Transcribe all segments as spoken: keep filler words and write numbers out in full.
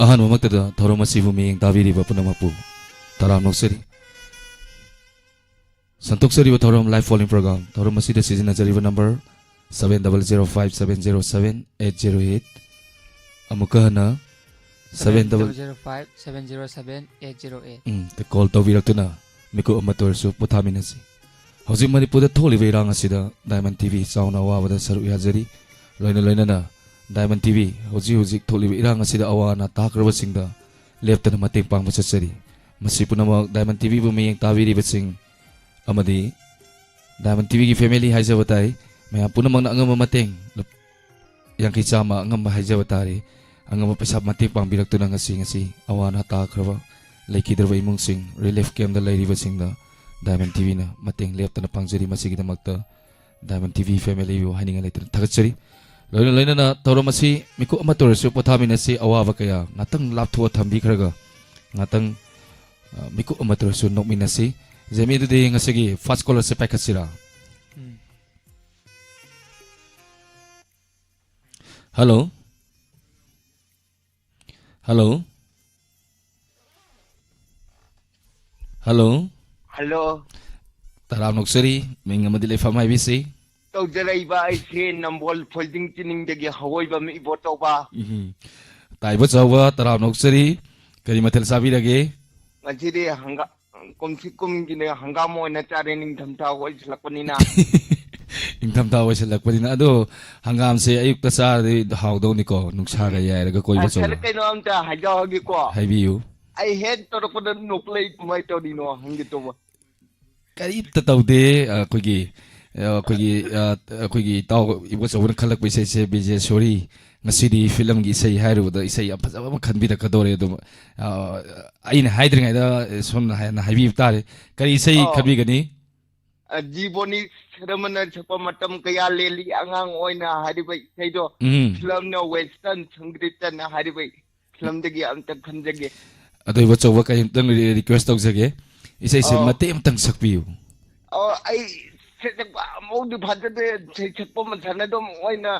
ꯑꯍꯥꯟꯕꯃꯛꯇꯗ ꯊꯧꯔꯝ ꯑꯁꯤꯕꯨ ꯃꯤꯠꯌꯦꯡ ꯇꯥꯕꯤꯔꯤꯕ ꯄꯨꯝꯅꯃꯛꯄꯨ ꯇꯔꯥꯝꯅ ꯑꯣꯛꯆꯔꯤ꯫ ꯁꯟꯗꯣꯛꯆꯔꯤꯕ ꯊꯧꯔꯝ Live Phone-In Program, ꯊꯧꯔꯝ ꯑꯁꯤꯗ ꯁꯤꯖꯤꯟꯅꯖꯔꯤꯕ number seven double zero five seven zero seven eight zero eight꯫ ꯑꯃꯨꯛꯀ ꯍꯟꯅ seven double zero five seven zero seven eight zero eight꯫ ꯎꯝ, ꯇ call ꯇꯧꯕꯤꯔꯛꯇꯨꯅ ꯃꯤꯀꯨꯞ ꯑꯃꯠꯇ ꯑꯣꯏꯔꯁꯨ ꯄꯣꯊꯥꯃꯤꯟꯅꯁꯤ꯫ ꯍꯧꯖꯤꯛ ꯃꯅꯤꯄꯨꯔꯗ ꯊꯣꯛꯂꯤꯕ ꯏꯔꯥꯡ ꯑꯁꯤꯗ Diamond TV ꯆꯥꯎꯅ ꯑꯋꯥꯕꯗ ꯁꯔꯨꯛ ꯌꯥꯖꯔꯤ꯫ ꯂꯣꯏꯅ ꯂꯣꯏꯅꯅ Diamond TV ꯍꯧꯖꯤꯛ ꯍꯧꯖꯤꯛ ꯊꯣꯛꯂꯤꯕ ꯏꯔꯥꯡ ꯑꯁꯤꯗ ꯑꯋꯥ ꯑꯅꯥ ꯇꯥꯈ꯭ꯔꯕꯁꯤꯡꯗ ꯂꯦꯞꯇꯅ ꯃꯇꯦꯡ ꯄꯥꯡꯕ ꯆꯠꯆꯔꯤ꯫ ꯃꯁꯤ ꯄꯨꯝꯅꯃꯛ Diamond TVꯕꯨ ꯃꯤꯠꯌꯦꯡ ꯇꯥꯕꯤꯔꯤꯕꯁꯤꯡ ꯑꯃꯗꯤ Diamond TVꯒꯤ family ꯍꯥꯏꯖꯕ ꯇꯥꯏ꯫ ꯃꯌꯥꯝ ꯄꯨꯝꯅꯃꯛꯅ ꯑꯉꯝꯕ ꯃꯇꯦꯡ, ꯂꯨꯞ-, ꯌꯥꯡꯈꯩ ꯆꯥꯝꯃ ꯑꯉꯝꯕ ꯍꯥꯏꯖꯕ ꯇꯥꯔꯦ꯫ ꯑꯉꯝꯕ ꯄꯩꯁꯥ ꯃꯇꯦꯡ ꯄꯥꯡꯕꯤꯔꯛꯇꯨꯅ ꯉꯁꯤ, ꯉꯁꯤ ꯑꯋꯥ ꯑꯅꯥ ꯇꯥꯈ꯭ꯔꯕ, ꯂꯩꯈꯤꯗ꯭ꯔꯕ ꯏꯃꯨꯡꯁꯤꯡ, relief campꯇ ꯂꯩꯔꯤꯕꯁꯤꯡꯗ Diamond TVꯅ ꯃꯇꯦꯡ ꯂꯦꯞꯇꯅ ꯄꯥꯡꯖꯔꯤ꯫ ꯃꯁꯤꯒꯤꯗꯃꯛꯇ Diamond TV familyꯕꯨ ꯍꯥꯏꯅꯤꯡꯉꯥꯏ ꯂꯩꯇꯅ ꯊꯥꯒꯠꯆꯔꯤ꯫ ꯂꯣꯏꯅ ꯂꯣꯏꯅꯅ ꯊꯧꯔꯝ ꯑꯁꯤ ꯃꯤꯀꯨꯞ ꯑꯃꯠꯇ ꯑꯣꯏꯔꯁꯨ ꯄꯣꯊꯥꯃꯤꯟꯅꯁꯤ꯫ ꯑꯋꯥꯕ ꯀꯌꯥ ꯉꯥꯛꯇꯪ ꯂꯥꯞꯊꯣꯛꯑ ꯊꯝꯕꯤꯈ꯭ꯔꯒ ꯉꯥꯛꯇꯪ, ꯑ, ꯃꯤꯀꯨꯞ ꯑꯃꯠꯇ ꯑꯣꯏꯔꯁꯨ ꯅꯣꯛꯃꯤꯟꯅꯁꯤ꯫ ꯖꯦꯃꯤ, ꯑꯗꯨꯗꯤ ꯉꯁꯤꯒꯤ first callerꯁꯦ ꯄꯥꯏꯈꯠꯁꯤꯔꯥ? ꯎꯝ꯫ Hello? Hello? Hello? Hello. ꯇꯔꯥꯝꯅ ꯑꯣꯛꯆꯔꯤ, ꯃꯤꯡ ꯑꯃꯗꯤ ꯂꯩꯐꯝ ꯍꯥꯏꯕꯤꯁꯤ꯫ ꯇꯧꯖꯔꯛꯏꯕ ꯑꯩꯁꯦ ꯅꯝꯕꯣꯜ ꯐꯣꯜꯗꯤꯡ ꯆꯤꯅꯤꯡꯗꯒꯤ ꯍꯧꯑꯣꯏꯕ ꯃꯤ ꯏꯕꯣ ꯇꯧꯕ꯫ ꯎꯝ꯫ ꯇꯥꯏꯕ ꯆꯥꯎꯕ, ꯇꯔꯥꯝꯅ ꯑꯣꯛꯆꯔꯤ꯫ ꯀꯔꯤ ꯃꯊꯦꯜ ꯆꯥꯕꯤꯔꯒꯦ? ꯉꯁꯤꯗꯤ ꯍꯪꯒꯥ-, ꯀꯨꯝꯁꯤ ꯀꯨꯝꯒꯤꯅꯦ ꯍꯪꯒꯥꯝ ꯑꯣꯏꯅ ꯆꯥꯔꯦ, ꯅꯤꯡꯊꯝꯊꯥ ꯑꯣꯏꯁꯤꯜꯂꯛꯄꯅꯤꯅ꯫ ꯅꯤꯡꯊꯝꯊꯥ ꯑꯣꯏꯁꯤꯜꯂꯛꯄꯅꯤꯅ꯫ ꯑꯗꯣ ꯍꯪꯒꯥꯝꯁꯦ ꯑꯌꯨꯛꯇ ꯆꯥꯔꯗꯤ ꯍꯥꯎꯗꯧꯅꯤꯀꯣ, ꯅꯨꯡꯁꯥꯒ ꯎꯝ꯫ ꯌꯥꯏꯔꯒ ꯀꯣꯏꯕ ꯑ, ꯁꯥꯔ, ꯆꯠꯂꯨ꯫ ꯀꯩꯅꯣ ꯑꯝꯇ ꯍꯥꯏꯖꯍꯧꯒꯦꯀꯣ꯫ ꯍꯥꯏꯕꯤꯌꯨ꯫ ꯑꯩ ꯍꯦꯛ ꯇꯧꯔꯛꯄꯗ ꯅꯣꯛꯂꯛꯏ, ꯀꯃꯥꯏꯅ ꯇꯧꯔꯤꯅꯣ ꯍꯪꯒꯦ ꯇꯧꯕ꯫ ꯀꯔꯤꯝꯇ ꯇꯧꯗꯦ꯫ ꯑ, ꯑꯩꯈꯣꯏꯒꯤ, ꯑ, ꯑꯩꯈꯣꯏꯒꯤ, ꯑ, ꯑꯩꯈꯣꯏꯒꯤ ꯏꯇꯥꯎ ꯏꯕꯣꯆꯧꯕꯅ ꯈꯜꯂꯛꯄ ꯏꯁꯩꯁꯦ, ꯕꯤꯖꯦꯁꯣꯔꯤ, ꯉꯁꯤꯗꯤ ꯐꯤꯂꯝꯒꯤ ꯏꯁꯩ ꯍꯥꯏꯔꯨꯕꯗ ꯏꯁꯩ ꯌꯥꯝ ꯐꯖꯕ ꯑꯃ ꯈꯟꯕꯤꯔꯛꯀꯗꯧꯔꯦ꯫ ꯑꯗꯨꯝ, ꯑ, ꯑꯩꯅ ꯍꯥꯏꯗ꯭ꯔꯤꯉꯩꯗ ꯁꯣꯝꯅ ꯍꯥꯟꯅ ꯍꯥꯏꯕꯤꯕ ꯇꯥꯔꯦ꯫ ꯀꯔꯤ ꯏꯁꯩ ꯑꯧ꯫ ꯈꯟꯕꯤꯒꯅꯤ? ꯑ, ꯖꯤꯕꯣꯅꯤ ꯁꯔꯃꯅ ꯁꯛꯄ ꯃꯇꯝ ꯀꯌꯥ ꯂꯦꯜꯂꯤ ꯑꯉꯥꯡ ꯑꯣꯏꯅ ꯍꯥꯏꯔꯤꯕ ꯏꯁꯩꯗꯣ, ꯎꯝ꯫ ꯐꯤꯂꯝꯅ Western ꯁꯪꯒꯤꯠꯇꯅ ꯍꯥꯏꯔꯤꯕ ꯐꯤꯂꯝꯗꯒꯤ ꯑꯝꯇ ꯈꯟꯖꯒꯦ꯫ ꯑꯗꯣ ꯏꯕꯣꯆꯧꯕ ꯀꯔꯤꯝꯇꯪ ꯔꯤ-, request ꯇꯧꯖꯒꯦ꯫ ꯏꯁꯩꯁꯦ ꯑꯧ꯫ ꯃꯇꯦꯛ ꯑꯃꯇꯪ ꯁꯛꯄꯤꯌꯨ꯫ ꯑꯧ, ꯑꯩ ꯏꯁꯩ ꯁꯛꯄ ꯑꯃꯐꯥꯎꯗꯤ ꯐꯖꯗꯦ꯫ ꯏꯁꯩ ꯁꯛꯄ ꯃꯁꯥꯟꯅ ꯑꯗꯨꯝ ꯑꯣꯏꯅ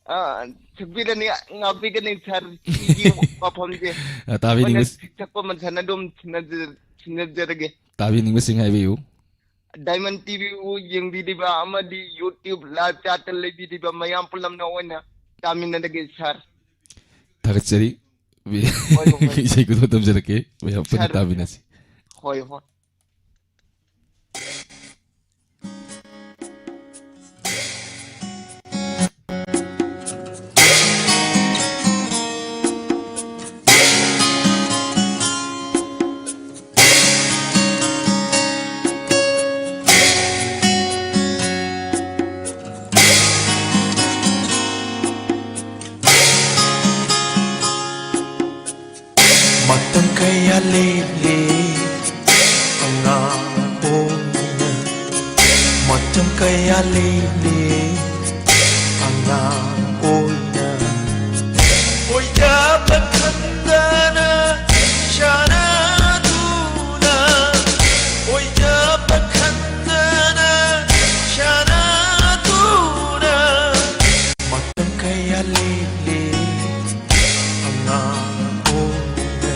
ꯑꯥ, ꯁꯛꯄꯤꯔꯅꯤ, ꯉꯥꯛꯄꯤꯒꯅꯤ, ꯁꯥꯔ꯫ ꯁꯤꯒꯤ ꯋꯥꯐꯝꯁꯦ ꯑ, ꯇꯥꯕꯤꯅꯤꯡꯕ ꯑꯩꯈꯣꯏꯅ ꯁꯛꯄ ꯃꯊꯟ ꯑꯗꯨꯝ ꯁꯤꯟꯅꯖ-, ꯁꯤꯟꯅꯖꯔꯒꯦ꯫ ꯇꯥꯕꯤꯅꯤꯡꯕꯁꯤꯡ ꯍꯥꯏꯕꯤꯌꯨ꯫ ꯗꯥꯏꯃꯟ ꯇꯤꯚꯤꯕꯨ ꯌꯦꯡꯕꯤꯔꯤꯕ ꯑꯃꯗꯤ YouTube live chatꯇ ꯂꯩꯕꯤꯔꯤꯕ ꯃꯌꯥꯝ ꯄꯨꯝꯅꯃꯛ ꯑꯣꯏꯅ ꯇꯥꯃꯤꯟꯅꯔꯒꯦ, ꯁꯥꯔ꯫ ꯊꯥꯒꯠꯆꯔꯤ꯫ ꯍꯣꯏ, ꯍꯣꯏ, ꯍꯣꯏ꯫ ꯏꯁꯩ ꯈꯨꯗꯣꯜ ꯇꯝꯖꯔꯛꯀꯦ꯫ ꯃꯌꯥꯝ ꯄꯨꯟꯅ ꯁꯥꯔ꯫ ꯇꯥꯃꯤꯟꯅꯁꯤ꯫ ꯍꯣꯏ, ꯍꯣꯏ꯫ ꯃꯇꯝ ꯀꯌꯥ ꯂꯦꯜꯂꯦ ꯑꯉꯥꯡ ꯑꯣꯏꯅ, ꯃꯇꯝ ꯀꯌꯥ ꯂꯦꯜꯂꯦ ꯑꯉꯥꯡ ꯑꯣꯏꯅ꯫ ꯑꯣꯏꯗꯕ ꯈꯟꯗꯅ ꯁꯥꯟꯅꯗꯨꯅ, ꯑꯣꯏꯗꯕ ꯈꯟꯗꯅ ꯁꯥꯟꯅꯗꯨꯅ꯫ ꯃꯇꯝ ꯀꯌꯥ ꯂꯦꯜꯂꯦ ꯑꯉꯥꯡ ꯑꯣꯏꯅ,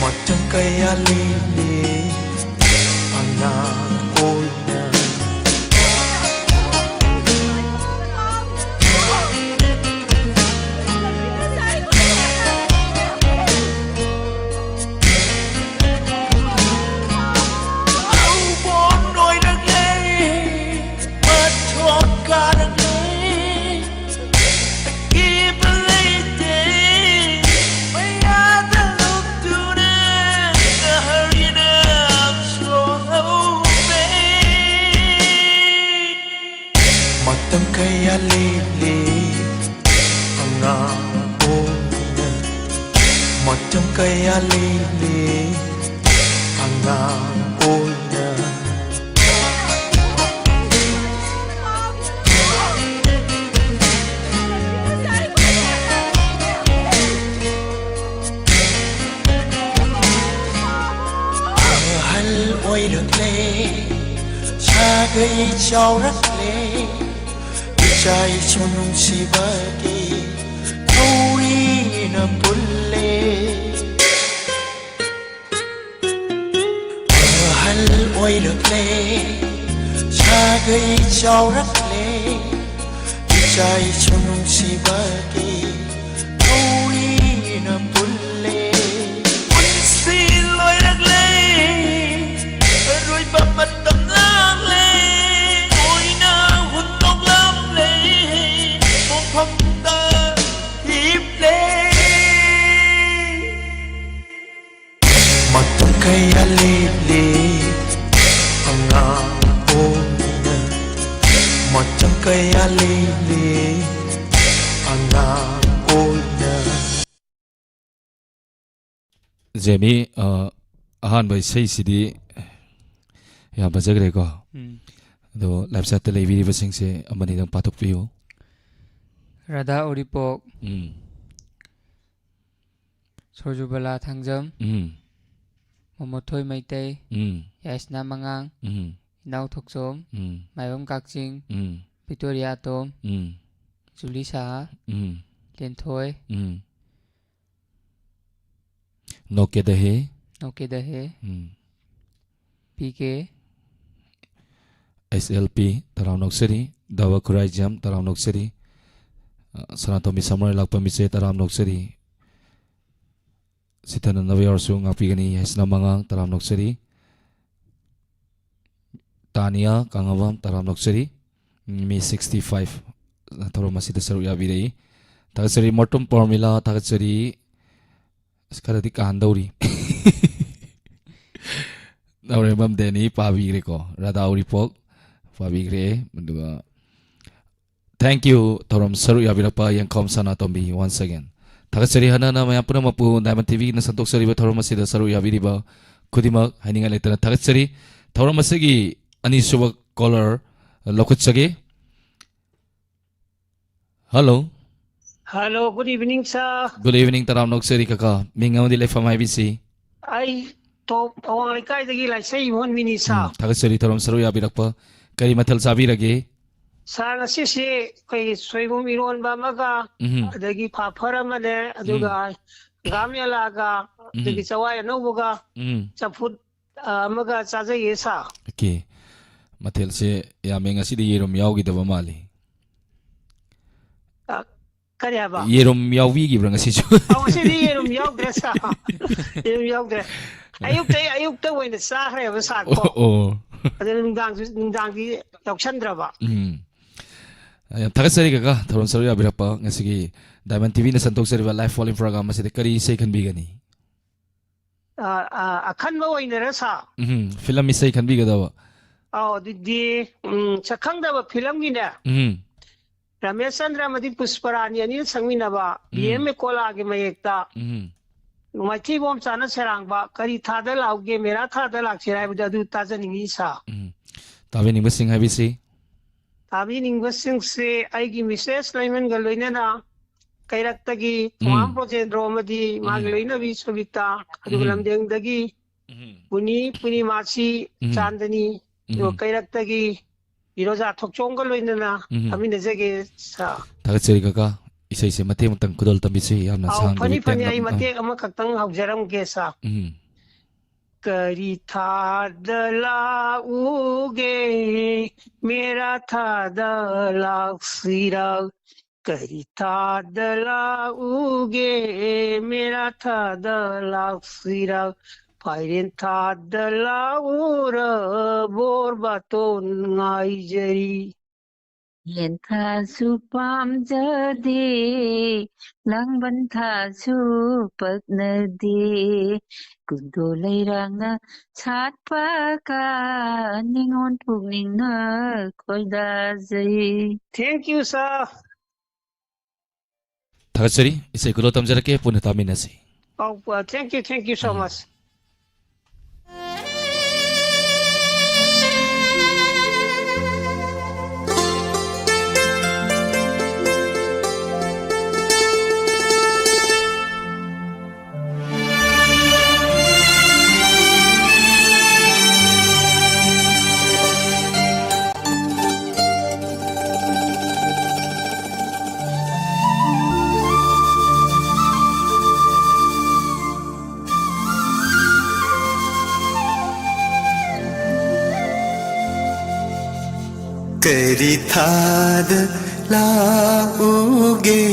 ꯃꯇꯝ ꯀꯌꯥ ꯂꯦꯜꯂꯦ ꯑꯉꯥꯡ ꯑꯣꯏꯅ꯫ ꯑꯍꯧꯕ ꯑꯣꯏꯔꯛꯂꯦ, ꯃꯊꯣꯡ ꯀꯥꯔꯛꯂꯦ꯫ ꯑꯀꯤꯕ ꯂꯩꯇꯦ, ꯃꯌꯥꯗ ꯂꯨꯞꯇꯨꯅ ꯅꯍꯔꯤꯅ ꯁꯣꯍꯧꯔꯦ꯫ ꯃꯇꯝ ꯀꯌꯥ ꯂꯦꯜꯂꯦ ꯑꯉꯥꯡ ꯑꯣꯏꯅ, ꯃꯇꯝ ꯀꯌꯥ ꯂꯦꯜꯂꯦ ꯑꯉꯥꯡ ꯑꯣꯏꯅ꯫ ꯑꯍꯜ ꯑꯣꯏꯔꯛꯂꯦ, ꯁꯥꯒꯩ ꯆꯥꯎꯔꯛꯂꯦ, ꯏꯆꯥ ꯏꯁꯨ ꯅꯨꯡꯁꯤꯕꯒꯤ ꯊꯧꯔꯤꯅ ꯄꯨꯜꯂꯦ꯫ ꯑꯍꯜ ꯑꯣꯏꯔꯛꯂꯦ, ꯁꯥꯒꯩ ꯆꯥꯎꯔꯛꯂꯦ, ꯏꯆꯥ ꯏꯁꯨ ꯅꯨꯡꯁꯤꯕꯒꯤ ꯊꯧꯔꯤꯅ ꯄꯨꯜꯂꯦ꯫ ꯄꯨꯟꯁꯤ ꯂꯣꯏꯔꯛꯂꯦ, ꯑꯔꯣꯏꯕ ꯃꯇꯝ ꯂꯥꯛꯂꯦ, ꯂꯣꯏꯅ ꯍꯨꯟꯗꯣꯛꯂꯝꯂꯦ, ꯃꯣꯡꯐꯝꯗ ꯍꯤꯞꯂꯦ꯫ ꯃꯇꯝ ꯀꯌꯥ ꯂꯦꯜꯂꯦ ꯑꯉꯥꯡ ꯑꯣꯏꯅ, ꯃꯇꯝ ꯀꯌꯥ ꯂꯦꯜꯂꯦ ꯑꯉꯥꯡ ꯑꯣꯏꯅ꯫ ꯖꯦꯃꯤ, ꯑ, ꯑꯍꯥꯟꯕ ꯏꯁꯩꯁꯤꯗꯤ ꯌꯥꯝ ꯐꯖꯈ꯭ꯔꯦꯀꯣ꯫ ꯎꯝ꯫ ꯑꯗꯣ live chat ꯇ ꯂꯩꯕꯤꯔꯤꯕꯁꯤꯡꯁꯦ ꯑꯃꯅꯤꯗꯪ ꯄꯥꯊꯣꯛꯄꯤꯌꯨ꯫ ꯔꯥꯙꯥ ꯎꯔꯤꯄꯣꯛ, ꯎꯝ꯫ ꯁꯣꯔꯖꯨꯕꯂꯥ ꯊꯥꯡꯖꯝ, ꯎꯝ꯫ ꯃꯣꯃꯣꯊꯣꯏ ꯃꯩꯇꯩ, ꯎꯝ꯫ ꯌꯥꯏꯁꯅꯥ ꯃꯉꯥꯡ, ꯎꯝ꯫ ꯏꯅꯥꯎ ꯊꯣꯛꯆꯣꯝ, ꯎꯝ꯫ ꯃꯥꯏꯕꯝ ꯀꯛꯆꯤꯡ, ꯎꯝ꯫ ꯕꯤꯛꯇꯣꯔꯤꯌꯥ ꯇꯣꯝ, ꯎꯝ꯫ ꯖꯨꯂꯤ ꯁꯍꯥ, ꯎꯝ꯫ ꯂꯦꯟꯊꯣꯏ, ꯎꯝ꯫ ꯅꯣꯀꯦꯗꯍꯦ꯫ ꯅꯣꯀꯦꯗꯍꯦ꯫ ꯎꯝ꯫ P K. ꯑꯦꯁ ꯑꯦꯜ ꯄꯤ, ꯇꯔꯥꯝ ꯅꯣꯛꯆꯔꯤ꯫ ꯗꯕ ꯈꯨꯔꯥꯏꯖꯝ, ꯇꯔꯥꯝ ꯅꯣꯛꯆꯔꯤ꯫ ꯑ, ꯁꯅꯥꯇꯣꯝꯕꯤ ꯁꯝꯃꯔ ꯂꯥꯛꯄꯝ ꯏꯆꯦ, ꯇꯔꯥꯝ ꯅꯣꯛꯆꯔꯤ꯫ ꯁꯤꯊꯅꯅꯕ ꯌꯥꯎꯔꯁꯨ ꯉꯥꯛꯄꯤꯒꯅꯤ ꯍꯥꯏꯁꯤꯅ ꯃꯉꯥꯡ, ꯇꯔꯥꯝ ꯅꯣꯛꯆꯔꯤ꯫ ꯇꯥꯅꯤꯌꯥ ꯀꯥꯉꯕꯝ, ꯇꯔꯥꯝ ꯅꯣꯛꯆꯔꯤ꯫ ꯃꯤ sixty five ꯊꯧꯔꯝ ꯑꯁꯤꯗ ꯁꯔꯨꯛ ꯌꯥꯕꯤꯔꯛꯏ꯫ ꯊꯥꯒꯠꯆꯔꯤ꯫ ꯃꯣꯔꯇꯨꯝ ꯄꯔꯃꯤꯂꯥ, ꯊꯥꯒꯠꯆꯔꯤ꯫ ꯑꯁ, ꯈꯔꯗꯤ ꯀꯥꯟꯗꯧꯔꯤ꯫ ꯅꯥꯎꯔꯦꯝꯕꯝ ꯗꯦꯅꯤ ꯄꯥꯕꯤꯈ꯭ꯔꯦꯀꯣ꯫ ꯔꯥꯙꯥ ꯎꯔꯤꯄꯣꯛ ꯄꯥꯕꯤꯈ꯭ꯔꯦ꯫ ꯑꯗꯨꯒ thank you, ꯊꯧꯔꯝ ꯁꯔꯨꯛ ꯌꯥꯕꯤꯔꯛꯄ ꯌꯦꯡꯈꯣꯝ ꯁꯅꯥꯇꯣꯝꯕꯤ, once again꯫ ꯊꯥꯒꯠꯆꯔꯤ꯫ ꯍꯟꯅ ꯍꯟꯅ ꯃꯌꯥꯝ ꯄꯨꯝꯅꯃꯛꯄꯨ Diamond T V ꯅ ꯁꯟꯗꯣꯛꯆꯔꯤꯕ ꯊꯧꯔꯝ ꯑꯁꯤꯗ ꯁꯔꯨꯛ ꯌꯥꯕꯤꯔꯤꯕ ꯈꯨꯗꯤꯡꯃꯛ ꯍꯥꯏꯅꯤꯡꯉꯥꯏ ꯂꯩꯇꯅ ꯊꯥꯒꯠꯆꯔꯤ꯫ ꯊꯧꯔꯝ ꯑꯁꯤꯒꯤ ꯑꯅꯤꯁꯨꯕ caller ꯂꯧꯈꯠꯆꯒꯦ꯫ Hello꯫ Hello, good evening, sir. Good evening, ꯇꯔꯥꯝ ꯅꯣꯛꯆꯔꯤ ꯀꯀꯥ꯫ ꯃꯤꯡ ꯑꯃꯗꯤ ꯂꯩꯐꯝ ꯍꯥꯏꯕꯤꯁꯤ꯫ ꯑꯩ ꯇꯣꯞ ꯑꯋꯥꯡ ꯂꯩꯀꯥꯏꯗꯒꯤ ꯂꯥꯏꯁ꯭ꯔꯝ ꯏꯕꯣꯟꯕꯤꯅꯤ, sir. ꯎꯝ, ꯊꯥꯒꯠꯆꯔꯤ ꯊꯧꯔꯝ ꯁꯔꯨꯛ ꯌꯥꯕꯤꯔꯛꯄ꯫ ꯀꯔꯤ ꯃꯊꯦꯜ ꯆꯥꯕꯤꯔꯒꯦ? ꯁꯥꯔ, ꯉꯁꯤꯁꯤ ꯑꯩꯈꯣꯏꯒꯤ ꯁꯣꯏꯕꯨꯝ ꯏꯔꯣꯟꯕ ꯑꯃꯒ, ꯎꯝ꯫ ꯑꯗꯒꯤ ꯐꯥꯐꯔ ꯑꯃꯅꯦ, ꯑꯗꯨꯒ ꯎꯝ꯫ ꯍꯪꯒꯥꯝ ꯌꯦꯂꯥꯒ, ꯎꯝ꯫ ꯑꯗꯒꯤ ꯆꯋꯥꯏ ꯑꯅꯧꯕꯒ, ꯎꯝ꯫ ꯆꯝꯐꯨꯠ, ꯑ, ꯑꯃꯒ ꯆꯥꯖꯩꯌꯦ, ꯁꯥꯔ꯫ ꯑꯣꯀꯦ꯫ ꯃꯊꯦꯜꯁꯦ ꯌꯥꯝꯃꯦ꯫ ꯉꯁꯤꯗꯤ ꯌꯦꯔꯨꯝ ꯌꯥꯎꯈꯤꯗꯕ ꯃꯥꯜꯂꯤ꯫ ꯑ, ꯀꯔꯤ ꯍꯥꯏꯕ? ꯌꯦꯔꯨꯝ ꯌꯥꯎꯕꯤꯈꯤꯕ꯭ꯔꯥ ꯉꯁꯤꯁꯨ? ꯑꯧ, ꯉꯁꯤꯗꯤ ꯌꯦꯔꯨꯝ ꯌꯥꯎꯗ꯭ꯔꯦ, ꯁꯥꯔ꯫ ꯌꯦꯔꯨꯝ ꯌꯥꯎꯗ꯭ꯔꯦ꯫ ꯑꯌꯨꯛꯇ, ꯑꯌꯨꯛꯇ ꯑꯣꯏꯅ ꯆꯥꯈ꯭ꯔꯦꯕ, ꯁꯥꯔ, ꯀꯣ꯫ ꯑꯣ, ꯑꯣ꯫ ꯑꯗꯨꯅ ꯅꯨꯡꯗꯥꯡꯁꯨ, ꯅꯨꯡꯗꯥꯡꯗꯤ ꯌꯥꯎꯁꯟꯗ꯭ꯔꯕ꯫ ꯎꯝ꯫ ꯌꯥꯝ ꯊꯥꯒꯠꯆꯔꯤ, ꯀꯀꯥ, ꯊꯧꯔꯝ ꯁꯔꯨꯛ ꯌꯥꯕꯤꯔꯛꯄ꯫ ꯉꯁꯤꯒꯤ Diamond ꯇꯤꯚꯤꯅ ꯁꯟꯗꯣꯛꯆꯔꯤꯕ live phone-in program ꯑꯁꯤꯗ ꯀꯔꯤ ꯏꯁꯩ ꯈꯟꯕꯤꯒꯅꯤ? ꯑ, ꯑ, ꯑꯈꯟꯕ ꯑꯣꯏꯅꯔ, ꯁꯥꯔ? ꯎꯝ, ꯐꯤꯂꯝ ꯏꯁꯩ ꯈꯟꯕꯤꯒꯗꯕ꯫ ꯑꯧ, ꯑꯗꯨꯗꯤ, ꯎꯝ, ꯁꯛꯈꯪꯗꯕ ꯐꯤꯂꯝꯒꯤꯅꯦ꯫ ꯎꯝ꯫ ꯔꯃꯦꯁ ꯆꯟꯗ꯭ꯔ ꯑꯃꯗꯤ ꯄꯨꯁꯄꯔꯥꯅꯤ ꯑꯅꯤꯅ ꯁꯛꯃꯤꯟꯅꯕ, ꯎꯝ꯫ ꯕꯤ ꯑꯦꯝ ꯑꯦꯀꯣꯂꯥꯒꯤ ꯃꯌꯦꯛꯇ, ꯎꯝ꯫ ꯃꯥꯏꯊꯤꯕꯣꯝ ꯆꯥꯅ ꯁꯦꯔꯥꯡꯕ, ꯀꯔꯤ ꯊꯥꯗ ꯂꯥꯛꯎꯒꯦ, ꯃꯦꯔꯥ ꯊꯥꯗ ꯂꯥꯛꯁꯤꯔꯥ ꯍꯥꯏꯕꯗꯣ ꯑꯗꯨ ꯇꯥꯖꯅꯤꯡꯉꯤ, ꯁꯥꯔ꯫ ꯎꯝ꯫ ꯇꯥꯕꯤꯅꯤꯡꯕꯁꯤꯡ ꯍꯥꯏꯕꯤꯁꯤ꯫ ꯇꯥꯕꯤꯅꯤꯡꯕꯁꯤꯡꯁꯦ ꯑꯩꯒꯤ ꯃꯤꯁꯦꯁ ꯂꯩꯃꯟꯒ ꯂꯣꯏꯅꯅ ꯀꯩꯔꯛꯇꯒꯤ ꯊꯣꯉꯥꯝ ꯎꯝ꯫ ꯕ꯭ꯔꯣꯖꯦꯟꯗ꯭ꯔꯣ ꯑꯃꯗꯤ ꯃꯥꯒꯤ ꯎꯝ꯫ ꯂꯣꯏꯅꯕꯤ ꯁꯣꯕꯤꯇꯥ, ꯑꯗꯨꯒ ꯎꯝ꯫ ꯂꯝꯗꯦꯡꯗꯒꯤ ꯎꯝ꯫ ꯄꯨꯅꯤ, ꯄꯨꯔꯅꯤꯃꯥꯁꯤ ꯎꯝ꯫ ꯆꯥꯟꯗꯅꯤ, ꯑꯗꯨꯒ ꯎꯝ꯫ ꯀꯩꯔꯛꯇꯒꯤ ꯏꯔꯣꯖꯥ ꯊꯣꯛꯆꯣꯝꯒ ꯂꯣꯏꯅꯅ ꯎꯝ꯫ ꯊꯥꯃꯤꯟꯅꯖꯒꯦ, ꯁꯥꯔ꯫ ꯊꯥꯒꯠꯆꯔꯤ, ꯀꯀꯥ꯫ ꯏꯁꯩꯁꯦ ꯃꯇꯦꯛ ꯑꯃꯇꯪ ꯈꯨꯗꯣꯜ ꯇꯝꯕꯤꯁꯤ, ꯌꯥꯝꯅ ꯑꯧ, ꯁꯥꯡꯗꯕꯤ, ꯐꯅꯤ, ꯐꯅꯤ, ꯇꯦꯟꯅ ꯑꯩ ꯑꯗꯨꯝ, ꯑꯥ꯫ ꯃꯇꯦꯛ ꯑꯃꯈꯛꯇꯪ ꯍꯧꯖꯔꯝꯒꯦ, ꯁꯥꯔ꯫ ꯎꯝ꯫ ꯀꯔꯤ ꯊꯥꯗ ꯂꯥꯛꯎꯒꯦ, ꯃꯦꯔꯥ ꯊꯥꯗ ꯂꯥꯛꯁꯤꯔ? ꯀꯔꯤ ꯊꯥꯗ ꯂꯥꯛꯎꯒꯦ, ꯃꯦꯔꯥ ꯊꯥꯗ ꯂꯥꯛꯁꯤꯔ? ꯐꯥꯏꯔꯦꯟ ꯊꯥꯗ ꯂꯥꯛꯎꯔ, ꯕꯣꯔ ꯕꯥꯇꯣꯟ ꯉꯥꯏꯖꯔꯤ꯫ ꯌꯦꯟꯊꯥꯁꯨ ꯄꯥꯝꯖꯗꯦ, ꯂꯥꯡꯕꯟ ꯊꯥꯁꯨ ꯄꯛꯅꯗꯦ꯫ ꯀꯨꯟꯗꯣ ꯂꯩꯔꯥꯡꯅ ꯁꯥꯠꯄꯒ, ꯅꯤꯉꯣꯜ ꯄꯨꯛꯅꯤꯡꯅ ꯈꯣꯏꯗꯥꯖꯩ꯫ Thank you, sir. ꯊꯥꯒꯠꯆꯔꯤ꯫ ꯏꯁꯩ ꯈꯨꯗꯣꯜ ꯇꯝꯖꯔꯛꯀꯦ, ꯄꯨꯟꯅ ꯇꯥꯃꯤꯟꯅꯁꯤ꯫ ꯑꯧ, thank you, thank you so um. much. ꯀꯔꯤ ꯊꯥꯗ ꯂꯥꯛꯎꯒꯦ?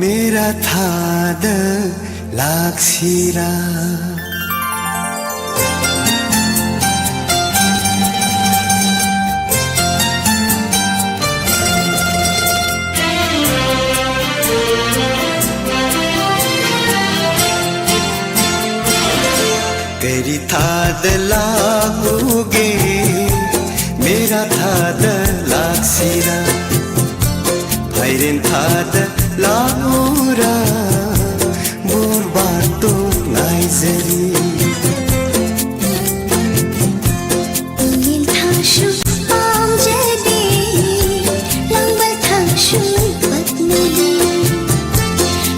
ꯃꯦꯔꯥ ꯊꯥꯗ ꯂꯥꯛꯁꯤꯔꯥ? ꯀꯔꯤ ꯊꯥꯗ ꯂꯥꯛꯎꯒꯦ? ꯃꯦꯔꯥ ꯊꯥꯗ ꯂꯥꯛꯁꯤꯔꯥ? ꯐꯥꯏꯔꯦꯟ ꯊꯥꯗ ꯂꯥꯛꯎꯔꯥ? ꯕꯣꯔꯕꯥꯇꯣ ꯉꯥꯏꯖꯔꯤ꯫ ꯏꯉꯦꯜ ꯊꯥꯁꯨ ꯄꯥꯝꯖꯗꯦ, ꯂꯥꯡꯕꯜ ꯊꯥꯁꯨ ꯄꯛꯅꯗꯦ꯫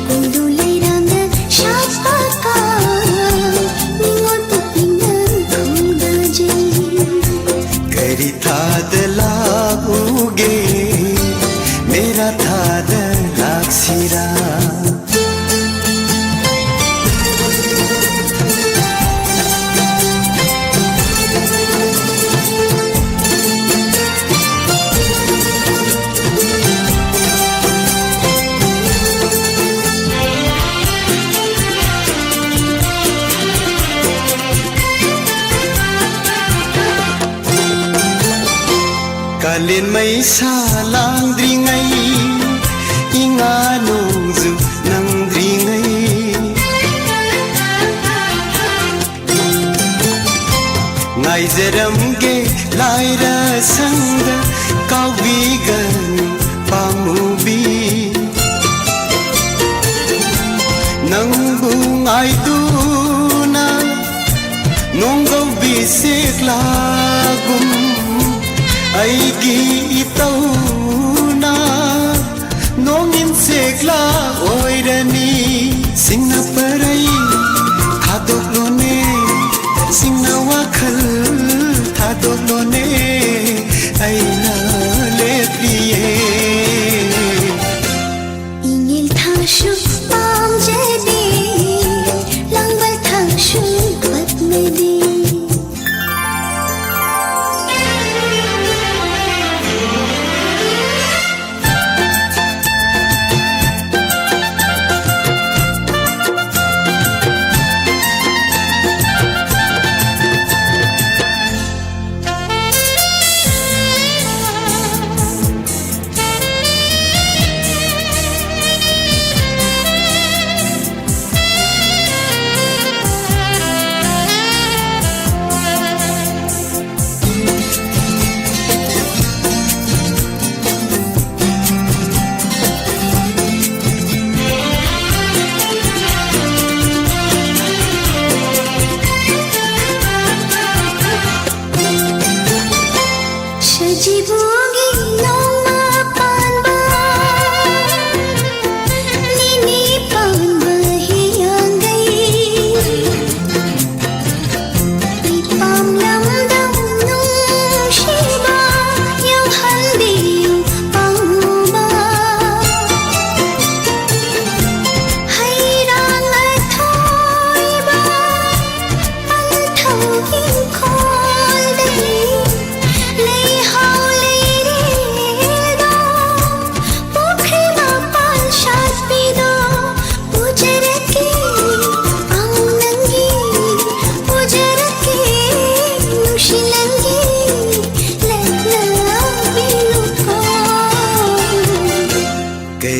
ꯀꯨꯝꯗꯨ ꯂꯩꯔꯥꯡꯗ ꯁꯥꯠꯄ ꯀꯥꯡ, ꯅꯤꯉꯣꯜ ꯄꯨꯛꯅꯤꯡꯅ ꯈꯣꯏꯗꯥꯖꯩ꯫ ꯀꯔꯤ ꯊꯥꯗ ꯂꯥꯛꯎꯒꯦ? ꯃꯦꯔꯥ ꯊꯥꯗ ꯂꯥꯛꯁꯤꯔꯥ? ꯀꯥꯂꯦꯟ ꯃꯩꯁꯥ ꯂꯥꯡꯗ꯭ꯔꯤꯉꯩ, ꯏꯉꯥ ꯅꯣꯡꯖꯨ ꯅꯪꯗ꯭ꯔꯤꯉꯩ, ꯉꯥꯏꯖꯔꯝꯒꯦ ꯂꯥꯏꯔ ꯁꯪꯗ, ꯀꯥꯎꯕꯤꯒꯅꯨ ꯄꯥꯝꯃꯨꯕꯤ꯫ ꯅꯪꯕꯨ ꯉꯥꯏꯗꯨꯅ ꯅꯣꯡꯒꯧꯕꯤ ꯁꯦꯛꯂꯥꯒꯨꯝ, ꯑꯩꯒꯤ ꯏꯇꯧꯅ ꯅꯣꯡꯏꯟ ꯁꯦꯛꯂꯥ ꯑꯣꯏꯔꯅꯤ꯫ ꯁꯤꯡꯅ ꯄꯔꯩ ꯊꯥꯗꯣꯛꯂꯣꯅꯦ, ꯁꯤꯡꯅ ꯋꯥꯈꯜ ꯊꯥꯗꯣꯛꯂꯣꯅꯦ, ꯑꯩꯅ ꯂꯦꯞꯂꯤꯌꯦ꯫ ꯏꯉꯦꯜ ꯊꯥꯁꯨ ꯄꯥꯝꯖꯗꯦ, ꯂꯥꯡꯕꯜ ꯊꯥꯁꯨ ꯄꯛꯅꯗꯦ꯫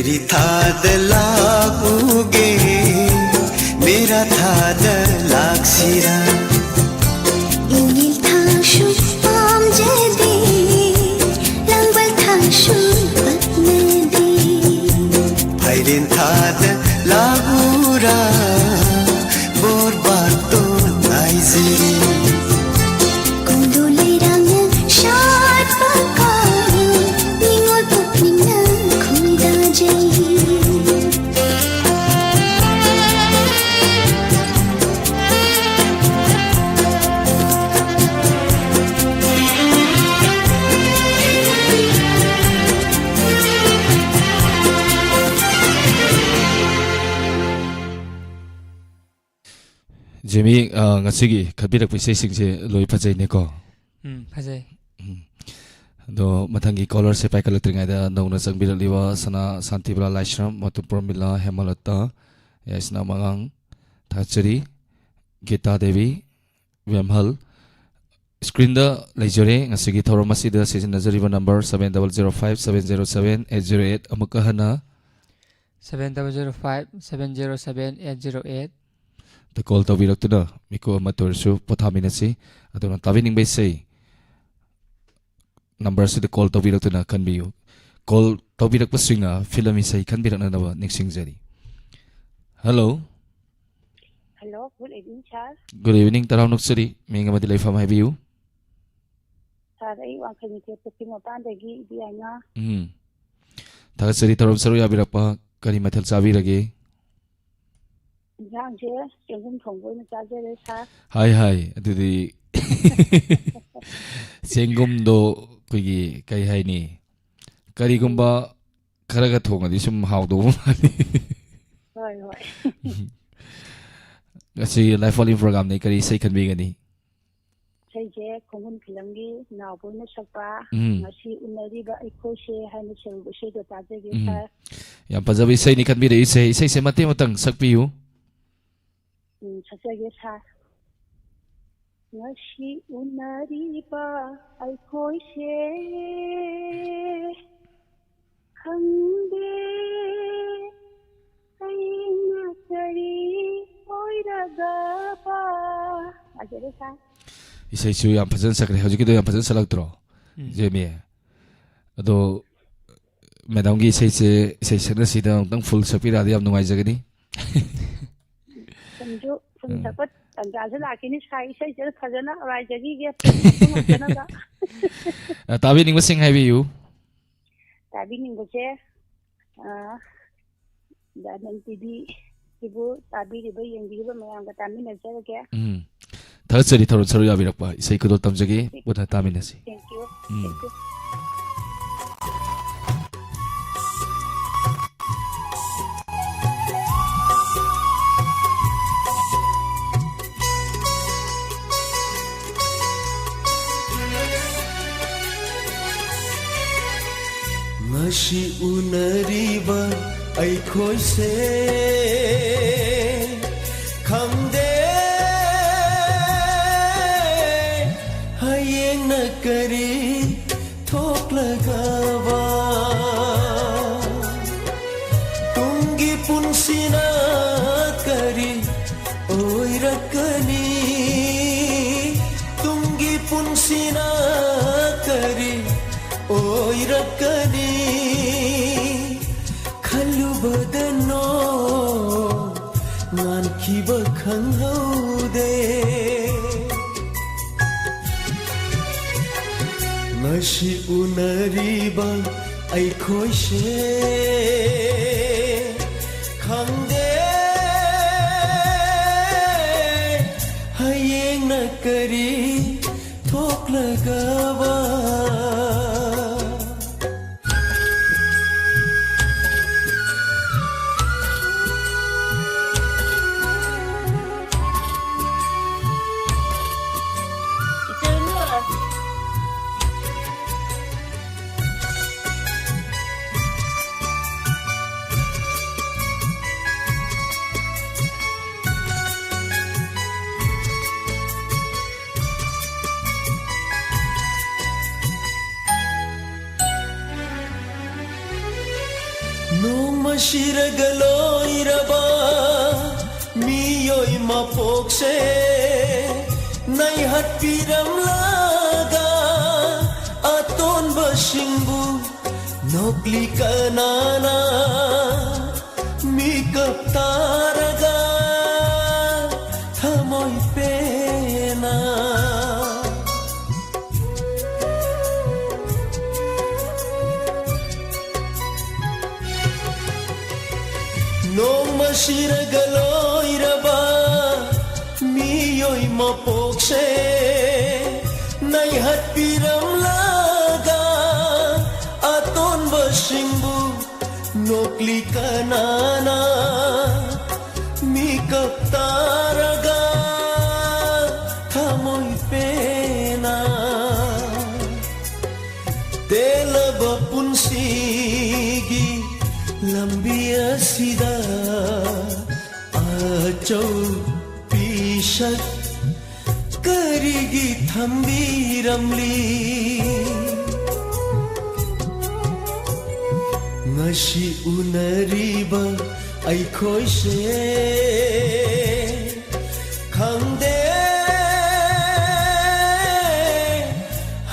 ꯔꯤꯊꯥꯗ ꯂꯥꯛꯎꯒꯦ, ꯃꯦꯔꯥ ꯊꯥꯗ ꯂꯥꯛꯁꯤꯔꯥ? ꯏꯪꯒꯤꯜ ꯊꯥꯡꯁꯨ ꯄꯥꯝꯖꯗꯦ, ꯂꯥꯡꯕꯜ ꯊꯥꯡꯁꯨ ꯄꯛꯅꯗꯦ꯫ ꯐꯥꯏꯔꯦꯟ ꯊꯥꯗ ꯂꯥꯛꯎꯔꯥ, ꯕꯣꯔꯕꯥꯇꯣꯟ ꯉꯥꯏꯖꯔꯤ꯫ ꯀꯣꯟꯗꯣ ꯂꯩꯔꯥꯡꯅ ꯁꯥꯠꯄ ꯀꯥꯏꯅ, ꯅꯤꯉꯣꯜ ꯄꯨꯛꯅꯤꯡꯅ ꯈꯣꯏꯗꯥꯖꯩ꯫ ꯖꯤꯃꯤ, ꯑ, ꯉꯁꯤꯒꯤ ꯈꯟꯕꯤꯔꯛꯄ ꯏꯁꯩꯁꯤꯡꯁꯦ ꯂꯣꯏ ꯐꯖꯩꯅꯦꯀꯣ? ꯎꯝ, ꯐꯖꯩ꯫ ꯎꯝ꯫ ꯑꯗꯣ ꯃꯊꯪꯒꯤ ꯀꯣꯂꯔꯁꯦ ꯄꯥꯏꯈꯠꯂꯛꯇ꯭ꯔꯤꯉꯩꯗ ꯅꯧꯅ ꯆꯪꯕꯤꯔꯛꯂꯤꯕ ꯁꯅꯥ ꯁꯥꯟꯇꯤꯕꯂꯥ ꯂꯥꯏꯁ꯭ꯔꯝ, ꯃꯣꯇꯨ ꯄ꯭ꯔꯃꯤꯂꯥ ꯍꯦꯃꯂꯇꯥ, ꯌꯥꯏꯁꯅꯥ ꯃꯉꯥꯡ, ꯊꯥꯒꯠꯆꯔꯤ꯫ ꯒꯤꯇꯥ ꯗꯦꯕꯤ, ꯕꯦꯝꯍꯜ꯫ ꯁ꯭ꯀ꯭ꯔꯤꯟꯗ ꯂꯩꯖꯔꯦ ꯉꯁꯤꯒꯤ ꯊꯧꯔꯝ ꯑꯁꯤꯗ ꯁꯤꯖꯤꯟꯅꯖꯔꯤꯕ number seven double zero five seven zero seven eight zero eight꯫ ꯑꯃꯨꯛꯀ ꯍꯟꯅ seven double zero five seven zero seven eight zero eight꯫ ꯗ ꯀꯣꯜ ꯇꯧꯕꯤꯔꯛꯇꯨꯅ ꯃꯤꯀꯨꯞ ꯑꯃꯠꯇ ꯑꯣꯏꯔꯁꯨ ꯄꯣꯊꯥꯃꯤꯟꯅꯁꯤ꯫ ꯑꯗꯨꯅ ꯇꯥꯕꯤꯅꯤꯡꯕ ꯏꯁꯩ ꯅꯝꯕꯔꯁꯤꯗ ꯀꯣꯜ ꯇꯧꯕꯤꯔꯛꯇꯨꯅ ꯈꯟꯕꯤꯌꯨ꯫ ꯀꯣꯜ ꯇꯧꯕꯤꯔꯛꯄꯁꯤꯡꯅ ꯐꯤꯂꯝ ꯏꯁꯩ ꯈꯟꯕꯤꯔꯛꯅꯅꯕ ꯅꯤꯡꯁꯤꯡꯖꯔꯤ꯫ Hello. Hello, good evening, sir꯫ Good evening, ꯇꯔꯥꯝꯅ ꯑꯣꯛꯆꯔꯤ꯫ ꯃꯤꯡ ꯑꯃꯗꯤ ꯂꯩꯐꯝ ꯍꯥꯏꯕꯤꯌꯨ꯫ ꯁꯥꯔ, ꯑꯩ ꯋꯥꯡꯈꯩ ꯅꯤꯡꯊꯧ ꯄꯨꯈ꯭ꯔꯤ ꯃꯄꯥꯟꯗꯒꯤ ꯏꯕꯦꯝꯃ꯫ ꯎꯝ꯫ ꯊꯥꯒꯠꯆꯔꯤ ꯊꯧꯔꯝ ꯁꯔꯨꯛ ꯌꯥꯕꯤꯔꯛꯄ꯫ ꯀꯔꯤ ꯃꯊꯦꯜ ꯆꯥꯕꯤꯔꯒꯦ? ꯏꯟꯁꯥꯡꯁꯦ ꯆꯦꯡꯒꯨꯝ ꯊꯣꯡꯕ ꯑꯣꯏꯅ ꯆꯥꯖꯔꯦ, ꯁꯥꯔ꯫ ꯍꯥꯏ, ꯍꯥꯏ꯫ ꯑꯗꯨꯗꯤ ꯆꯦꯡꯒꯨꯝꯗꯣ ꯑꯩꯈꯣꯏꯒꯤ ꯀꯩ ꯍꯥꯏꯅꯤ? ꯀꯔꯤꯒꯨꯝꯕ ꯈꯔꯒ ꯊꯣꯡꯉꯗꯤ ꯁꯨꯝ ꯍꯥꯎꯗꯧꯕ ꯃꯥꯜꯂꯤ꯫ ꯍꯣꯏ, ꯍꯣꯏ꯫ ꯉꯁꯤ ꯂꯥꯏꯐ ꯑꯣꯟꯂꯤ ꯄ꯭ꯔꯣꯒ꯭ꯔꯥꯝꯗꯒꯤ ꯀꯔꯤ ꯏꯁꯩ ꯈꯟꯕꯤꯒꯅꯤ? ꯏꯁꯩꯁꯦ ꯈꯣꯡꯒꯨꯟ ꯐꯤꯂꯝꯒꯤ ꯅꯥꯎꯕꯣꯏꯅ ꯁꯛꯄ ꯎꯝ꯫ ꯉꯁꯤ ꯎꯅꯔꯤꯕ ꯑꯩꯈꯣꯏꯁꯦ ꯍꯥꯏꯅ ꯁꯩꯔꯨꯕ ꯏꯁꯩꯗꯣ ꯇꯥꯖꯒꯦ, ꯎꯝ꯫ ꯁꯥꯔ꯫ ꯌꯥꯝ ꯐꯖꯕ ꯏꯁꯩꯅꯤ ꯈꯟꯕꯤꯔꯛꯏꯁꯦ꯫ ꯏꯁꯩꯁꯦ ꯃꯇꯦꯛ ꯑꯃꯇꯪ ꯁꯛꯄꯤꯌꯨ꯫ ꯎꯝ, ꯁꯛꯆꯒꯦ, ꯁꯥꯔ꯫ ꯉꯁꯤ ꯎꯅꯔꯤꯕ ꯑꯩꯈꯣꯏꯁꯦ ꯈꯪꯗꯦ ꯐꯖꯔꯦ ꯁꯥꯔ꯫ ꯏꯁꯩꯁꯨ ꯌꯥꯝ ꯐꯖꯅ ꯁꯛꯈ꯭ꯔꯦ꯫ ꯍꯧꯖꯤꯛꯀꯤꯗꯣ ꯌꯥꯝ ꯐꯖꯅ ꯁꯛꯂꯛꯇ꯭ꯔꯣ, ꯎꯝ꯫ ꯖꯦꯃꯤ? ꯑꯗꯣ ꯃꯦꯗꯥꯝꯒꯤ ꯏꯁꯩꯁꯦ, ꯏꯁꯩ ꯁꯛꯅꯁꯤꯗ ꯑꯃꯨꯛꯇꯪ ꯐꯨꯜ ꯁꯛꯄꯤꯔꯛꯑꯗꯤ ꯌꯥꯝ ꯅꯨꯡꯉꯥꯏꯖꯒꯅꯤ꯫ ꯐꯨꯜꯁꯨ, ꯐꯨꯜ ꯎꯝ꯫ ꯁꯛꯄ ꯇꯟꯖꯥꯁꯨ ꯂꯥꯛꯈꯤꯅꯤ ꯁꯥꯔ꯫ ꯏꯁꯩꯁꯦ ꯐꯖꯅ ꯉꯥꯏꯖꯈꯤꯒꯦ, ꯐꯨꯜ ꯁꯛꯄ ꯉꯝꯗꯅꯕ꯫ ꯑ, ꯇꯥꯕꯤꯅꯤꯡꯕꯁꯤꯡ ꯍꯥꯏꯕꯤꯌꯨ꯫ ꯇꯥꯕꯤꯅꯤꯡꯕꯁꯦ, ꯑ, ꯗꯥꯏꯃꯟ ꯇꯤꯚꯤ ꯁꯤꯕꯨ ꯇꯥꯕꯤꯔꯤꯕ, ꯌꯦꯡꯕꯤꯔꯤꯕ ꯃꯌꯥꯝꯒ ꯇꯥꯃꯤꯟꯅꯖꯔꯒꯦ꯫ ꯎꯝ꯫ ꯊꯥꯒꯠꯆꯔꯤ ꯊꯧꯔꯝ ꯁꯔꯨꯛ ꯌꯥꯕꯤꯔꯛꯄ꯫ ꯏꯁꯩ ꯈꯨꯗꯣꯜ ꯇꯝꯖꯒꯦ, ꯄꯨꯟꯅ ꯇꯥꯃꯤꯟꯅꯁꯤ꯫ Thank you. Um. Thank you. ꯉꯁꯤ ꯎꯅꯔꯤꯕ ꯑꯩꯈꯣꯏꯁꯦ ꯈꯪꯗꯦ ꯍꯌꯦꯡꯅ ꯀꯔꯤ ꯊꯣꯛꯂꯒꯕ ꯇꯨꯡꯒꯤ ꯄꯨꯟꯁꯤꯅ ꯀꯔꯤ ꯑꯣꯏꯔꯛꯀꯅꯤ? ꯇꯨꯡꯒꯤ ꯄꯨꯟꯁꯤꯅ ꯀꯔꯤ ꯑꯣꯏꯔꯛꯀꯅꯤ? ꯈꯜꯂꯨꯕꯗ ꯅꯣꯡ ꯉꯥꯟꯈꯤꯕ ꯈꯪꯍꯧꯗꯦ꯫ ꯉꯁꯤ ꯎꯅꯔꯤꯕ ꯑꯩꯈꯣꯏꯁꯦ ꯈꯪꯗꯦ ꯍꯌꯦꯡꯅ ꯀꯔꯤ ꯊꯣꯛꯂꯒꯕ꯫ ꯅꯣꯡꯃ ꯁꯤꯔꯒ ꯂꯣꯏꯔꯕ ꯃꯤꯑꯣꯏ ꯃꯄꯣꯛꯁꯦ ꯅꯩꯍꯠꯄꯤꯔꯝꯂꯒ ꯑꯇꯣꯟꯕꯁꯤꯡꯕꯨ ꯅꯣꯛꯂꯤ ꯀꯅꯥꯅ ꯃꯤꯀꯞ ꯇꯥꯔꯒ ꯊꯃꯣꯏ ꯄꯦꯟꯅ ꯅꯣꯡꯃ ꯁꯤꯔꯒ ꯂꯣꯏꯔꯕ ꯃꯤꯑꯣꯏ ꯃꯄꯣꯛꯁꯦ ꯅꯩꯍꯠꯄꯤꯔꯝꯂꯒ ꯑꯇꯣꯟꯕꯁꯤꯡꯕꯨ ꯅꯣꯛꯂꯤ ꯀꯅꯥꯅ ꯃꯤꯀꯞ ꯇꯥꯔꯒ ꯊꯃꯣꯏ ꯄꯦꯟꯅ ꯇꯦꯜꯂꯕ ꯄꯨꯟꯁꯤꯒꯤ ꯂꯝꯕꯤ ꯑꯁꯤꯗ ꯑꯆꯧ ꯄꯤꯁꯛ ꯀꯔꯤꯒꯤ ꯊꯝꯕꯤꯔꯝꯂꯤ? ꯉꯁꯤ ꯎꯅꯔꯤꯕ ꯑꯩꯈꯣꯏꯁꯦ ꯈꯪꯗꯦ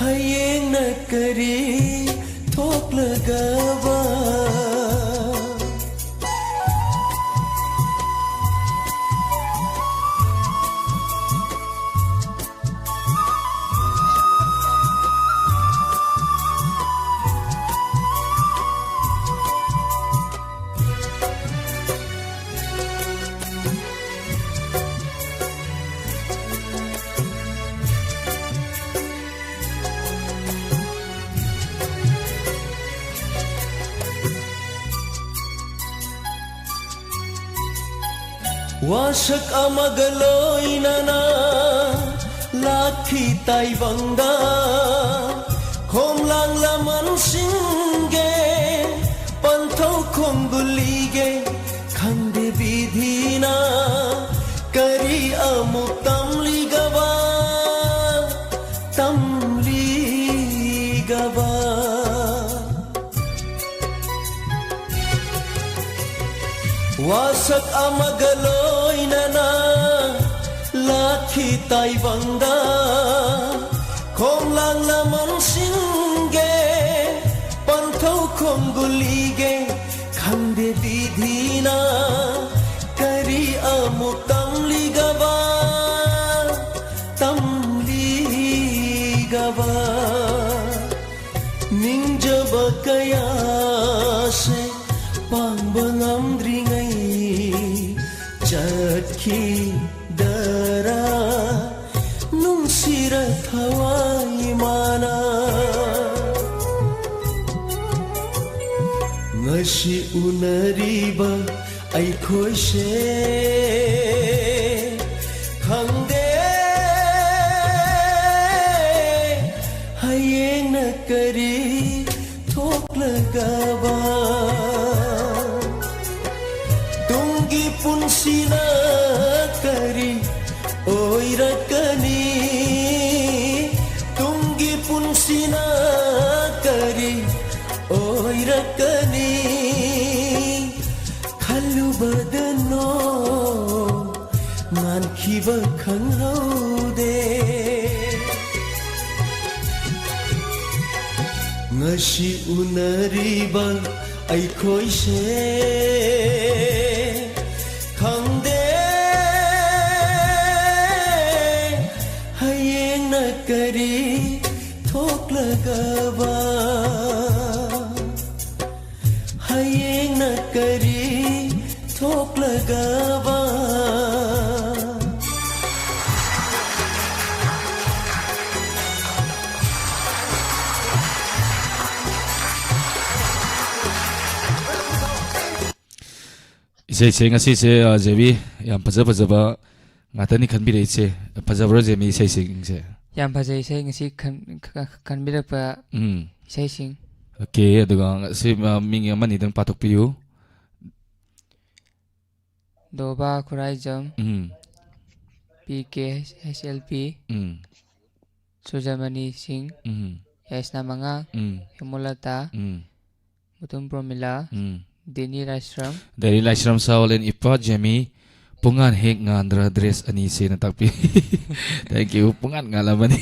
ꯍꯌꯦꯡꯅ ꯀꯔꯤ ꯊꯣꯛꯂꯒꯕ꯫ ꯋꯥꯁꯛ ꯑꯃꯒ ꯂꯣꯏꯅꯅ ꯂꯥꯛꯈꯤ ꯇꯥꯏꯕꯪꯗ꯫ ꯈꯣꯝꯂꯥꯡ ꯂꯃꯟꯁꯤꯡꯒꯦ ꯄꯟꯊꯧ ꯈꯣꯡꯒꯨꯜꯂꯤꯒꯦ ꯈꯪꯗꯦ ꯕꯤꯙꯤꯅ ꯀꯔꯤ ꯑꯃꯨꯛ ꯇꯝꯂꯤꯒꯕ, ꯇꯝꯂꯤꯒꯕ꯫ ꯋꯥꯁꯛ ꯑꯃꯒ ꯂꯣꯏꯅꯅ ꯇꯥꯈꯤ ꯇꯥꯏꯕꯪꯗ ꯈꯣꯡꯂꯥꯡ ꯂꯃꯟꯁꯤꯡꯒꯤ ꯄꯟꯊꯧ ꯈꯣꯡꯒꯨꯜꯂꯤꯒꯦ ꯈꯪꯗꯦ ꯕꯤꯙꯤꯅ ꯀꯔꯤ ꯑꯃꯨꯛ ꯇꯝꯂꯤꯒꯕ, ꯇꯝꯂꯤꯒꯕ꯫ ꯅꯤꯡꯖꯕ ꯀꯌꯥꯁꯦ ꯄꯥꯡꯕ ꯉꯝꯗ꯭ꯔꯤꯉꯩ ꯆꯠꯈꯤꯗꯔꯥ ꯅꯨꯡꯁꯤꯔ ꯊꯋꯥꯏ ꯃꯥꯅ꯫ ꯉꯁꯤ ꯎꯅꯔꯤꯕ ꯑꯩꯈꯣꯏꯁꯦ ꯈꯪꯗꯦ ꯍꯌꯦꯡꯅ ꯀꯔꯤ ꯊꯣꯛꯂꯒꯕ꯫ ꯇꯨꯡꯒꯤ ꯄꯨꯟꯁꯤꯅ ꯀꯔꯤ ꯑꯣꯏꯔꯛꯀꯅꯤ? ꯇꯨꯡꯒꯤ ꯄꯨꯟꯁꯤꯅ ꯀꯔꯤ ꯑꯣꯏꯔꯛꯀꯅꯤ? ꯈꯜꯂꯨꯕꯗ ꯅꯣꯡ ꯉꯥꯟꯈꯤꯕ ꯈꯪꯍꯧꯗꯦ꯫ ꯉꯁꯤ ꯎꯅꯔꯤꯕ ꯑꯩꯈꯣꯏꯁꯦ ꯈꯪꯗꯦ ꯍꯌꯦꯡꯅ ꯀꯔꯤ ꯊꯣꯛꯂꯒꯕ꯫ ꯍꯌꯦꯡꯅ ꯀꯔꯤ ꯊꯣꯛꯂꯒꯕ꯫ ꯏꯁꯩꯁꯦ ꯉꯁꯤꯁꯦ, ꯑ, ꯖꯦꯕꯤ, ꯌꯥꯝ ꯐꯖ ꯐꯖꯕ ꯉꯥꯛꯇꯅꯤ ꯈꯟꯕꯤꯔꯛꯏꯁꯦ꯫ ꯐꯖꯕ꯭ꯔꯣ, ꯖꯦꯃꯤ, ꯏꯁꯩꯁꯤꯡꯁꯦ? ꯌꯥꯝ ꯐꯖꯩ ꯏꯁꯩ ꯉꯁꯤ ꯈꯟ-, ꯈ-, ꯈꯟꯕꯤꯔꯛꯄ ꯎꯝ꯫ ꯏꯁꯩꯁꯤꯡ꯫ ꯑꯣꯀꯦ, ꯑꯗꯨꯒ ꯁꯤ, ꯑ, ꯃꯤꯡ ꯑꯃꯅꯤꯗꯪ ꯄꯥꯊꯣꯛꯄꯤꯌꯨ꯫ ꯗꯣꯕꯥ ꯈꯨꯔꯥꯏꯖꯝ, ꯎꯝ꯫ ꯄꯤ ꯀꯦ ꯍꯩꯁ ꯑꯦꯜ ꯄꯤ, ꯎꯝ꯫ ꯁꯨꯖꯃꯅꯤ ꯁꯤꯡ, ꯎꯝ꯫ ꯌꯥꯏꯁꯅꯥ ꯃꯉꯥ, ꯎꯝ꯫ ꯍꯦꯃꯣꯂꯇꯥ, ꯎꯝ꯫ ꯃꯨꯇꯨꯝ ꯄ꯭ꯔꯣꯃꯤꯂꯥ, ꯎꯝ꯫ ꯗꯦꯅꯤ ꯂꯥꯏꯁ꯭ꯔꯝ꯫ ꯗꯦꯅꯤ ꯂꯥꯏꯁ꯭ꯔꯝ, ꯁꯥꯎꯂꯦꯟ ꯏꯄꯥ, ꯖꯦꯃꯤ, ꯄꯨꯡꯉꯥꯟ ꯍꯦꯛ ꯉꯥꯟꯗ꯭ꯔꯥ ꯗ꯭ꯔꯦꯁ ꯑꯅꯤꯁꯦꯅ ꯇꯥꯛꯄꯤ꯫ Thank you꯫ ꯄꯨꯡꯉꯥꯟ ꯉꯥꯜꯂꯝꯃꯅꯤ꯫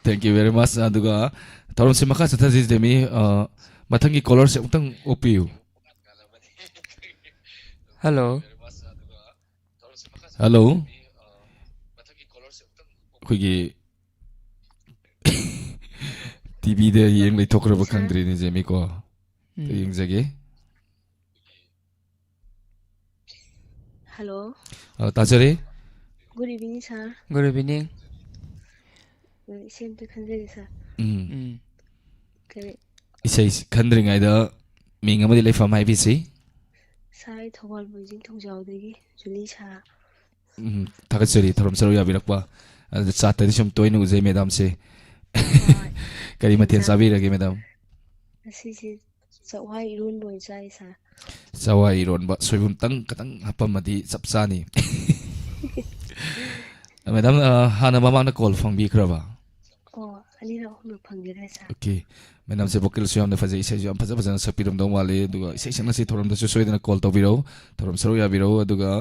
Thank you very much꯫ ꯑꯗꯨꯒ ꯊꯧꯔꯝꯁꯤ ꯃꯈꯥ ꯆꯠꯊꯁꯤ, ꯖꯦꯃꯤ꯫ ꯑ, ꯃꯊꯪꯒꯤ ꯀꯣꯂꯔꯁꯦ ꯑꯃꯨꯛꯇꯪ ꯑꯣꯛꯄꯤꯌꯨ꯫ ꯍꯜꯂꯣ꯫ ꯍꯜꯂꯣ꯫ ꯑꯩꯈꯣꯏꯒꯤ ꯇꯤꯚꯤꯗ ꯌꯦꯡ ꯂꯩꯊꯣꯛꯈ꯭ꯔꯕ ꯁꯥꯔ꯫ ꯈꯪꯗ꯭ꯔꯦꯅꯦ, ꯖꯦꯃꯤꯀꯣ꯫ ꯎꯝ꯫ ꯌꯦꯡꯖꯒꯦ꯫ ꯍꯜꯂꯣ꯫ ꯑ, ꯇꯥꯖꯔꯦ꯫ Good evening, sir꯫ Good evening꯫ ꯎꯝ, ꯏꯁꯩ ꯑꯝꯇ ꯈꯟꯖꯒꯦ, sir꯫ ꯎꯝ꯫ ꯎꯝ꯫ ꯀꯔꯤ? ꯏꯁꯩ ꯈꯟꯗ꯭ꯔꯤꯉꯩꯗ ꯃꯤꯡ ꯑꯃꯗꯤ ꯂꯩꯐꯝ ꯍꯥꯏꯕꯤꯁꯤ꯫ Sir, ꯑꯩ ꯊꯧꯕꯥꯜ ꯃꯣꯏꯖꯤꯡ ꯊꯣꯡꯖꯥꯎꯗꯒꯤ ꯖꯨꯂꯤ ꯁꯥ꯫ ꯎꯝ, ꯊꯥꯒꯠꯆꯔꯤ ꯊꯧꯔꯝ ꯁꯔꯨꯛ ꯌꯥꯕꯤꯔꯛꯄ꯫ ꯑꯗꯨ ꯆꯥꯠꯇꯗꯤ ꯁꯨꯝ ꯇꯣꯏꯅ ꯎꯖꯩ ꯃꯦꯗꯥꯝꯁꯦ꯫ ꯍꯣꯏ꯫ ꯀꯔꯤ ꯃꯊꯦꯜ ꯆꯥꯛ ꯆꯥꯕꯤꯔꯒꯦ, ꯃꯦꯗꯥꯝ? ꯉꯁꯤꯁꯦ ꯆꯥꯛꯋꯥꯏ ꯏꯔꯣꯟꯕ ꯑꯣꯏꯅ ꯆꯥꯏ, sir꯫ ꯆꯥꯛꯋꯥꯏ ꯏꯔꯣꯟꯕ, ꯁꯣꯏꯕꯨꯝꯇꯪ ꯈꯇꯪ ꯍꯥꯞꯄꯝꯃꯗꯤ ꯆꯞ ꯆꯥꯅꯤ꯫ ꯃꯦꯗꯥꯝ, ꯑ, ꯍꯥꯟꯅ ꯃꯃꯥꯡꯗ ꯀꯣꯜ ꯐꯪꯕꯤꯈ꯭ꯔꯕ? ꯑꯣ, ꯑꯅꯤꯔꯛ ꯑꯍꯨꯝꯂꯛ ꯐꯪꯖꯔꯦ, sir꯫ Okay꯫ ꯃꯦꯗꯥꯝꯁꯦ ꯚꯣꯀꯦꯜꯁꯨ ꯌꯥꯝꯅ ꯐꯖꯩ, ꯏꯁꯩꯁꯨ ꯌꯥꯝ ꯐꯖ ꯐꯖꯅ ꯁꯛꯄꯤꯔꯝꯗꯧ ꯃꯥꯜꯂꯤ꯫ ꯑꯗꯨꯒ ꯏꯁꯩ ꯁꯛꯅꯁꯤ ꯊꯧꯔꯝꯗꯁꯨ ꯁꯣꯏꯗꯅ ꯀꯣꯜ ꯇꯧꯕꯤꯔꯛꯎ, ꯊꯧꯔꯝ ꯁꯔꯨꯛ ꯌꯥꯕꯤꯔꯛꯎ꯫ ꯑꯗꯨꯒ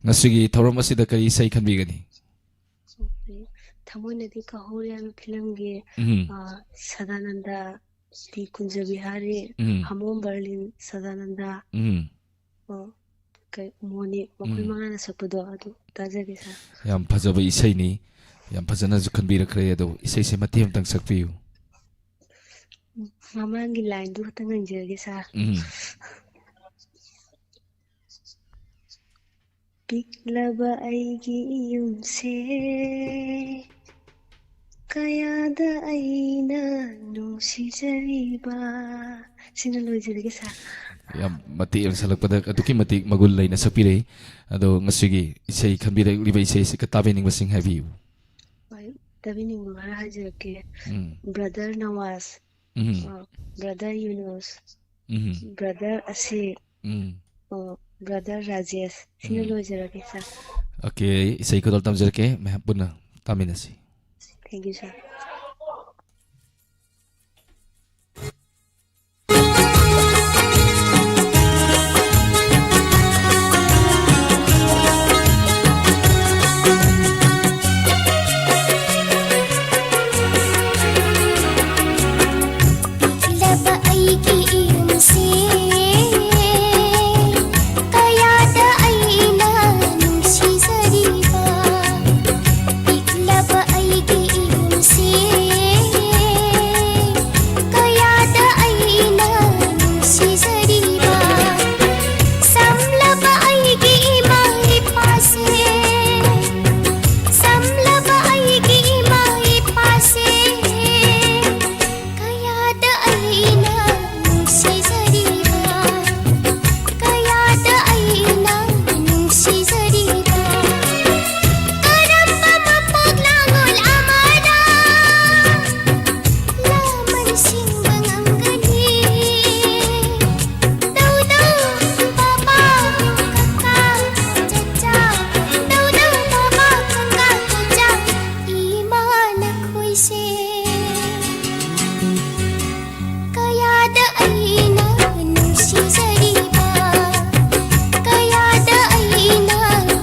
ꯉꯁꯤꯒꯤ ꯊꯧꯔꯝ ꯑꯁꯤꯗ ꯀꯔꯤ ꯏꯁꯩ ꯈꯟꯕꯤꯒꯅꯤ? Okay꯫ ꯊꯃꯣꯏꯅꯗꯤ ꯀꯥꯍꯧꯔꯦ ꯍꯥꯏꯕ ꯐꯤꯂꯝꯒꯤ, ꯎꯝ꯫ ꯑ, ꯁꯗꯥꯅꯟꯗ, ꯇꯤ ꯀꯨꯟꯖꯕꯤꯍꯥꯔꯤ, ꯎꯝ꯫ ꯍꯥꯃꯣꯝ ꯕꯔꯂꯤꯟ, ꯁꯗꯥꯅꯟꯗ, ꯎꯝ꯫ ꯑꯣ, ꯀꯩ, ꯃꯣꯅꯤ, ꯃꯈꯣꯏ ꯎꯝ꯫ ꯃꯉꯥꯅ ꯁꯛꯄꯗꯣ ꯑꯗꯨ ꯇꯥꯖꯒꯦ, sir꯫ ꯌꯥꯝ ꯐꯖꯕ ꯏꯁꯩꯅꯤ꯫ ꯌꯥꯝ ꯐꯖꯅꯁꯨ ꯈꯟꯕꯤꯔꯛꯈ꯭ꯔꯦ꯫ ꯑꯗꯣ ꯏꯁꯩꯁꯦ ꯃꯇꯦꯛ ꯑꯃꯇꯪ ꯁꯛꯄꯤꯌꯨ꯫ ꯃꯃꯥꯡꯒꯤ ꯂꯥꯏꯟꯗꯨ ꯈꯛꯇꯪ ꯉꯪꯖꯔꯒꯦ, sir꯫ ꯎꯝ꯫ ꯄꯤꯛꯂꯕ ꯑꯩꯒꯤ ꯌꯨꯝꯁꯦ, ꯀꯌꯥꯗ ꯑꯩꯅ ꯅꯨꯡꯁꯤꯖꯔꯤꯕ꯫ ꯁꯤꯅ ꯂꯣꯏꯖꯔꯒꯦ, sir꯫ ꯌꯥꯝ ꯃꯇꯦꯛ ꯑꯃ ꯁꯛꯂꯛꯄꯗ ꯑꯗꯨꯛꯀꯤ ꯃꯇꯤꯛ ꯃꯒꯨꯟ ꯂꯩꯅ ꯁꯛꯄꯤꯔꯛꯏ꯫ ꯑꯗꯣ ꯉꯁꯤꯒꯤ ꯏꯁꯩ ꯈꯟꯕꯤꯔꯛꯂꯤꯕ ꯏꯁꯩ ꯑꯁꯤ ꯇꯥꯕꯤꯅꯤꯡꯕꯁꯤꯡ ꯍꯥꯏꯕꯤꯌꯨ꯫ ꯍꯣꯏ, ꯇꯥꯕꯤꯅꯤꯡꯕ ꯈꯔ ꯍꯥꯏꯖꯔꯛꯀꯦ꯫ ꯎꯝ꯫ Brother ꯅꯋꯥꯖ, ꯎꯝ꯫ ꯑ, Brother ꯌꯨꯅꯨꯁ, ꯎꯝ꯫ Brother ꯑꯁꯤꯐ, ꯎꯝ꯫ ꯑ, Brother ꯔꯥꯖꯦꯁ, ꯁꯤꯅ ꯎꯝ꯫ ꯂꯣꯏꯖꯔꯒꯦ, sir꯫ Okay, ꯏꯁꯩ ꯈꯨꯗꯣꯜ ꯇꯝꯖꯔꯛꯀꯦ, ꯃꯌꯥꯝ ꯄꯨꯟꯅ ꯇꯥꯃꯤꯟꯅꯁꯤ꯫ Thank you, sir꯫ ꯑꯩꯒꯤ ꯏꯌꯨꯝꯁꯦ ꯀꯌꯥꯗ ꯑꯩꯅ ꯅꯨꯡꯁꯤꯖꯔꯤꯕ, ꯄꯤꯛꯂꯕ ꯑꯩꯒꯤ ꯏꯌꯨꯝꯁꯦ ꯀꯌꯥꯗ ꯑꯩꯅ ꯅꯨꯡꯁꯤꯖꯔꯤꯕ, ꯁꯝꯂꯕ ꯑꯩꯒꯤ ꯏꯃꯥ ꯏꯄꯥꯁꯦ, ꯁꯝꯂꯕ ꯑꯩꯒꯤ ꯏꯃꯥ ꯏꯄꯥꯁꯦ ꯀꯌꯥꯗ ꯑꯩꯅ ꯅꯨꯡꯁꯤꯖꯔꯤꯕ, ꯀꯌꯥꯗ ꯑꯩꯅ ꯅꯨꯡꯁꯤꯖꯔꯤꯕ, ꯀꯔꯝꯕ ꯃꯄꯣꯛ ꯂꯥꯡꯒꯣꯜ ꯑꯃꯗ ꯂꯥꯃꯟꯁꯤꯡꯕ ꯉꯝꯒꯅꯤ? ꯗꯧꯗꯧ ꯕꯥꯕꯥ ꯀꯀꯥ ꯆꯆꯥ, ꯗꯧꯗꯧ ꯕꯥꯕꯥ ꯀꯀꯥ ꯆꯆꯥ, ꯏꯃꯥ ꯅꯈꯣꯏꯁꯦ ꯀꯌꯥꯗ ꯑꯩꯅ ꯅꯨꯡꯁꯤꯖꯔꯤꯕ, ꯀꯌꯥꯗ ꯑꯩꯅ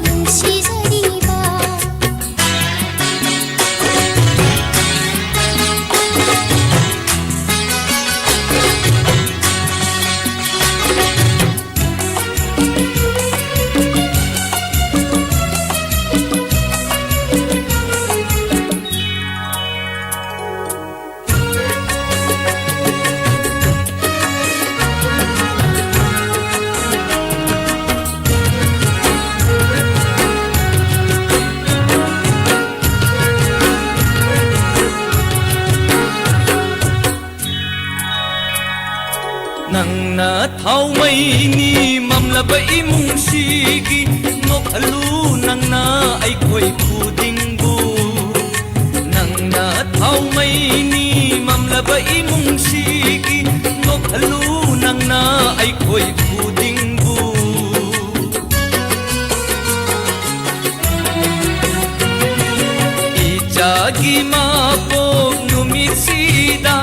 ꯅꯨꯡꯁꯤꯖꯔꯤꯕ꯫ ꯅꯪꯅ ꯊꯥꯎꯃꯩꯅꯤ ꯃꯝꯂꯕ ꯏꯃꯨꯡꯁꯤꯒꯤ, ꯅꯣꯛꯍꯜꯂꯨ ꯅꯪꯅ ꯑꯩꯈꯣꯏ ꯈꯨꯗꯤꯡꯕꯨ꯫ ꯅꯪꯅ ꯊꯥꯎꯃꯩꯅꯤ ꯃꯝꯂꯕ ꯏꯃꯨꯡꯁꯤꯒꯤ, ꯅꯣꯛꯍꯜꯂꯨ ꯅꯪꯅ ꯑꯩꯈꯣꯏ ꯈꯨꯗꯤꯡꯕꯨ꯫ ꯏꯆꯥꯒꯤ ꯃꯄꯣꯛ ꯅꯨꯃꯤꯠꯁꯤꯗ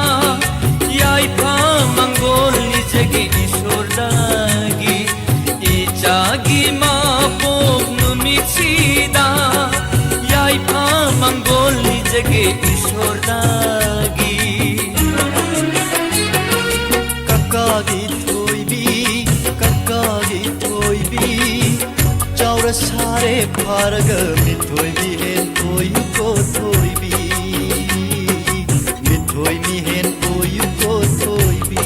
ꯌꯥꯏꯐ ꯃꯪꯒꯣꯜ ꯅꯤꯖꯒꯦ ꯏꯁꯣꯔꯗꯒꯤ꯫ ꯏꯆꯥꯒꯤ ꯃꯄꯣꯛ ꯅꯨꯃꯤꯠꯁꯤꯗ ꯌꯥꯏꯐ ꯃꯪꯒꯣꯜ ꯅꯤꯖꯒꯦ ꯏꯁꯣꯔꯗꯒꯤ꯫ ꯀꯀꯥꯒꯤ ꯊꯣꯏꯕꯤ, ꯀꯀꯥꯒꯤ ꯊꯣꯏꯕꯤ, ꯆꯥꯎꯔ ꯁꯥꯔꯦ ꯐꯥꯔꯒ ꯃꯤꯊꯣꯏꯕꯤ ꯍꯦꯟ ꯑꯣꯏꯌꯨꯀꯣ ꯊꯣꯏꯕꯤ, ꯃꯤꯊꯣꯏ ꯃꯤꯍꯦꯟ ꯑꯣꯏꯌꯨꯀꯣ ꯊꯣꯏꯕꯤ꯫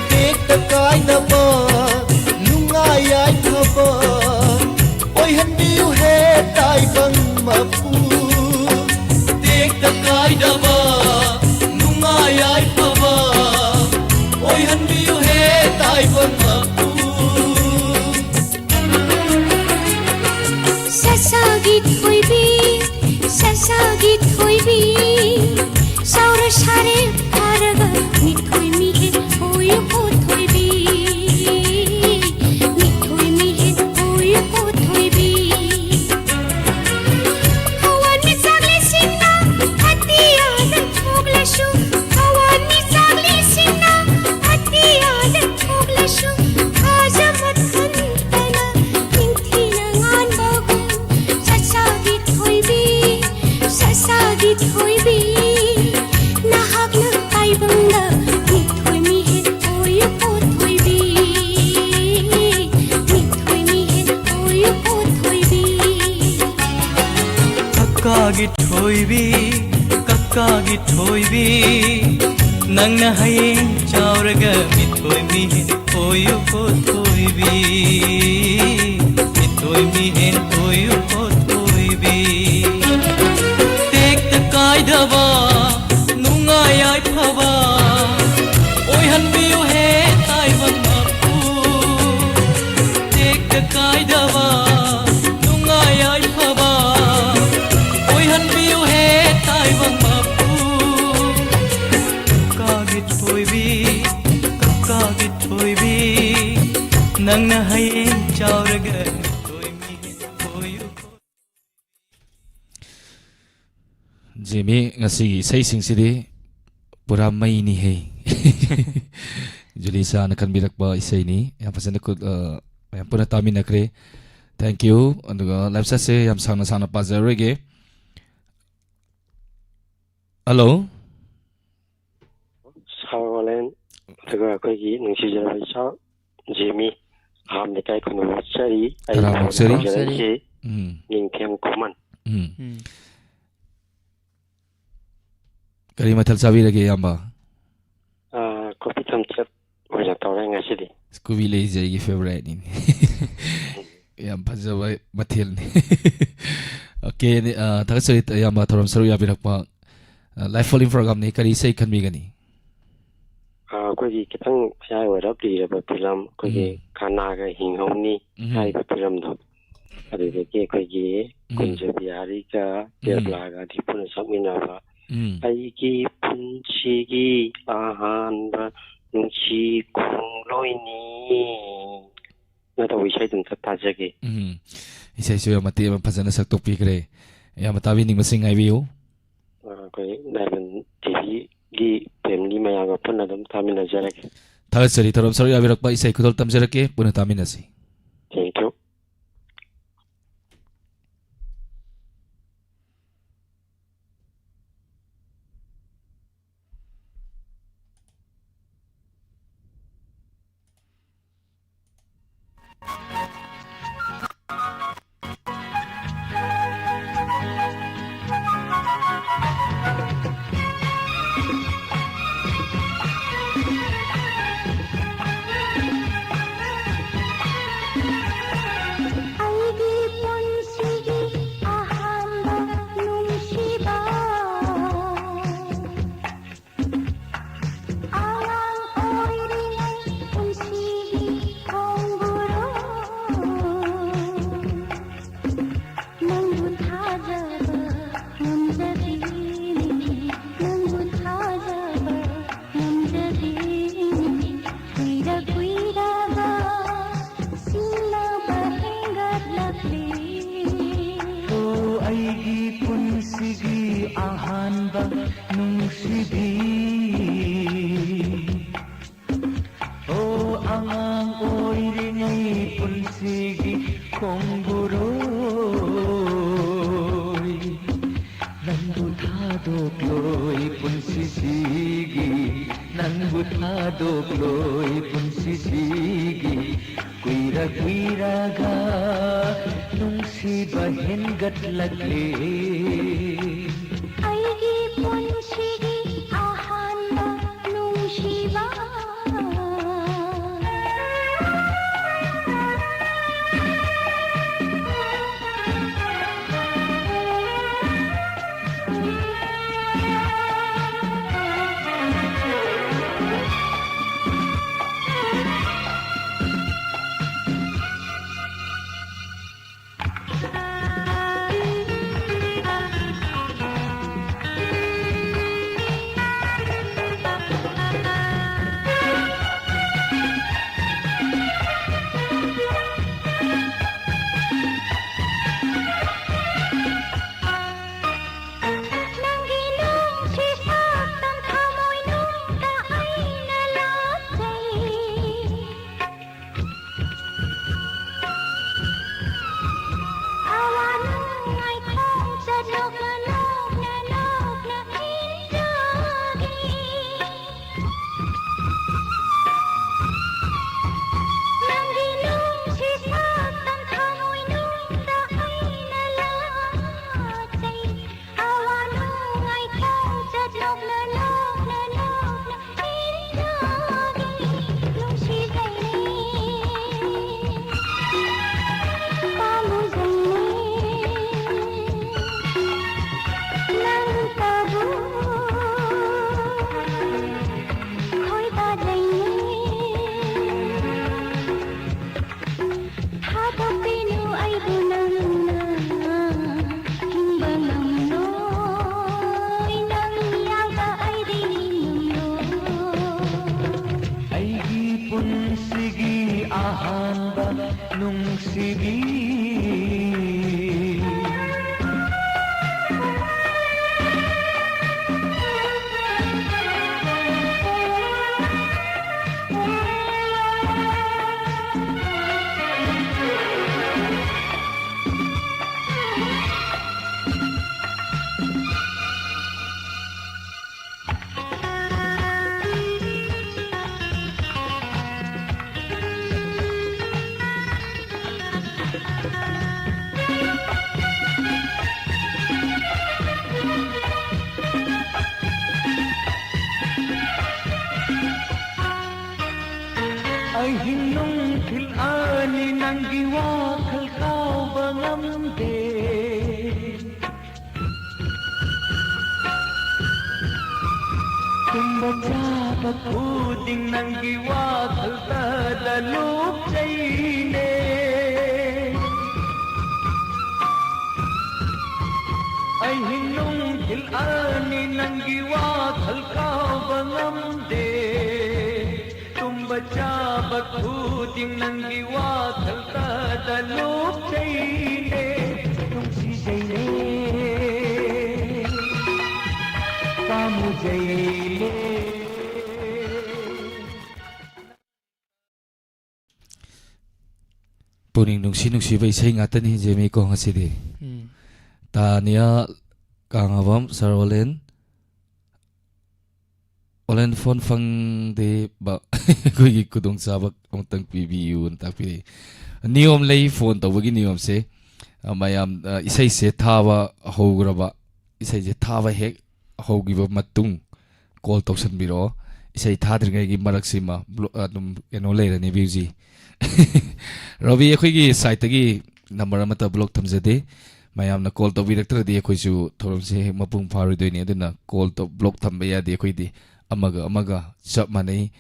ꯇꯦꯛꯇ ꯀꯥꯏꯗꯕ ꯅꯨꯡꯉꯥꯏ ꯌꯥꯏꯐꯕ ꯑꯣꯏꯍꯟꯕꯤꯌꯨ ꯍꯦ ꯇꯥꯏꯕꯪ ꯃꯄꯨ꯫ ꯇꯦꯛꯇ ꯀꯥꯏꯗꯕ ꯅꯨꯡꯉꯥꯏ ꯌꯥꯏꯐꯕ ꯑꯣꯏꯍꯟꯕꯤꯌꯨ ꯍꯦ ꯇꯥꯏꯕꯪ ꯃꯄꯨ꯫ ꯁꯁꯥꯒꯤ ꯊꯣꯏꯕꯤ, ꯁꯁꯥꯒꯤ ꯊꯣꯏꯕꯤ, ꯁꯥꯎꯔ ꯁꯥꯔꯦ ꯐꯥꯔꯒ ꯃꯤꯊꯣꯏ ꯃꯤꯍꯦꯟ ꯑꯣꯏꯌꯨꯀꯣ ꯊꯣꯏꯕꯤ, ꯃꯤꯊꯣꯏ ꯃꯤꯍꯦꯟ ꯑꯣꯏꯌꯨꯀꯣ ꯊꯣꯏꯕꯤ꯫ ꯊꯋꯥꯟꯃꯤꯆꯥꯛ ꯂꯤꯁꯤꯡꯅ ꯑꯇꯤꯌꯥꯗ ꯊꯣꯛꯂꯁꯨ, ꯊꯋꯥꯟꯃꯤꯆꯥꯛ ꯂꯤꯁꯤꯡꯅ ꯑꯇꯤꯌꯥꯗ ꯊꯣꯛꯂꯁꯨ, ꯊꯥꯖꯕ ꯊꯟꯗꯅ ꯅꯤꯡꯊꯤꯅ ꯉꯥꯟꯕꯒꯨꯝ, ꯁꯁꯥꯒꯤ ꯊꯣꯏꯕꯤ, ꯁꯁꯥꯒꯤ ꯊꯣꯏꯕꯤ, ꯅꯍꯥꯛꯅ ꯇꯥꯏꯕꯪꯗ ꯃꯤꯊꯣꯏ ꯃꯤꯍꯦꯟ ꯑꯣꯏꯌꯨꯀꯣ ꯊꯣꯏꯕꯤ, ꯃꯤꯊꯣꯏ ꯃꯤꯍꯦꯟ ꯑꯣꯏꯌꯨꯀꯣ ꯊꯣꯏꯕꯤ꯫ ꯀꯀꯥꯒꯤ ꯊꯣꯏꯕꯤ, ꯀꯀꯥꯒꯤ ꯊꯣꯏꯕꯤ, ꯅꯪꯅ ꯍꯌꯦꯡ ꯆꯥꯎꯔꯒ ꯃꯤꯊꯣꯏ ꯃꯤꯍꯦꯟ ꯑꯣꯏꯌꯨꯀꯣ ꯊꯣꯏꯕꯤ, ꯃꯤꯊꯣꯏ ꯃꯤꯍꯦꯟ ꯑꯣꯏꯌꯨꯀꯣ ꯊꯣꯏꯕꯤ꯫ ꯇꯦꯛꯇ ꯀꯥꯏꯗꯕ ꯅꯨꯡꯉꯥꯏ ꯌꯥꯏꯐꯕ ꯑꯣꯏꯍꯟꯕꯤꯌꯨ ꯍꯦ ꯇꯥꯏꯕꯪ ꯃꯄꯨ꯫ ꯇꯦꯛꯇ ꯀꯥꯏꯗꯕ ꯅꯨꯡꯉꯥꯏ ꯌꯥꯏꯐꯕ ꯑꯣꯏꯍꯟꯕꯤꯌꯨ ꯍꯦ ꯇꯥꯏꯕꯪ ꯃꯄꯨ꯫ ꯀꯀꯥꯒꯤ ꯊꯣꯏꯕꯤ, ꯀꯀꯥꯒꯤ ꯊꯣꯏꯕꯤ, ꯅꯪꯅ ꯍꯌꯦꯡ ꯆꯥꯎꯔꯒ ꯊꯣꯏꯕꯤ ꯑꯣꯏꯌꯨ꯫ ꯖꯤꯃꯤ, ꯉꯁꯤꯒꯤ ꯏꯁꯩꯁꯤꯡꯁꯤꯗꯤ ꯄꯨꯔꯥ ꯃꯩꯅꯤꯍꯦ꯫ ꯖꯨꯂꯤꯁꯥꯅ ꯈꯟꯕꯤꯔꯛꯄ ꯏꯁꯩꯅꯤ꯫ ꯌꯥꯝ ꯐꯖꯅ ꯈꯨ-, ꯑ, ꯃꯌꯥꯝ ꯄꯨꯟꯅ ꯇꯥꯃꯤꯟꯅꯈ꯭ꯔꯦ꯫ Thank you꯫ ꯑꯗꯨꯒ live chatꯁꯦ ꯌꯥꯝ ꯁꯥꯡꯅ ꯁꯥꯡꯅ ꯄꯥꯖꯔꯣꯏꯒꯦ꯫ Hello꯫ ꯁꯥꯔ ꯋꯥꯂꯦꯟ꯫ ꯑꯗꯨꯒ ꯑꯩꯈꯣꯏꯒꯤ ꯅꯨꯡꯁꯤꯖꯔꯕ ꯏꯆꯥ ꯖꯤꯃꯤ, ꯑꯍꯥꯝ ꯂꯩꯀꯥꯏ ꯈꯨꯅꯨ ꯆꯔꯤ꯫ ꯑꯩ ꯇꯔꯥꯃꯨꯛ ꯆꯔꯤ꯫ ꯇꯧꯖꯔꯛꯏꯁꯦ ꯎꯝ, ꯅꯤꯡꯊꯦꯝ ꯈꯨꯃꯟ꯫ ꯎꯝ꯫ ꯎꯝ꯫ ꯀꯔꯤ ꯃꯊꯦꯜ ꯆꯥꯕꯤꯔꯒꯦ, ꯏꯌꯥꯝꯕ? ꯑꯥ, ꯀꯣꯕꯤ ꯊꯝꯆꯦꯠ ꯑꯣꯏꯅ ꯇꯧꯔꯦ ꯉꯁꯤꯗꯤ꯫ ꯀꯣꯕꯤ ꯂꯩꯁꯦ ꯑꯩꯒꯤ ꯐꯦꯚꯣꯔꯥꯏꯠꯅꯤꯅꯦ꯫ ꯌꯥꯝ ꯐꯖꯕ ꯃꯊꯦꯜꯅꯤ꯫ ꯑꯣꯀꯦ, ꯑ, ꯊꯥꯒꯠꯆꯔꯤ ꯏꯌꯥꯝꯕ, ꯊꯧꯔꯝ ꯁꯔꯨꯛ ꯌꯥꯕꯤꯔꯛꯄ꯫ ꯑ, ꯂꯥꯏꯐ ꯐꯣꯂꯤꯡ ꯄ꯭ꯔꯣꯒꯥꯝꯅꯤ, ꯀꯔꯤ ꯏꯁꯩ ꯈꯟꯕꯤꯒꯅꯤ? ꯑꯥ, ꯑꯩꯈꯣꯏꯒꯤ ꯈꯤꯇꯪ ꯃꯌꯥꯏ ꯑꯣꯏꯔꯞ ꯂꯤꯔꯕ ꯐꯤꯂꯝ, ꯑꯩꯈꯣꯏꯒꯤ ꯎꯝ꯫ ꯀꯥꯅꯥꯒ ꯍꯤꯡꯍꯧꯅꯤ ꯎꯝ꯫ ꯍꯥꯏꯔꯤꯕ ꯐꯤꯂꯝꯗꯣ, ꯑꯗꯨꯗꯒꯤ ꯑꯩꯈꯣꯏꯒꯤ ꯎꯝ꯫ ꯀꯨꯟꯖ ꯕꯤꯍꯥꯔꯤꯒ ꯎꯝ꯫ ꯄꯦꯕ꯭ꯂꯥꯒꯗꯤ ꯄꯨꯟꯅ ꯁꯛꯃꯤꯟꯅꯕ ꯎꯝ꯫ "ꯑꯩꯒꯤ ꯄꯨꯟꯁꯤꯒꯤ ꯑꯍꯥꯟꯕ ꯅꯨꯡꯁꯤ ꯈꯣꯡꯂꯣꯏꯅꯤ" ꯅ ꯇꯧꯕ ꯏꯁꯩꯗꯨ ꯑꯝꯇ ꯇꯥꯖꯒꯦ꯫ ꯎꯝ꯫ ꯏꯁꯩꯁꯨ ꯌꯥꯝ ꯃꯇꯦꯛ ꯑꯃ ꯐꯖꯅ ꯁꯛꯇꯣꯛꯄꯤꯈ꯭ꯔꯦ꯫ ꯏꯌꯥꯝꯕ ꯇꯥꯕꯤꯅꯤꯡꯕꯁꯤꯡ ꯍꯥꯏꯕꯤꯌꯨ꯫ ꯑꯥ, ꯑꯩꯈꯣꯏ ꯗꯥꯏꯃꯟ ꯇꯤꯚꯤꯒꯤ ꯐꯦꯃꯤꯂꯤ ꯃꯌꯥꯝꯒ ꯄꯨꯟꯅ ꯑꯗꯨꯝ ꯇꯥꯃꯤꯟꯅꯖꯔꯒꯦ꯫ ꯊꯥꯒꯠꯆꯔꯤ, ꯊꯧꯔꯝ ꯁꯔꯨꯛ ꯌꯥꯕꯤꯔꯛꯄ, ꯏꯁꯩ ꯈꯨꯗꯣꯜ ꯇꯝꯖꯔꯛꯀꯦ, ꯄꯨꯟꯅ ꯇꯥꯃꯤꯟꯅꯁꯤ꯫ Thank you꯫ ꯑꯩꯒꯤ ꯄꯨꯟꯁꯤꯒꯤ ꯑꯍꯥꯟꯕ ꯅꯨꯡꯁꯤꯕ, ꯑꯉꯥꯡ ꯑꯣꯏꯔꯤꯉꯩ ꯄꯨꯟꯁꯤꯒꯤ ꯈꯣꯡꯕꯨꯔꯣ꯫ ꯊꯥꯗꯣꯛꯂꯣꯏ ꯄꯨꯟꯁꯤꯁꯤꯒꯤ ꯀꯨꯏꯔ ꯀꯨꯏꯔꯒ ꯅꯨꯡꯁꯤꯕ ꯍꯦꯟꯒꯠꯂꯛꯂꯦ꯫ ꯑꯩꯒꯤ ꯄꯨꯟꯁꯤꯒꯤ ꯑꯍꯥꯟꯕ ꯅꯨꯡꯁꯤꯕ꯫ ꯅꯪꯒꯤ ꯅꯨꯡꯁꯤ ꯁꯛꯇꯝ ꯊꯃꯣꯏꯅꯨꯡꯗ ꯑꯩꯅ ꯂꯥꯠꯆꯩ꯫ ꯑꯋꯥ ꯅꯨꯡꯉꯥꯏ ꯈꯣꯡꯆꯠ ꯅꯣꯛꯅ ꯅꯣꯛꯅ ꯅꯣꯛꯅ ꯏꯟꯖꯒꯦ꯫ ꯅꯪꯒꯤ ꯅꯨꯡꯁꯤ ꯁꯛꯇꯝ ꯊꯃꯣꯏꯅꯨꯡꯗ ꯑꯩꯅ ꯂꯥꯠꯆꯩ꯫ ꯑꯋꯥ ꯅꯨꯡꯉꯥꯏ ꯈꯣꯡꯆꯠ ꯅꯣꯛꯅ ꯅꯣꯛꯅ ꯅꯣꯛꯅ ꯏꯟꯖꯒꯦ꯫ ꯅꯨꯡꯁꯤꯖꯩꯅꯦ, ꯄꯥꯝꯃꯨꯖꯩꯅꯦ, ꯅꯪꯇꯕꯨ ꯈꯣꯏꯗꯥꯖꯩꯅꯦ꯫ ꯊꯥꯗꯣꯛꯄꯤꯅꯨ ꯑꯩꯕꯨ ꯅꯪꯅ ꯍꯤꯡꯕ ꯉꯝꯂꯣꯏ, ꯅꯪ ꯌꯥꯎꯕ ꯑꯩꯗꯤ ꯍꯤꯡꯉꯝꯂꯣꯏ꯫ ꯑꯩꯒꯤ ꯄꯨꯟꯁꯤꯒꯤ ꯑꯍꯥꯟꯕ ꯅꯨꯡꯁꯤꯕꯤ꯫ ꯑꯍꯤꯡ ꯅꯨꯡꯊꯤꯜ ꯑꯅꯤ ꯅꯪꯒꯤ ꯋꯥꯈꯜ ꯀꯥꯎꯕ ꯉꯝꯗꯦ꯫ ꯇꯨꯝꯕ ꯆꯥꯕ ꯈꯨꯗꯤꯡ ꯅꯪꯒꯤ ꯋꯥꯈꯜꯗ ꯂꯨꯞꯆꯩꯅꯦ꯫ ꯑꯍꯤꯡ ꯅꯨꯡꯊꯤꯜ ꯑꯅꯤ ꯅꯪꯒꯤ ꯋꯥꯈꯜ ꯀꯥꯎꯕ ꯉꯝꯗꯦ꯫ ꯇꯨꯝꯕ ꯆꯥꯕ ꯈꯨꯗꯤꯡ ꯅꯪꯒꯤ ꯋꯥꯈꯜꯗ ꯂꯨꯞꯆꯩꯅꯦ꯫ ꯅꯨꯡꯁꯤꯖꯩꯅꯦ꯫ ꯄꯥꯝꯖꯩꯅꯦ꯫ ꯄꯨꯛꯅꯤꯡ ꯅꯨꯡꯁꯤ ꯅꯨꯡꯁꯤꯕ ꯏꯁꯩ ꯉꯥꯛꯇꯅꯤ, ꯖꯦꯃꯤ, ꯀꯣ, ꯉꯁꯤꯗꯤ꯫ ꯎꯝ꯫ ꯇꯥꯅꯤꯌꯥ ꯀꯥꯡꯉꯕꯝ, ꯁꯥꯔ ꯑꯣꯂꯦꯟ, ꯑꯣꯂꯦꯟ ꯐꯣꯟ ꯐꯪꯗꯦ ꯕ-, ꯑꯩꯈꯣꯏꯒꯤ ꯈꯨꯗꯣꯡꯆꯥꯕ ꯑꯃꯨꯛꯇꯪ ꯄꯤꯕꯤꯌꯨꯅ ꯇꯥꯛꯄꯤꯔꯛꯏ꯫ ꯅꯤꯌꯣꯝ ꯂꯩ, ꯐꯣꯟ ꯇꯧꯕꯒꯤ ꯅꯤꯌꯣꯝꯁꯦ꯫ ꯑ, ꯃꯌꯥꯝ, ꯑ, ꯏꯁꯩꯁꯦ ꯊꯥꯕ ꯍꯧꯈ꯭ꯔꯕ, ꯏꯁꯩꯁꯦ ꯊꯥꯕ ꯍꯦꯛ ꯍꯧꯈꯤꯕ ꯃꯇꯨꯡ ꯀꯣꯜ ꯇꯧꯁꯟꯕꯤꯔꯛꯑꯣ꯫ ꯏꯁꯩ ꯊꯥꯗ꯭ꯔꯤꯉꯩꯒꯤ ꯃꯔꯛꯁꯤꯃ ꯕ꯭ꯂꯣ-, ꯑꯗꯨꯝ ꯀꯩꯅꯣ ꯂꯩꯔꯅꯤ, ꯕ꯭ꯌꯨꯖꯤ꯫ ꯔꯣꯕꯤ, ꯑꯩꯈꯣꯏꯒꯤ ꯁꯥꯏꯠꯇꯒꯤ ꯅꯝꯕꯔ ꯑꯃꯠꯇ ꯕ꯭ꯂꯣꯛ ꯊꯝꯖꯗꯦ꯫ ꯃꯌꯥꯝꯅ ꯀꯣꯜ ꯇꯧꯕꯤꯔꯛꯇ꯭ꯔꯗꯤ ꯑꯩꯈꯣꯏꯁꯨ ꯊꯧꯔꯝꯁꯦ ꯍꯦꯛ ꯃꯄꯨꯡ ꯐꯥꯔꯣꯏꯗꯣꯏꯅꯤ꯫ ꯑꯗꯨꯅ ꯀꯣꯜ ꯇꯧ-, ꯕ꯭ꯂꯣꯛ ꯊꯝꯕ ꯌꯥꯗꯦ꯫ ꯑꯩꯈꯣꯏꯗꯤ ꯑꯃꯒ ꯑꯃꯒ ꯆꯞ ꯃꯥꯟꯅꯩ꯫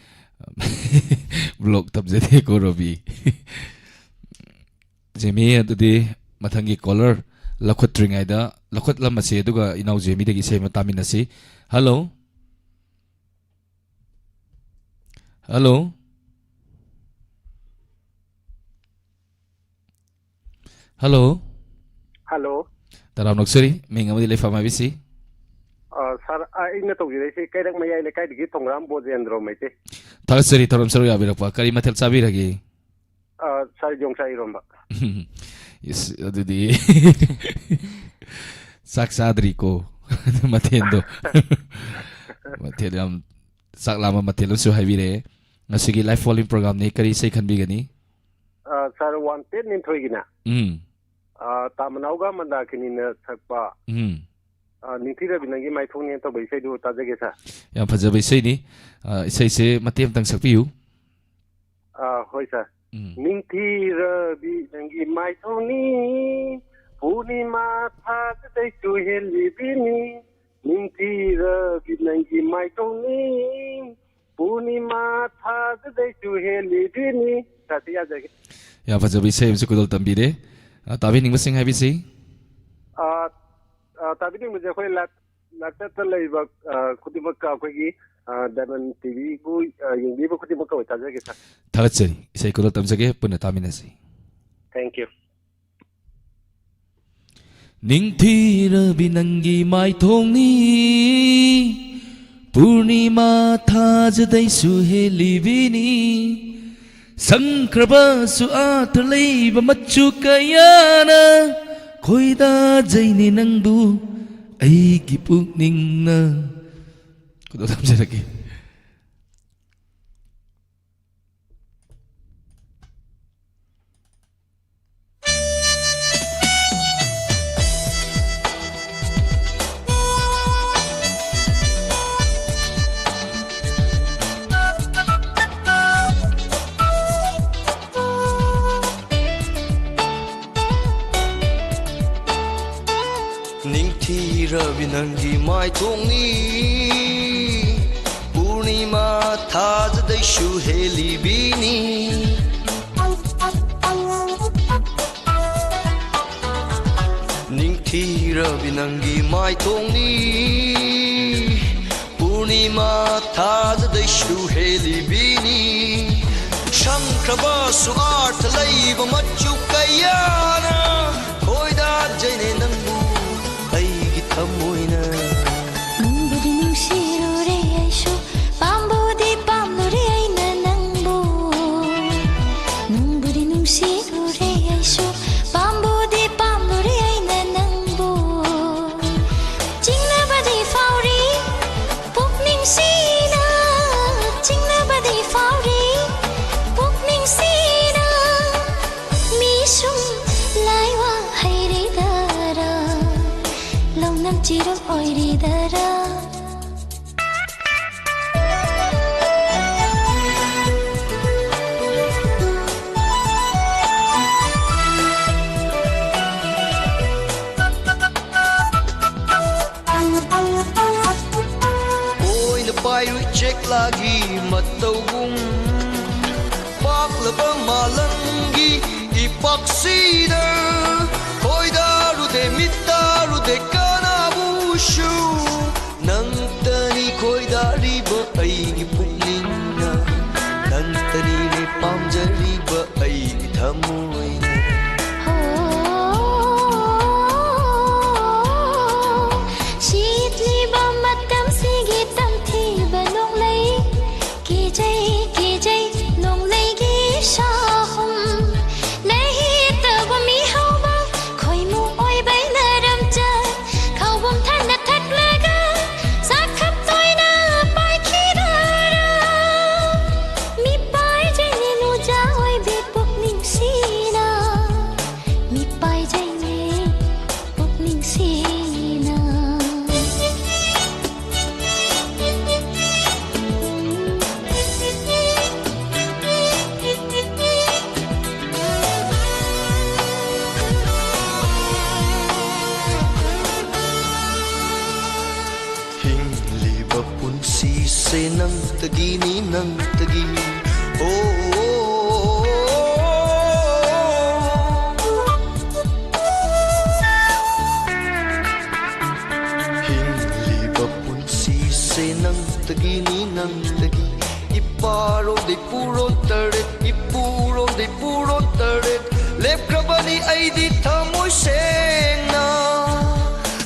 ꯕ꯭ꯂꯣꯛ ꯊꯝꯖꯗꯦꯀꯣ, ꯔꯣꯕꯤ꯫ ꯖꯦꯃꯤ, ꯑꯗꯨꯗꯤ ꯃꯊꯪꯒꯤ ꯀꯣꯂꯔ ꯂꯧꯈꯠꯇ꯭ꯔꯤꯉꯩꯗ ꯂꯧꯈꯠꯂꯝꯃꯁꯤ, ꯑꯗꯨꯒ ꯏꯅꯥꯎ ꯖꯦꯃꯤꯗꯒꯤ ꯏꯁꯩ ꯑꯃ ꯇꯥꯃꯤꯟꯅꯁꯤ꯫ ꯍꯜꯂꯣ? ꯍꯜꯂꯣ? ꯍꯜꯂꯣ? ꯍꯜꯂꯣ꯫ ꯇꯔꯥꯝꯅ ꯑꯣꯛꯆꯔꯤ, ꯃꯤꯡ ꯑꯃꯗꯤ ꯂꯩꯐꯝ ꯍꯥꯏꯕꯤꯁꯤ꯫ ꯑ, ꯁꯥꯔ, ꯑ, ꯑꯩꯅ ꯇꯧꯖꯔꯛꯏꯁꯤ ꯀꯩꯔꯛ ꯃꯌꯥꯏ ꯂꯩꯀꯥꯏꯗꯒꯤ ꯊꯣꯡꯒ꯭ꯔꯥꯝ ꯕꯣꯖꯦꯟꯗ꯭ꯔꯣ ꯃꯩꯇꯩ꯫ ꯊꯥꯒꯠꯆꯔꯤ, ꯊꯧꯔꯝ ꯁꯔꯨꯛ ꯌꯥꯕꯤꯔꯛꯄ꯫ ꯀꯔꯤ ꯃꯊꯦꯜ ꯆꯥꯕꯤꯔꯒꯦ? ꯑ, ꯁꯥꯔ, ꯌꯣꯡꯆꯥꯛ ꯏꯔꯣꯝꯕ꯫ ꯏꯁ, ꯑꯗꯨꯗꯤ ꯆꯥꯛ ꯆꯥꯗ꯭ꯔꯤꯀꯣ꯫ ꯃꯊꯦꯜꯗꯣ꯫ ꯃꯊꯦꯜ ꯌꯥꯝ ꯆꯥꯛ ꯂꯥꯝꯕ ꯃꯊꯦꯜ ꯑꯃꯁꯨ ꯍꯥꯏꯕꯤꯔꯛꯑꯦ꯫ ꯉꯁꯤꯒꯤ live phone-in program-ꯅꯤ, ꯀꯔꯤ ꯏꯁꯩ ꯈꯟꯕꯤꯒꯅꯤ? ꯑ, ꯁꯥꯔ, ꯋꯥꯟꯇꯦꯠ ꯅꯤꯡꯊꯣꯏꯒꯤꯅꯦ꯫ ꯎꯝ꯫ ꯑ, ꯇꯥꯃꯅꯥꯎꯒ ꯃꯟꯗꯥꯀꯤꯅꯤꯅ ꯁꯛꯄ, ꯎꯝ꯫ ꯑ, ꯅꯤꯡꯊꯤ ꯔꯕꯤꯅꯒꯤ ꯃꯥꯏꯊꯣꯡꯅꯦꯅ ꯇꯧꯕ ꯏꯁꯩꯗꯨ ꯇꯥꯖꯒꯦ, ꯁꯥꯔ꯫ ꯌꯥꯝ ꯐꯖꯕ ꯏꯁꯩꯅꯤ꯫ ꯑ, ꯏꯁꯩꯁꯦ ꯃꯇꯦꯛ ꯑꯃꯇꯪ ꯁꯛꯄꯤꯌꯨ꯫ ꯍꯣꯏ ꯁꯥꯔ꯫ ꯎꯝ꯫ ꯅꯤꯡꯊꯤꯔꯕꯤ ꯅꯪꯒꯤ ꯃꯥꯏꯊꯣꯡꯅꯤ, ꯄꯨꯔꯅꯤꯃꯥ ꯊꯥꯖꯗꯩꯁꯨ ꯍꯦꯜꯂꯤꯕꯤꯅꯤ꯫ ꯅꯤꯡꯊꯤꯔꯕꯤ ꯅꯪꯒꯤ ꯃꯥꯏꯊꯣꯡꯅꯤ, ꯄꯨꯔꯅꯤꯃꯥ ꯊꯥꯖꯗꯩꯁꯨ ꯍꯦꯜꯂꯤꯕꯤꯅꯤ꯫ ꯁꯥꯔ, ꯁꯤ ꯌꯥꯖꯒꯦ꯫ ꯌꯥꯝ ꯐꯖꯕ ꯏꯁꯩ ꯑꯃꯁꯨ ꯈꯨꯗꯣꯜ ꯇꯝꯕꯤꯔꯦ꯫ ꯑ, ꯇꯥꯕꯤꯅꯤꯡꯕꯁꯤꯡ ꯍꯥꯏꯕꯤꯁꯤ꯫ ꯑ, ꯑ, ꯇꯥꯕꯤꯅꯤꯡꯕꯁꯦ ꯑꯩꯈꯣꯏ ꯂꯥꯏꯞ ꯂꯥꯏꯞꯇ ꯂꯩꯕ, ꯑ, ꯈꯨꯗꯤꯡꯃꯛꯀ ꯑꯩꯈꯣꯏꯒꯤ, ꯑ, ꯗꯥꯏꯃꯟ ꯇꯤꯚꯤꯕꯨ, ꯑ, ꯌꯦꯡꯕꯤꯕ ꯈꯨꯗꯤꯡꯃꯛꯀ ꯑꯣꯏ ꯇꯥꯖꯒꯦ ꯁꯥꯔ꯫ ꯊꯥꯒꯠꯆꯔꯤ꯫ ꯏꯁꯩ ꯈꯨꯗꯣꯜ ꯇꯝꯖꯒꯦ, ꯄꯨꯟꯅ ꯇꯥꯃꯤꯟꯅꯁꯤ꯫ Thank you꯫ ꯅꯤꯡꯊꯤꯔꯕꯤ ꯅꯪꯒꯤ ꯃꯥꯏꯊꯣꯡꯅꯤ, ꯄꯨꯔꯅꯤꯃꯥ ꯊꯥꯖꯗꯩꯁꯨ ꯍꯦꯜꯂꯤꯕꯤꯅꯤ꯫ ꯁꯪꯈ꯭ꯔꯕꯁꯨ ꯑꯥꯔꯊ ꯂꯩꯕ ꯃꯆꯨ ꯀꯌꯥꯅ ꯈꯣꯏꯗꯥꯖꯩꯅꯦ ꯅꯪꯕꯨ ꯑꯩꯒꯤ ꯄꯨꯛꯅꯤꯡꯅ꯫ ꯈꯨꯗꯣꯜ ꯇꯝꯖꯔꯛꯀꯦ꯫ ꯅꯤꯡꯊꯤꯔꯕꯤ ꯅꯪꯒꯤ ꯃꯥꯏꯊꯣꯡꯅꯤ, ꯄꯨꯔꯅꯤꯃꯥ ꯊꯥꯖꯗꯩꯁꯨ ꯍꯦꯜꯂꯤꯕꯤꯅꯤ꯫ ꯅꯤꯡꯊꯤꯔꯕꯤ ꯅꯪꯒꯤ ꯃꯥꯏꯊꯣꯡꯅꯤ, ꯄꯨꯔꯅꯤꯃꯥ ꯊꯥꯖꯗꯩꯁꯨ ꯍꯦꯜꯂꯤꯕꯤꯅꯤ꯫ ꯁꯪꯈ꯭ꯔꯕꯁꯨ ꯑꯥꯔꯊ ꯂꯩꯕ ꯃꯆꯨ ꯀꯌꯥꯅ ꯈꯣꯏꯗꯥꯖꯩꯅꯦ ꯅꯪꯕꯨ ꯑꯩꯒꯤ ꯊꯃꯣꯏꯅ꯫ ꯅꯪꯕꯨꯗꯤ ꯅꯨꯡꯁꯤꯔꯨꯔꯦ ꯑꯩꯁꯨ, ꯄꯥꯝꯕꯨꯗꯤ ꯄꯥꯝꯂꯨꯔꯦ ꯑꯩꯅ ꯅꯪꯕꯨ꯫ ꯅꯪꯕꯨꯗꯤ ꯅꯨꯡꯁꯤꯔꯨꯔꯦ ꯑꯩꯁꯨ, ꯄꯥꯝꯕꯨꯗꯤ ꯄꯥꯝꯂꯨꯔꯦ ꯑꯩꯅ ꯅꯪꯕꯨ꯫ ꯆꯤꯡꯅꯕꯗꯤ ꯐꯥꯎꯔꯤ ꯄꯨꯛꯅꯤꯡꯁꯤꯅ, ꯆꯤꯡꯅꯕꯗꯤ ꯐꯥꯎꯔꯤ ꯄꯨꯛꯅꯤꯡꯁꯤꯅ꯫ ꯃꯤ ꯁꯨꯝ ꯂꯥꯏꯋꯥ ꯍꯩꯔꯤꯗꯔꯥ, ꯂꯧꯅꯝ ꯆꯤꯔꯨ ꯑꯣꯏꯔꯤꯗꯔꯥ꯫ ꯂꯥꯒꯤ ꯃꯇꯧꯒꯨꯝ ꯄꯥꯛꯂꯕ ꯃꯥꯂꯪꯒꯤ ꯏꯄꯥꯛꯁꯤꯗ ꯈꯣꯏꯗꯥꯔꯨꯗꯦ, ꯃꯤꯠꯇꯥꯔꯨꯗꯦ ꯀꯅꯥꯕꯨꯁꯨ꯫ ꯅꯪꯇꯅꯤ ꯈꯣꯏꯗꯥꯔꯤꯕ ꯑꯩꯒꯤ ꯄꯨꯛꯅꯤꯡꯅ, ꯅꯪꯇꯅꯤꯅꯦ ꯄꯥꯝꯖꯔꯤꯕ ꯑꯩꯒꯤ ꯊꯃꯣꯏꯅ꯫ ꯍꯣ, ꯁꯤꯠꯂꯤꯕ ꯃꯇꯝꯁꯤꯒꯤ ꯇꯝꯊꯤꯕ ꯅꯣꯡꯂꯩ꯫ ꯀꯤꯖꯩ, ꯀꯤꯖꯩ, ꯅꯣꯡꯂꯩꯒꯤ ꯁꯥꯍꯨꯝ꯫ ꯂꯩꯍꯤꯇꯕ ꯃꯤꯍꯧꯕ, ꯈꯣꯏꯃꯨ ꯑꯣꯏꯕꯩ ꯅꯔꯝꯆꯠ꯫ ꯈꯧꯕꯨꯝ ꯊꯟꯅ ꯊꯛꯂꯒ, ꯆꯥꯛꯈꯞ ꯇꯣꯏꯅ ꯄꯥꯏꯈꯤꯗꯔ꯫ ꯃꯤꯄꯥꯏꯖꯩꯅꯦ ꯅꯨꯖꯥ ꯑꯣꯏꯕꯤ ꯄꯨꯛꯅꯤꯡꯁꯤꯅ꯫ ꯃꯤꯄꯥꯏꯖꯩꯅꯦ ꯄꯨꯛꯅꯤꯡꯁꯤꯅ꯫ ꯍꯤꯡꯂꯤꯕ ꯄꯨꯟꯁꯤꯁꯦ ꯅꯪꯇꯒꯤꯅꯤ, ꯅꯪꯇꯒꯤ꯫ ꯑꯣ, ꯍꯤꯡꯂꯤꯕ ꯄꯨꯟꯁꯤꯁꯦ ꯅꯪꯇꯒꯤꯅꯤ, ꯅꯪꯇꯒꯤ꯫ ꯏꯄꯥꯔꯣꯝꯗꯩ ꯄꯨꯔꯣꯟ ꯇꯔꯦꯠ, ꯏꯄꯨꯔꯣꯝꯗꯩ ꯄꯨꯔꯣꯟ ꯇꯔꯦꯠ꯫ ꯂꯦꯞꯈ꯭ꯔꯕꯅꯤ ꯑꯩꯗꯤ ꯊꯃꯣꯏ ꯁꯦꯡꯅ꯫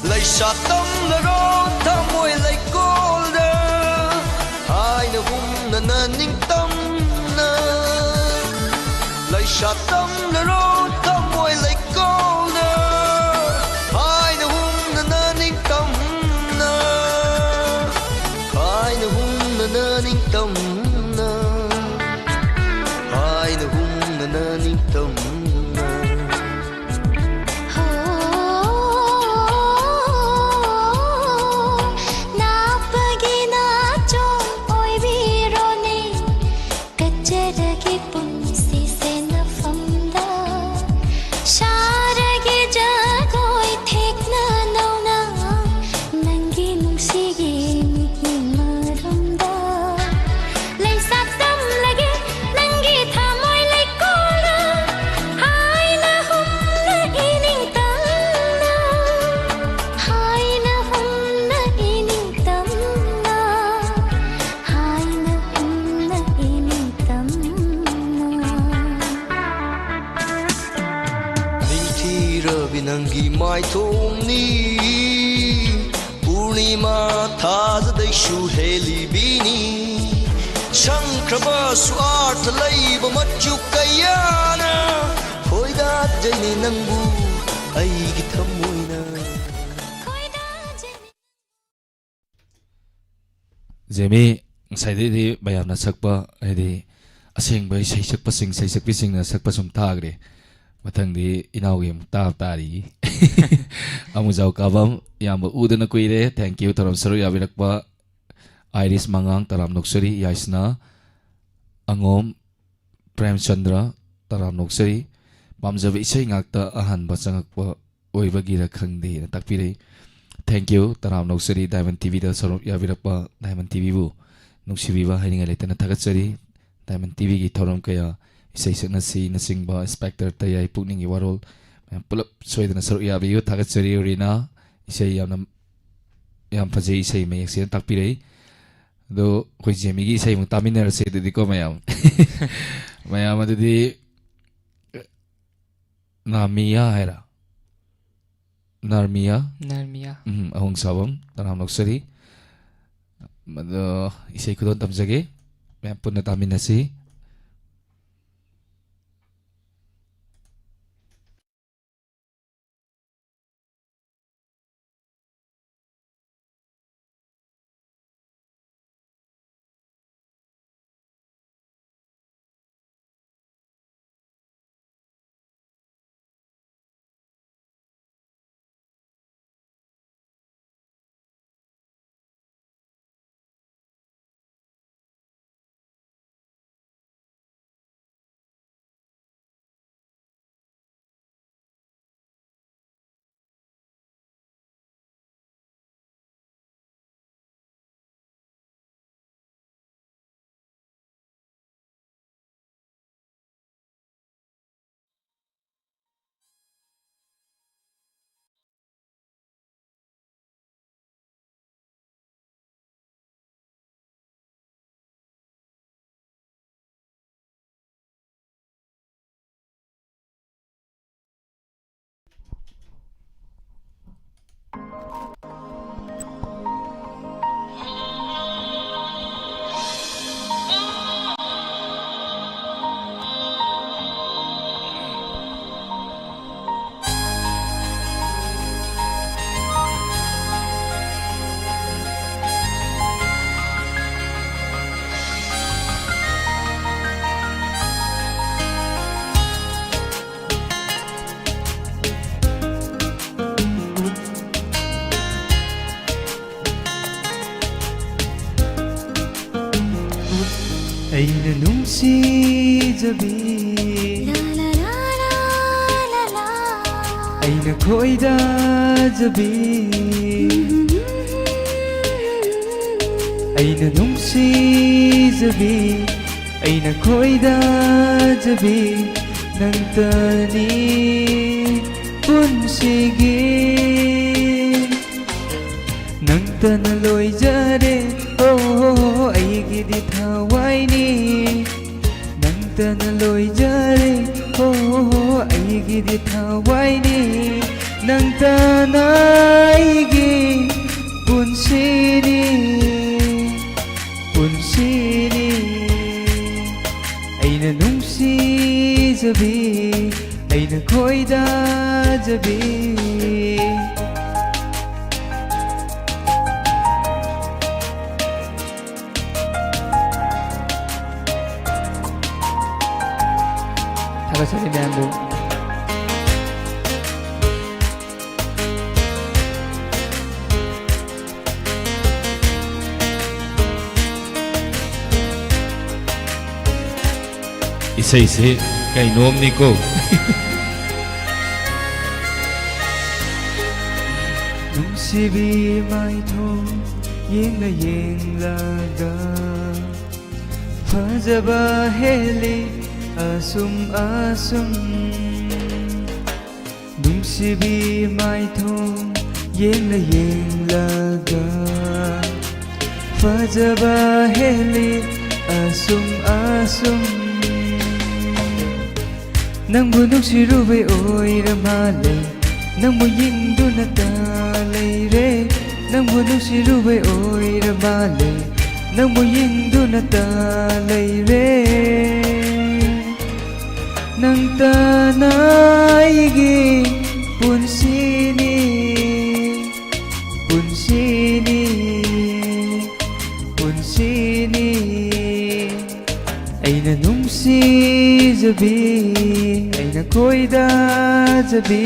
ꯂꯩꯁꯥ ꯇꯝꯂꯔꯣ ꯊꯃꯣꯏ ꯂꯩꯀꯣꯜꯗ, ꯍꯥꯏꯅ ꯍꯨꯝꯅꯅ ꯅꯤꯡꯇꯝꯅ꯫ ꯂꯩꯁꯥ ꯇꯝꯂꯔꯣ ꯊꯃꯣꯏ ꯂꯩꯀꯣꯜꯗ, ꯍꯥꯏꯅ ꯍꯨꯝꯅꯅ ꯅꯤꯡꯇꯝꯅ꯫ ꯍꯥꯏꯅ ꯍꯨꯝꯅꯅ ꯅꯤꯡꯇꯝꯅ, ꯍꯥꯏꯅ ꯍꯨꯝꯅꯅ ꯅꯤꯡꯇꯝꯅ꯫ ꯍꯣ, ꯅꯥꯞꯄꯒꯤ ꯅꯥꯆꯣꯝ ꯑꯣꯏꯕꯤꯔꯣꯅꯦ꯫ ꯀꯠꯆꯔꯒꯦ ꯄꯨꯟꯁꯤꯁꯦ ꯅꯐꯝꯗ꯫ ꯁꯥꯔꯒꯦ ꯖꯒꯣꯏ ꯊꯦꯛꯅ ꯅꯧꯅ, ꯅꯪꯒꯤ ꯅꯨꯡꯁꯤꯒꯤ ꯃꯤꯠꯌꯦꯡ ꯃꯔꯨꯝꯗ꯫ ꯊꯣꯡꯅꯤ꯫ ꯄꯨꯔꯅꯤꯃꯥ ꯊꯥꯖꯗꯩꯁꯨ ꯍꯦꯜꯂꯤꯕꯤꯅꯤ꯫ ꯁꯪꯈ꯭ꯔꯕꯁꯨ ꯑꯥꯔꯊ ꯂꯩꯕ ꯃꯆꯨ ꯀꯌꯥꯅ ꯈꯣꯏꯗꯥꯖꯩꯅꯦ ꯅꯪꯕꯨ ꯑꯩꯒꯤ ꯊꯃꯣꯏꯅ꯫ ꯖꯦꯃꯤ, ꯉꯁꯥꯏꯗꯩꯗꯤ ꯃꯌꯥꯝꯅ ꯁꯛꯄ, ꯍꯥꯏꯗꯤ ꯑꯁꯦꯡꯕ ꯏꯁꯩ ꯁꯛꯄꯁꯤꯡ, ꯏꯁꯩ ꯁꯛꯄꯤꯁꯤꯡꯅ ꯁꯛꯄ ꯁꯨꯝ ꯇꯥꯈ꯭ꯔꯦ꯫ ꯃꯊꯪꯗꯤ ꯏꯅꯥꯎꯒꯤ ꯑꯃꯨꯛ ꯇꯥꯕ ꯇꯥꯔꯤ꯫ ꯑꯃꯨꯖꯥꯎ ꯀꯥꯕꯝ, ꯏꯌꯥꯝꯕ ꯎꯗꯅ ꯀꯨꯏꯔꯦ꯫ Thank you, ꯊꯧꯔꯝ ꯁꯔꯨꯛ ꯌꯥꯕꯤꯔꯛꯄ꯫ ꯑꯥꯏꯔꯤꯁ ꯃꯉꯥꯡ, ꯇꯔꯥꯝ ꯅꯣꯛꯆꯔꯤ꯫ ꯌꯥꯏꯁꯅꯥ ꯑꯉꯣꯝ, ꯄ꯭ꯔꯦꯝꯆꯟꯗ꯭ꯔ, ꯇꯔꯥꯝ ꯅꯣꯛꯆꯔꯤ꯫ ꯄꯥꯝꯖꯕ ꯏꯁꯩ ꯉꯥꯛꯇ ꯑꯍꯥꯟꯕ ꯆꯪꯉꯛꯄ ꯑꯣꯏꯕꯒꯤꯔ ꯈꯪꯗꯦꯅ ꯇꯥꯛꯄꯤꯔꯛꯏ꯫ Thank you, ꯇꯔꯥꯝ ꯅꯣꯛꯆꯔꯤ꯫ Diamond ꯇꯤꯚꯤꯗ ꯁꯔꯨꯛ ꯌꯥꯕꯤꯔꯛꯄ Diamond ꯇꯤꯚꯤꯕꯨ ꯅꯨꯡꯁꯤꯕꯤꯕ ꯍꯥꯏꯅꯤꯡꯉꯥꯏ ꯂꯩꯇꯅ ꯊꯥꯒꯠꯆꯔꯤ꯫ Diamond ꯇꯤꯚꯤꯒꯤ ꯊꯧꯔꯝ ꯀꯌꯥ, ꯏꯁꯩ ꯁꯛꯅꯁꯤꯅꯆꯤꯡꯕ, ꯏꯟꯁꯄꯦꯛꯇꯔ ꯇꯌꯥꯏ ꯄꯨꯛꯅꯤꯡꯒꯤ ꯋꯥꯔꯣꯜ ꯃꯌꯥꯝ ꯄꯨꯂꯞ ꯁꯣꯏꯗꯅ ꯁꯔꯨꯛ ꯌꯥꯕꯤꯌꯨ꯫ ꯊꯥꯒꯠꯆꯔꯤ ꯔꯤꯅꯥ, ꯏꯁꯩ ꯌꯥꯝꯅ, ꯌꯥꯝ ꯐꯖꯩ, ꯏꯁꯩ ꯃꯌꯦꯛ ꯁꯦꯡꯅ ꯇꯥꯛꯄꯤꯔꯛꯏ꯫ ꯑꯗꯣ ꯑꯩꯈꯣꯏ ꯖꯦꯃꯤꯒꯤ ꯏꯁꯩ ꯑꯃꯨꯛ ꯇꯥꯃꯤꯟꯅꯔꯁꯦ ꯑꯗꯨꯗꯤꯀꯣ ꯃꯌꯥꯝ꯫ ꯃꯌꯥꯝ ꯑꯗꯨꯗꯤ ꯅꯥꯃꯤꯌꯥ ꯍꯥꯏꯔ? ꯅꯥꯔꯃꯤꯌꯥ? ꯅꯥꯔꯃꯤꯌꯥ꯫ ꯎꯝ, ꯑꯍꯣꯡꯁꯥꯕꯝ, ꯇꯔꯥꯝ ꯅꯣꯛꯆꯔꯤ꯫ ꯑꯗꯣ ꯏꯁꯩ ꯈꯨꯗꯣꯜ ꯇꯝꯖꯒꯦ꯫ ꯃꯌꯥꯝ ꯄꯨꯟꯅ ꯇꯥꯃꯤꯟꯅꯁꯤ꯫ ꯑꯩꯅ ꯅꯨꯡꯁꯤꯖꯕꯤ, ꯑꯩꯅ ꯈꯣꯏꯗꯥꯖꯕꯤ, ꯑꯩꯅ ꯅꯨꯡꯁꯤꯖꯕꯤ, ꯑꯩꯅ ꯈꯣꯏꯗꯥꯖꯕꯤ ꯅꯪꯇꯅꯤ ꯄꯨꯟꯁꯤꯒꯤ꯫ ꯅꯪꯇꯅ ꯂꯣꯏꯖꯔꯦ, ꯑꯣ, ꯑꯩꯒꯤꯗꯤ ꯊꯋꯥꯏꯅꯤ꯫ ꯅꯪꯇꯅ ꯂꯣꯏꯖꯔꯦ, ꯑꯣ, ꯑꯩꯒꯤꯗꯤ ꯊꯋꯥꯏꯅꯤ꯫ ꯅꯪꯇꯅ ꯑꯩꯒꯤ ꯄꯨꯟꯁꯤꯅꯤ, ꯄꯨꯟꯁꯤꯅꯤ꯫ ꯑꯩꯅ ꯅꯨꯡꯁꯤꯖꯕꯤ, ꯑꯩꯅ ꯈꯣꯏꯗꯥꯖꯕꯤ꯫ ꯊꯥꯒꯠꯆꯔꯤ ꯃꯌꯥꯝꯕꯨ꯫ ꯏꯁꯩꯁꯦ ꯀꯩꯅꯣꯝꯅꯤꯀꯣ꯫ ꯅꯨꯡꯁꯤꯕꯤ ꯃꯥꯏꯊꯣꯡ ꯌꯦꯡꯂ ꯌꯦꯡꯂꯒ ꯐꯖꯕ ꯍꯦꯜꯂꯤ ꯑꯁꯨꯝ ꯑꯁꯨꯝ꯫ ꯅꯨꯡꯁꯤꯕꯤ ꯃꯥꯏꯊꯣꯡ ꯌꯦꯡꯂ ꯌꯦꯡꯂꯒ ꯐꯖꯕ ꯍꯦꯜꯂꯤ ꯑꯁꯨꯝ ꯑꯁꯨꯝ꯫ ꯅꯪꯕꯨ ꯅꯨꯡꯁꯤꯔꯨꯕꯩ ꯑꯣꯏꯔ ꯃꯥꯜꯂꯦ, ꯅꯪꯕꯨ ꯌꯦꯡꯗꯨꯅꯇ ꯂꯩꯔꯦ꯫ ꯅꯪꯕꯨ ꯅꯨꯡꯁꯤꯔꯨꯕꯩ ꯑꯣꯏꯔ ꯃꯥꯜꯂꯦ, ꯅꯪꯕꯨ ꯌꯦꯡꯗꯨꯅꯇ ꯂꯩꯔꯦ꯫ ꯅꯪꯇꯅ ꯑꯩꯒꯤ ꯄꯨꯟꯁꯤꯅꯤ, ꯄꯨꯟꯁꯤꯅꯤ, ꯄꯨꯟꯁꯤꯅꯤ꯫ ꯑꯩꯅ ꯅꯨꯡꯁꯤꯖꯕꯤ, ꯑꯩꯅ ꯈꯣꯏꯗꯥꯖꯕꯤ꯫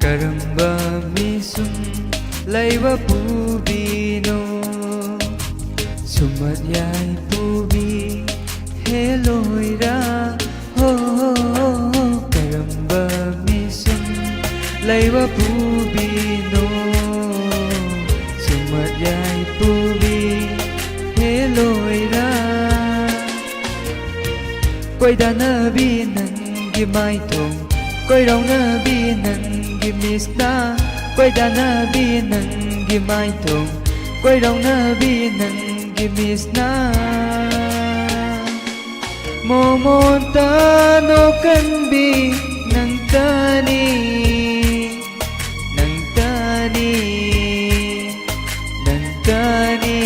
ꯀꯔꯝꯕ ꯃꯤꯁꯨꯝ ꯂꯩꯕ ꯄꯨꯕꯤꯅꯣ? ꯁꯨꯝꯃꯠ ꯌꯥꯏ ꯄꯨꯕꯤ ꯍꯦꯂꯣꯏꯔꯥ꯫ ꯍꯣ, ꯍꯣ, ꯍꯣ, ꯍꯣ꯫ ꯀꯔꯝꯕ ꯃꯤꯁꯨꯝ ꯂꯩꯕ ꯄꯨꯕꯤꯅꯣ? ꯁꯨꯝꯃꯠ ꯌꯥꯏ ꯄꯨꯕꯤ ꯍꯦꯂꯣꯏꯔꯥ꯫ ꯀꯣꯏꯗꯥꯅꯕꯤ ꯅꯪꯒꯤ ꯃꯥꯏꯊꯣꯡ, ꯀꯣꯏꯔꯥꯎꯅꯕꯤ ꯅꯪꯒꯤ ꯃꯤꯁꯅ, ꯀꯣꯏꯗꯥꯅꯕꯤ ꯅꯪꯒꯤ ꯃꯥꯏꯊꯣꯡ, ꯀꯣꯏꯔꯥꯎꯅꯕꯤ ꯅꯪꯒꯤ ꯃꯤꯁꯅ꯫ ꯃꯣꯃꯣꯟꯇ ꯅꯣꯀꯟꯕꯤ ꯅꯪꯇꯅꯤ, ꯅꯪꯇꯅꯤ, ꯅꯪꯇꯅꯤ꯫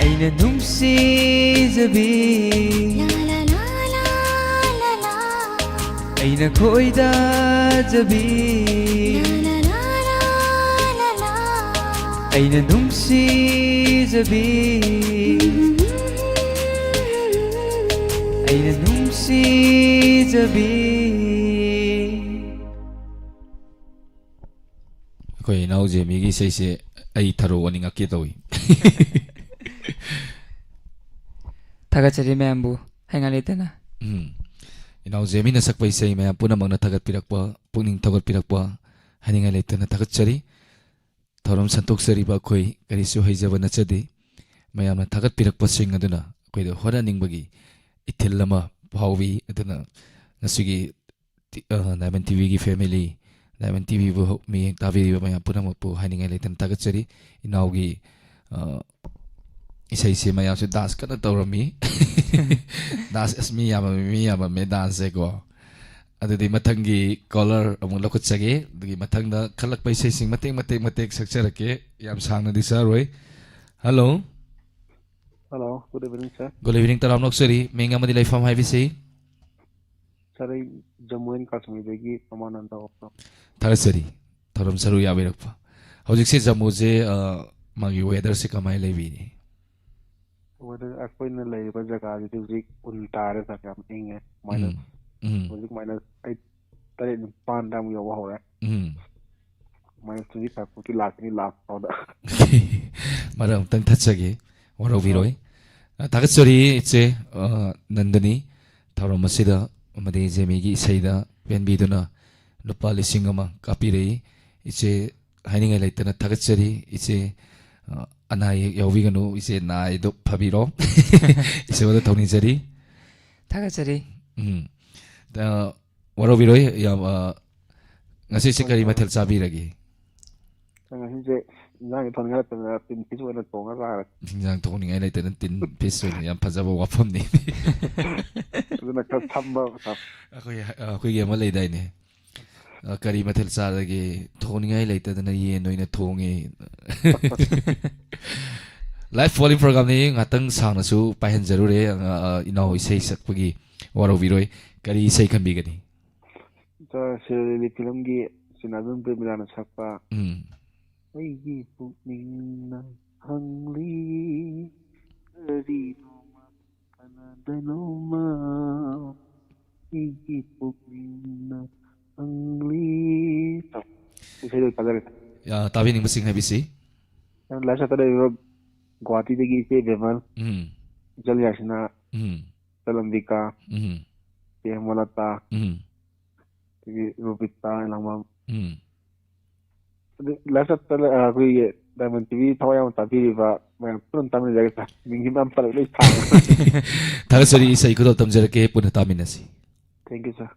ꯑꯩꯅ ꯅꯨꯡꯁꯤꯖꯕꯤ, ꯑꯩꯅ ꯈꯣꯏꯗꯥꯖꯕꯤ, ꯑꯩꯅ ꯅꯨꯡꯁꯤꯖꯕꯤ, ꯑꯩꯅ ꯅꯨꯡꯁꯤꯖꯕꯤ꯫ ꯑꯩꯈꯣꯏ ꯏꯅꯥꯎ ꯖꯦꯃꯤꯒꯤ ꯏꯁꯩꯁꯦ ꯑꯩ ꯊꯔꯣ ꯑꯣꯟꯅꯤꯡꯉꯛꯀꯦ ꯇꯧꯏ꯫ ꯊꯥꯒꯠꯆꯔꯤ ꯃꯌꯥꯝꯕꯨ ꯍꯥꯏꯉꯥꯏ ꯂꯩꯇꯅ꯫ ꯎꯝ꯫ ꯏꯅꯥꯎ ꯖꯦꯃꯤꯅ ꯁꯛꯄ ꯏꯁꯩ ꯃꯌꯥꯝ ꯄꯨꯝꯅꯃꯛꯅ ꯊꯥꯒꯠꯄꯤꯔꯛꯄ, ꯄꯨꯛꯅꯤꯡ ꯊꯧꯒꯠꯄꯤꯔꯛꯄ ꯍꯥꯏꯅꯤꯡꯉꯥꯏ ꯂꯩꯇꯅ ꯊꯥꯒꯠꯆꯔꯤ꯫ ꯊꯧꯔꯝ ꯁꯟꯗꯣꯛꯆꯔꯤꯕ ꯑꯩꯈꯣꯏ ꯀꯔꯤꯁꯨ ꯍꯩꯖꯕ ꯅꯠꯆꯗꯦ꯫ ꯃꯌꯥꯝꯅ ꯊꯥꯒꯠꯄꯤꯔꯛꯄꯁꯤꯡ ꯑꯗꯨꯅ ꯑꯩꯈꯣꯏꯗ ꯍꯣꯠꯅꯅꯤꯡꯕꯒꯤ ꯏꯊꯤꯜ ꯑꯃ ꯐꯥꯎꯏ꯫ ꯑꯗꯨꯅ ꯉꯁꯤꯒꯤ ꯇꯤ-, ꯑ, ꯗꯥꯏꯃꯟ ꯇꯤꯚꯤꯒꯤ ꯐꯦꯃꯤꯂꯤ, ꯗꯥꯏꯃꯟ ꯇꯤꯚꯤꯕꯨ ꯍꯧ-, ꯃꯤꯠꯌꯦꯡ ꯇꯥꯕꯤꯔꯤꯕ ꯃꯌꯥꯝ ꯄꯨꯝꯅꯃꯛꯄꯨ ꯍꯥꯏꯅꯤꯡꯉꯥꯏ ꯂꯩꯇꯅ ꯊꯥꯒꯠꯆꯔꯤ꯫ ꯏꯅꯥꯎꯒꯤ, ꯑ, ꯏꯁꯩꯁꯦ ꯃꯌꯥꯝꯁꯦ ꯗꯥꯟꯁ ꯀꯟꯅ ꯇꯧꯔꯝꯃꯤ꯫ ꯗꯥꯟꯁ, ꯑꯁ, ꯃꯤ ꯌꯥꯝꯃꯝꯃꯤ, ꯃꯤ ꯌꯥꯝꯃꯝꯃꯦ ꯗꯥꯟꯁꯁꯦꯀꯣ꯫ ꯑꯗꯨꯗꯤ ꯃꯊꯪꯒꯤ ꯀꯣꯂꯔ ꯑꯃꯨꯛ ꯂꯧꯈꯠꯆꯒꯦ꯫ ꯑꯗꯨꯒꯤ ꯃꯊꯪꯗ ꯈꯜꯂꯛꯄ ꯏꯁꯩꯁꯤꯡ ꯃꯇꯦꯛ, ꯃꯇꯦꯛ, ꯃꯇꯦꯛ ꯁꯛꯆꯔꯛꯀꯦ꯫ ꯌꯥꯝ ꯁꯥꯡꯅꯗꯤ ꯆꯥꯔꯣꯏ꯫ Hello. Hello, good evening, sir. Good evening, ꯇꯔꯥꯝ ꯂꯧꯆꯔꯤ꯫ ꯃꯤꯡ ꯑꯃꯗꯤ ꯂꯩꯐꯝ ꯍꯥꯏꯕꯤꯁꯤ? Sir, ꯑꯩ ꯖꯝꯃꯨ ꯑꯦꯟ ꯀꯥꯁꯃꯤꯔꯗꯒꯤ ꯄ꯭ꯔꯃꯥꯅꯟꯗ ꯑꯣꯛꯇꯣ꯫ ꯊꯥꯒꯠꯆꯔꯤ, ꯊꯧꯔꯝ ꯁꯔꯨꯛ ꯌꯥꯕꯤꯔꯛꯄ꯫ ꯍꯧꯖꯤꯛꯁꯦ ꯖꯝꯃꯨꯁꯦ, ꯑ, ꯃꯥꯒꯤ ꯋꯦꯗꯔꯁꯦ ꯀꯃꯥꯏꯅ ꯂꯩꯕꯤꯔꯤ? Weather, ꯑꯩꯈꯣꯏꯅ ꯂꯩꯔꯤꯕ ꯖꯒꯥꯁꯤꯗꯤ ꯍꯧꯖꯤꯛ ꯎꯟ ꯇꯥꯔꯦ, ꯁꯥꯔ, ꯌꯥꯝ ꯏꯪꯉꯦ꯫ ꯃꯥꯏꯅꯁ, ꯎꯝ, ꯎꯝ꯫ ꯍꯧꯖꯤꯛ ꯃꯥꯏꯅꯁ ꯑꯩꯠ ꯇꯔꯦꯠ ꯅꯤꯄꯥꯟꯗ ꯑꯃꯨꯛ ꯌꯧꯕ ꯍꯧꯔꯦ꯫ ꯎꯝ꯫ ꯃꯥꯏꯅꯁ ꯇ꯭ꯋꯦꯟꯇꯤ ꯐꯥꯏꯚ ꯐꯥꯎꯇꯤ ꯂꯥꯛꯀꯅꯤ ꯂꯥꯛꯄ ꯐꯥꯎꯗ꯫ ꯃꯔꯛ ꯑꯃꯨꯛꯇꯪ ꯊꯠꯆꯒꯦ, ꯋꯥꯔꯧꯕꯤꯔꯣꯏ꯫ ꯑ, ꯊꯥꯒꯠꯆꯔꯤ ꯏꯆꯦ, ꯑ, ꯅꯟꯗꯅꯤ, ꯊꯧꯔꯝ ꯑꯁꯤꯗ ꯑꯃꯗꯤ ꯖꯦꯃꯤꯒꯤ ꯏꯁꯩꯗ ꯄꯦꯟꯕꯤꯗꯨꯅ ꯂꯨꯄꯥ ꯂꯤꯁꯤꯡ ꯑꯃ ꯀꯥꯞꯄꯤꯔꯛꯏ꯫ ꯏꯆꯦ, ꯍꯥꯏꯅꯤꯡꯉꯥꯏ ꯂꯩꯇꯅ ꯊꯥꯒꯠꯆꯔꯤ ꯏꯆꯦ꯫ ꯑ, ꯑꯅꯥ ꯑꯌꯦꯛ ꯌꯥꯎꯕꯤꯒꯅꯨ ꯏꯆꯦ, ꯅꯥꯏꯗꯣ ꯐꯕꯤꯔꯣ꯫ ꯏꯆꯦ ꯍꯣꯏꯗ ꯊꯧꯅꯤꯖꯔꯤ꯫ ꯊꯥꯒꯠꯆꯔꯤ꯫ ꯎꯝ꯫ ꯑ, ꯋꯥꯔꯧꯕꯤꯔꯣꯏ ꯌꯥꯝ, ꯑ, ꯉꯁꯤꯁꯦ ꯀꯔꯤ ꯃꯊꯦꯜ ꯆꯥꯕꯤꯔꯒꯦ? ꯉꯁꯤꯁꯦ ꯏꯟꯖꯥꯡꯁꯦ ꯊꯣꯡꯅꯤꯡꯉꯥꯏ ꯂꯩꯇꯗꯅ ꯇꯤꯟ ꯐꯤꯁ ꯑꯣꯏꯅ ꯊꯣꯡꯉ ꯆꯥꯔꯦ꯫ ꯏꯟꯖꯥꯡ ꯊꯣꯡꯅꯤꯡꯉꯥꯏ ꯂꯩꯇꯅ ꯇꯤꯟ ꯐꯤꯁ ꯑꯣꯏꯅ, ꯌꯥꯝ ꯐꯖꯕ ꯋꯥꯐꯝꯅꯤ꯫ ꯑꯗꯨꯅ ꯈꯔ ꯁꯝꯕ ꯁꯥ- ꯑꯩꯈꯣꯏ, ꯑꯩꯈꯣꯏꯒꯤ ꯑꯃ ꯂꯩꯗꯥꯏꯅꯦ, ꯑ, ꯀꯔꯤ ꯃꯊꯦꯜ ꯆꯥꯔꯒꯦ? ꯊꯣꯡꯅꯤꯡꯉꯥꯏ ꯂꯩꯇꯗꯅ ꯌꯦꯟ ꯑꯣꯏꯅ ꯊꯣꯡꯉꯦ꯫ Live phone-in program-ꯅꯤ, ꯉꯥꯛꯇꯪ ꯁꯥꯡꯅꯁꯨ ꯄꯥꯏꯍꯟꯖꯔꯨꯔꯦ꯫ ꯑ, ꯑ, ꯏꯅꯥꯎ ꯏꯁꯩ ꯁꯛꯄꯒꯤ ꯋꯥꯔꯧꯕꯤꯔꯣꯏ꯫ ꯀꯔꯤ ꯏꯁꯩ ꯈꯟꯕꯤꯒꯅꯤ? ꯁꯤꯔꯣꯏ ꯂꯤꯂꯤ ꯐꯤꯂꯝꯒꯤ ꯁꯤꯅꯥꯖꯝ ꯄ꯭ꯔꯦꯃꯤꯂꯥꯅ ꯁꯛꯄ ꯎꯝ꯫ ꯑꯩꯒꯤ ꯄꯨꯛꯅꯤꯡꯅ ꯍꯪꯂꯤ ꯀꯔꯤꯅꯣꯃ ꯀꯅꯥꯗꯅꯣꯃ ꯑꯩꯒꯤ ꯄꯨꯛꯅꯤꯡꯅ ꯍꯪꯂꯤ꯫ ꯏꯁꯩꯗꯣ ꯊꯥꯖꯔꯦ꯫ ꯑ, ꯇꯥꯕꯤꯅꯤꯡꯕꯁꯤꯡ ꯍꯥꯏꯕꯤꯁꯤ꯫ ꯂꯥꯏꯐ ꯁꯥꯏꯠꯇ ꯂꯩꯔꯤꯕ ꯒꯨꯋꯥꯍꯥꯇꯤꯗꯒꯤ ꯏꯆꯦ ꯕꯦꯃꯜ, ꯎꯝ꯫ ꯏꯆꯜ ꯌꯥꯁꯤꯅꯥ, ꯎꯝ꯫ ꯏꯆꯜ ꯑꯝꯕꯤꯀꯥ, ꯎꯝ꯫ ꯏꯆꯦ ꯍꯦꯃꯂꯇꯥ, ꯎꯝ꯫ ꯑꯗꯒꯤ ꯔꯣꯕꯤꯇꯥ ꯂꯥꯡꯕꯝ, ꯎꯝ꯫ ꯑꯗꯩ ꯂꯥꯏꯐ ꯁꯥꯏꯠꯇ ꯑꯩꯈꯣꯏꯒꯤ ꯗꯥꯏꯃꯟ ꯇꯤꯚꯤ ꯊꯋꯥꯏ ꯌꯥꯎꯅ ꯇꯥꯕꯤꯔꯤꯕ ꯃꯌꯥꯝ ꯄꯨꯟꯅ ꯇꯥꯃꯤꯟꯅꯖꯔꯒꯦ ꯁꯥꯔ꯫ ꯃꯤꯡꯁꯤ ꯃꯌꯥꯝ ꯄꯜꯂꯒ ꯂꯣꯏ ꯁꯥꯡꯉꯦ꯫ ꯊꯥꯒꯠꯆꯔꯤ, ꯏꯁꯩ ꯈꯨꯗꯣꯜ ꯇꯝꯖꯔꯛꯀꯦ, ꯄꯨꯟꯅ ꯇꯥꯃꯤꯟꯅꯁꯤ꯫ Thank you, sir.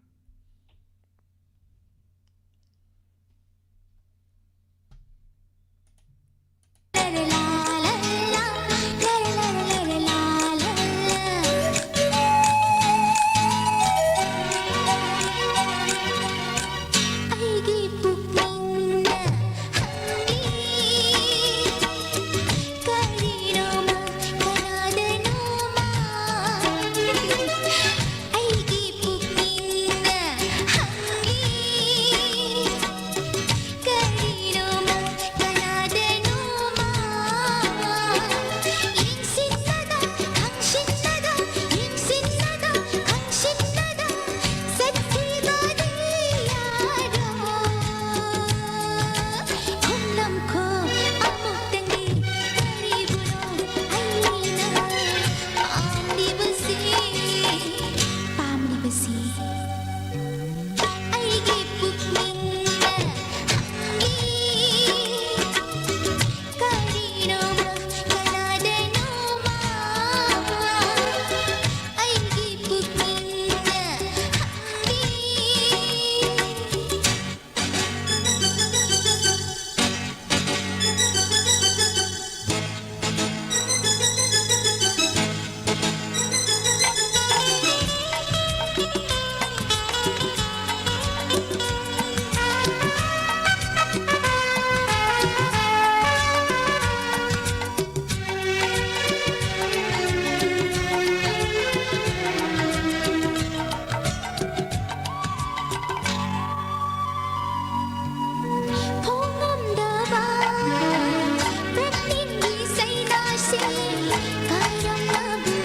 ꯀꯔꯝꯅꯕꯨ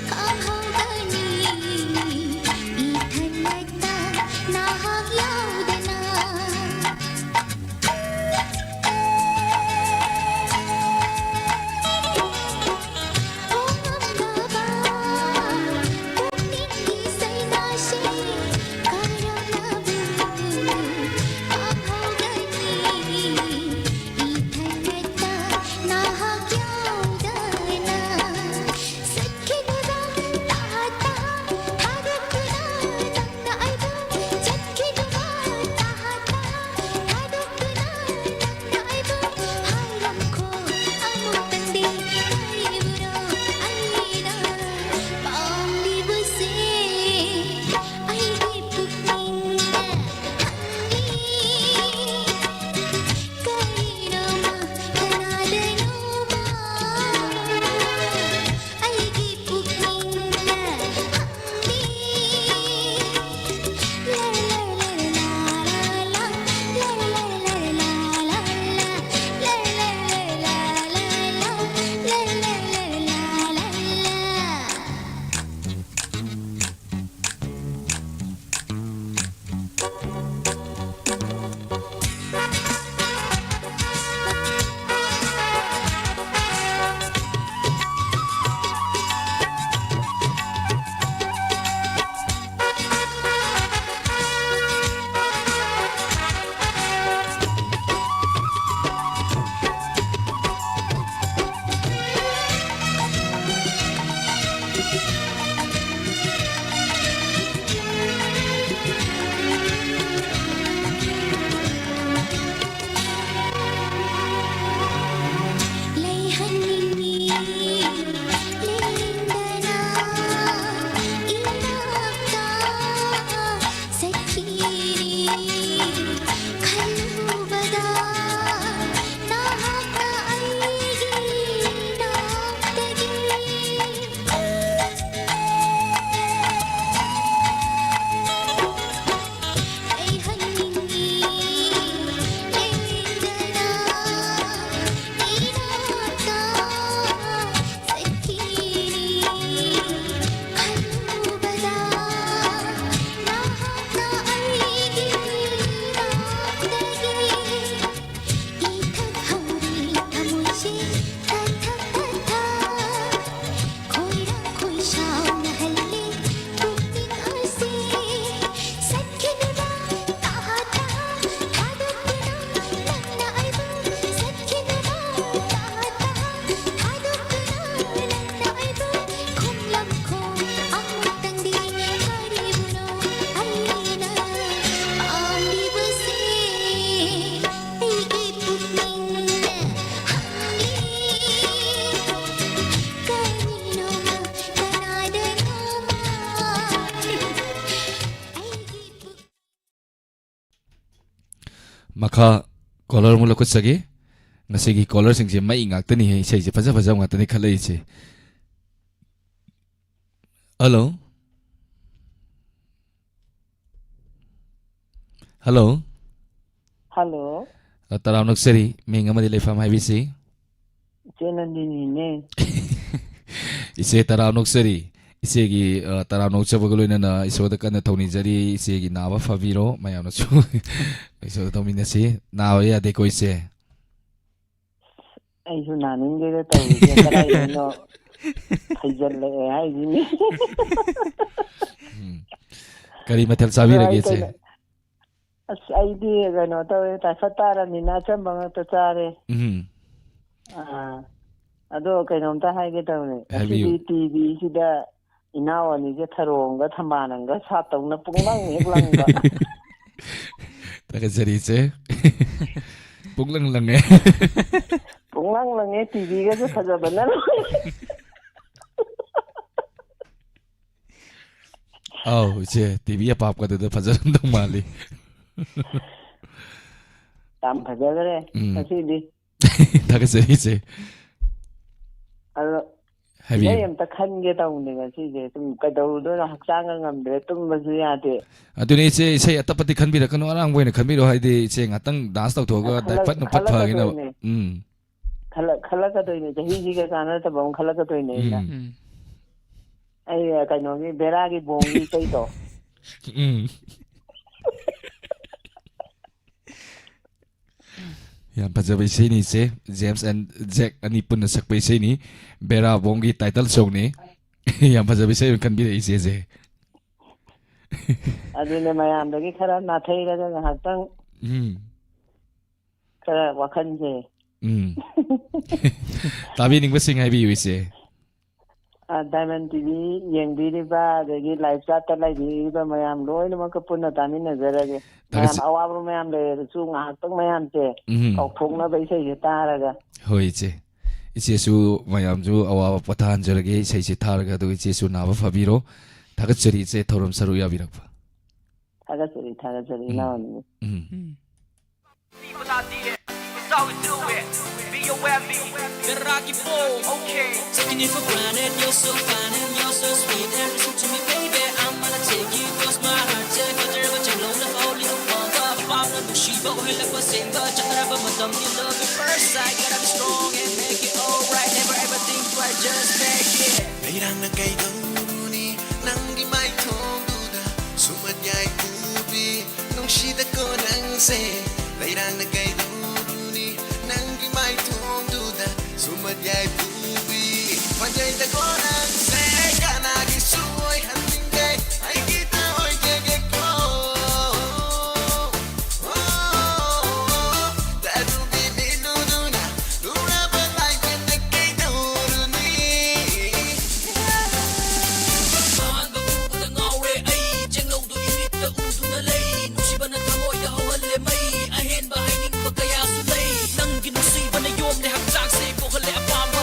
ꯈꯪꯍꯧꯒꯅꯤ? ꯏꯊꯟ ꯉꯥꯛꯇ ꯅꯍꯥꯛ ꯌꯥꯎꯗꯅ꯫ ꯍꯣꯡꯉꯝꯂꯕ ꯄꯨꯛꯅꯤꯡꯒꯤ ꯆꯩꯅꯥꯁꯦ ꯀꯔꯝꯅꯕꯨ ꯈꯪꯍꯧꯒꯅꯤ? ꯏꯊꯟ ꯉꯥꯛꯇ ꯅꯍꯥꯛ ꯌꯥꯎꯗꯅ꯫ ꯃꯈꯥ caller ꯑꯃꯨꯛ ꯂꯧꯈꯠꯆꯒꯦ꯫ ꯉꯁꯤꯒꯤ callerꯁꯤꯡꯁꯦ ꯃꯩ ꯉꯥꯛꯇꯅꯤꯍꯦ, ꯏꯁꯩꯁꯦ ꯐꯖ ꯐꯖꯕ ꯉꯥꯛꯇꯅꯤ ꯈꯜꯂꯛꯏꯁꯦ꯫ Hello꯫ Hello꯫ Hello꯫ ꯑ, ꯇꯔꯥꯝꯅ ꯑꯣꯛꯆꯔꯤ, ꯃꯤꯡ ꯑꯃꯗꯤ ꯂꯩꯐꯝ ꯍꯥꯏꯕꯤꯁꯤ꯫ ꯏꯆꯦ ꯅꯟꯗꯤꯅꯤꯅꯦ꯫ ꯏꯆꯦ ꯇꯔꯥꯝꯅ ꯑꯣꯛꯆꯔꯤ꯫ ꯏꯆꯦꯒꯤ, ꯑ, ꯇꯔꯥꯝꯅ ꯑꯣꯛꯆꯕꯒ ꯂꯣꯏꯅꯅ ꯏꯁꯣꯔꯗ ꯀꯟꯅ ꯊꯧꯅꯤꯖꯔꯤ꯫ ꯏꯆꯦꯒꯤ ꯅꯥꯕ ꯐꯕꯤꯔꯣ, ꯃꯌꯥꯝꯅꯁꯨ ꯏꯁꯣꯔꯗ ꯇꯧꯃꯤꯟꯅꯁꯤ꯫ ꯅꯥꯕ ꯌꯥꯗꯦꯀꯣ, ꯏꯆꯦ꯫ ꯑꯩꯁꯨ ꯅꯥꯅꯤꯡꯗꯦꯗ ꯇꯧꯔꯤꯁꯦ, ꯀꯗꯥꯏꯗꯩꯅꯣ ꯐꯩꯖꯜꯂꯛꯑꯦ ꯍꯥꯏꯁꯤꯅꯤ꯫ ꯎꯝ꯫ ꯀꯔꯤ ꯃꯊꯦꯜ ꯑꯗꯣ ꯆꯥꯕꯤꯔꯒꯦ, ꯑꯩ ꯏꯆꯦ? ꯀꯩꯅꯣ, ꯑꯁ, ꯑꯩꯗꯤ ꯀꯩꯅꯣ ꯇꯧꯋꯦ, ꯇꯥꯏꯐꯠ ꯇꯥꯔꯕꯅꯤꯅ ꯑꯆꯝꯕ ꯉꯥꯛꯇ ꯆꯥꯔꯦ꯫ ꯎꯝ꯫ ꯑꯥ, ꯑꯗꯣ ꯀꯩꯅꯣꯝꯇ ꯍꯥꯏꯒꯦ ꯇꯧꯅꯦ, ꯍꯥꯏꯕꯤꯌꯨ꯫ ꯉꯁꯤꯗꯤ ꯇꯤꯚꯤꯁꯤꯗ ꯏꯅꯥꯎ ꯑꯅꯤꯁꯦ ꯊꯔꯣ ꯑꯃꯒ ꯊꯝꯕꯥꯜ ꯑꯃꯒ ꯁꯥꯠꯇꯧꯅ ꯄꯨꯡꯂꯪ ꯍꯦꯛ ꯂꯪꯕ꯫ ꯊꯥꯒꯠꯆꯔꯤ, ꯏꯆꯦ꯫ ꯄꯨꯡꯂꯪ ꯂꯪꯉꯦ꯫ ꯄꯨꯡꯂꯪ ꯂꯪꯉꯦ, ꯇꯤꯚꯤꯒꯁꯦ ꯐꯖꯕꯅ ꯂꯣꯏꯔꯦ꯫ ꯑꯧ, ꯏꯆꯦ, ꯇꯤꯚꯤ ꯑꯄꯥꯛꯄꯗꯨꯗ ꯐꯖꯔꯝꯗꯧ ꯃꯥꯜꯂꯤ꯫ ꯌꯥꯝ ꯐꯖꯈ꯭ꯔꯦ ꯎꯝ꯫ ꯉꯁꯤꯗꯤ꯫ ꯊꯥꯒꯠꯆꯔꯤ, ꯏꯆꯦ꯫ ꯑꯗꯣ ꯍꯥꯏꯕꯤꯌꯨ꯫ ꯏꯁꯩ ꯑꯝꯇ ꯈꯟꯒꯦ ꯇꯧꯕꯅꯦ ꯉꯁꯤꯁꯦ꯫ ꯁꯨꯝ ꯀꯩꯗꯧꯔꯨꯗꯣꯏꯅꯣ, ꯍꯛꯆꯥꯡꯒ ꯉꯝꯗ꯭ꯔꯦ, ꯇꯨꯝꯕꯁꯨ ꯌꯥꯗꯦ꯫ ꯑꯗꯨꯅꯦ, ꯏꯆꯦ, ꯏꯁꯩ ꯑꯇꯞꯄꯗꯤ ꯈꯟꯕꯤꯔꯛꯀꯅꯨ, ꯑꯔꯥꯡꯕ ꯑꯣꯏꯅ ꯈꯟꯕꯤꯔꯣ꯫ ꯍꯥꯏꯗꯤ, ꯏꯆꯦ, ꯉꯥꯛꯇꯪ dance ꯇꯧꯊꯣꯛꯑꯒ ꯈꯜꯂꯛ-, ꯗꯥꯏꯐꯠ ꯅꯨꯡꯐꯠ ꯐꯒꯤꯅꯕ꯫ ꯈꯜꯂꯛꯀꯗꯣꯏꯅꯦ꯫ ꯎꯝ꯫ ꯈꯜꯂꯛ-, ꯈꯜꯂꯛꯀꯗꯣꯏꯅꯦ, ꯆꯍꯤꯁꯤꯒ ꯆꯥꯟꯅꯗꯕ ꯑꯃ ꯈꯜꯂꯛꯀꯗꯣꯏꯅꯦ ꯑꯩꯅ꯫ ꯎꯝ꯫ ꯎꯝ꯫ ꯑꯩ ꯀꯩꯅꯣꯒꯤ ꯕꯦꯔꯥꯒꯤ ꯕꯣꯡꯒꯤ ꯏꯁꯩꯗꯣ꯫ ꯎꯝ꯫ ꯌꯥꯝ ꯐꯖꯕ ꯏꯁꯩꯅꯤ, ꯏꯆꯦ꯫ James and Jack ꯑꯅꯤ ꯄꯨꯟꯅ ꯁꯛꯄ ꯏꯁꯩꯅꯤ꯫ ꯕꯦꯔꯥ ꯕꯣꯡꯒꯤ title songꯅꯤ꯫ ꯌꯥꯝ ꯐꯖꯕ ꯏꯁꯩ ꯑꯃ ꯈꯟꯕꯤꯔꯛꯏ, ꯏꯆꯦꯁꯦ꯫ ꯑꯗꯨꯅꯦ, ꯃꯌꯥꯝꯗꯒꯤ ꯈꯔ ꯅꯥꯊꯩꯔꯒ ꯉꯥꯏꯍꯥꯛꯇꯪ ꯎꯝ꯫ ꯈꯔ ꯋꯥꯈꯜꯁꯦ꯫ ꯎꯝ꯫ ꯇꯥꯕꯤꯅꯤꯡꯕꯁꯤꯡ ꯍꯥꯏꯕꯤꯌꯨ, ꯏꯆꯦ꯫ ꯑ, Diamond ꯇꯤꯚꯤ ꯌꯦꯡꯕꯤꯔꯤꯕ, ꯑꯗꯒꯤ live chatꯇ ꯂꯩꯕꯤꯔꯤꯕ ꯃꯌꯥꯝ ꯂꯣꯏꯅꯃꯛꯀ ꯄꯨꯟꯅ ꯇꯥꯃꯤꯟꯅꯖꯔꯒꯦ꯫ ꯃꯌꯥꯝ ꯊꯥꯒꯠꯆ- ꯑꯋꯥꯕ ꯃꯌꯥꯝ ꯂꯩꯔꯁꯨ ꯉꯥꯏꯍꯥꯛꯇꯪ ꯃꯌꯥꯝꯁꯦ ꯎꯝ꯫ ꯀꯥꯎꯊꯣꯛꯅꯕ ꯏꯁꯩꯁꯦ ꯇꯥꯔꯒ꯫ ꯍꯣꯏ, ꯏꯆꯦ꯫ ꯏꯆꯦꯁꯨ ꯃꯌꯥꯝꯁꯨ ꯑꯋꯥꯕ ꯄꯣꯊꯥꯍꯟꯖꯔꯒꯦ ꯏꯁꯩꯁꯦ ꯊꯥꯔꯒ, ꯑꯗꯨꯒ ꯏꯆꯦꯁꯨ ꯅꯥꯕ ꯐꯕꯤꯔꯣ꯫ ꯊꯥꯒꯠꯆꯔꯤ, ꯏꯆꯦ, ꯊꯧꯔꯝ ꯁꯔꯨꯛ ꯌꯥꯕꯤꯔꯛꯄ꯫ ꯊꯥꯒꯠꯆꯔꯤ, ꯊꯥꯒꯠꯆꯔꯤ, ꯎꯝ꯫ ꯏꯅꯥꯎ ꯑꯅꯤ꯫ ꯎꯝ꯫ ꯎꯝ꯫ People out there, it's always do it. B O M B. Meraki po. Okay. Taking you for granted, you're so fine and you're so sweet. Every single to me, baby, I'm gonna take you cross my heart. Take a trip, but you know the holy of all the power. Shiba, oh, hello, Simba, Chakaraba, Matam, you love at first sight. Gotta be strong and make it alright. Never ever think twice, just make it. ꯂꯩꯔꯥꯡꯅ ꯀꯩꯗꯧꯔꯨꯅꯤ ꯅꯪꯒꯤ ꯃꯥꯏꯊꯣꯡꯗꯨꯗ ꯁꯨꯝꯍꯠ ꯌꯥꯏꯐꯨꯕꯤ ꯅꯨꯡꯁꯤꯗꯀꯣ ꯅꯪꯁꯦ ꯂꯩꯔꯥꯡꯅ ꯀꯩꯗꯧꯔꯨꯅꯤ ꯅꯪꯒꯤ ꯃꯥꯏꯊꯣꯡꯗꯨꯗ ꯁꯨꯝꯍꯠ ꯌꯥꯏꯐꯨꯕꯤ ꯐꯖꯩꯗꯀꯣ ꯅꯪꯁꯦ ꯀꯅꯥꯒꯤꯁꯨ ꯑꯣꯏꯍꯟꯅꯤꯡꯗꯦ ꯑꯩꯒꯤꯗ ꯑꯣꯏꯖꯒꯦꯀꯣ ꯇꯔꯨꯕꯤ ꯃꯤꯂꯨꯗꯨꯅ ꯂꯨꯔꯕ ꯂꯥꯏꯐꯝꯗ ꯀꯩꯗꯧꯔꯨꯅꯤ ꯑꯍꯥꯟꯕ ꯎꯕꯗ ꯉꯥꯎꯔꯦ ꯑꯩ ꯆꯦꯡꯂꯧꯗꯨ ꯏꯃꯤꯠꯇ ꯎꯗꯨꯅ ꯂꯩ ꯅꯨꯡꯁꯤꯕꯅ ꯊꯃꯣꯏꯗ ꯍꯧꯍꯜꯂꯦ ꯃꯩ ꯑꯍꯦꯟꯕ ꯍꯥꯏꯅꯤꯡꯕ ꯀꯌꯥꯁꯨ ꯂꯩ ꯅꯪꯒꯤ ꯅꯨꯡꯁꯤꯕꯅ ꯌꯣꯝꯂꯦ ꯍꯛꯆꯥꯡꯁꯦ ꯄꯣꯛꯍꯜꯂꯦ ꯑꯄꯥꯝꯕ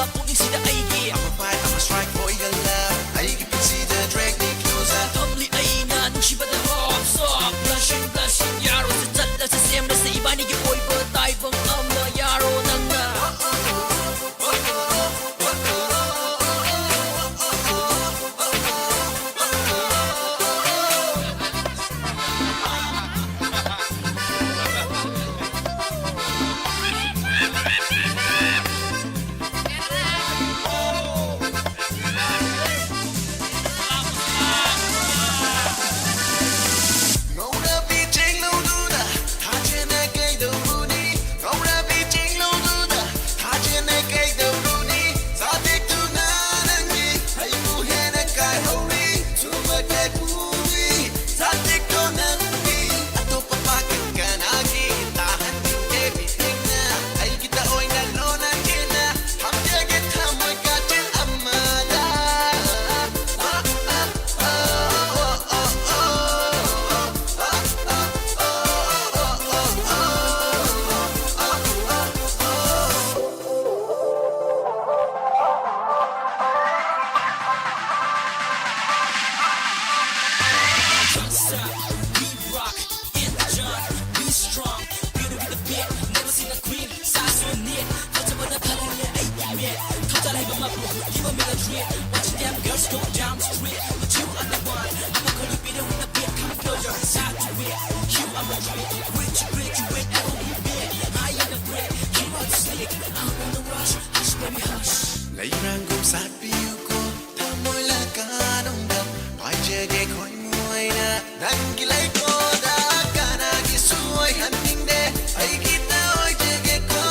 ꯂꯩꯕ꯭ꯔꯥꯡꯒꯨꯝ ꯁꯥꯠꯄꯤꯌꯨꯀꯣ ꯊꯃꯣꯏ ꯂꯀꯥꯅꯨꯡꯗ ꯄꯥꯏꯖꯒꯦ ꯈꯣꯏꯃꯨ ꯑꯩꯅ ꯅꯪꯒꯤ ꯂꯩꯀꯣꯜꯗ ꯀꯅꯥꯒꯤꯁꯨ ꯑꯣꯏꯍꯟꯅꯤꯡꯗꯦ ꯑꯩꯒꯤꯇ ꯑꯣꯏꯖꯒꯦꯀꯣ꯫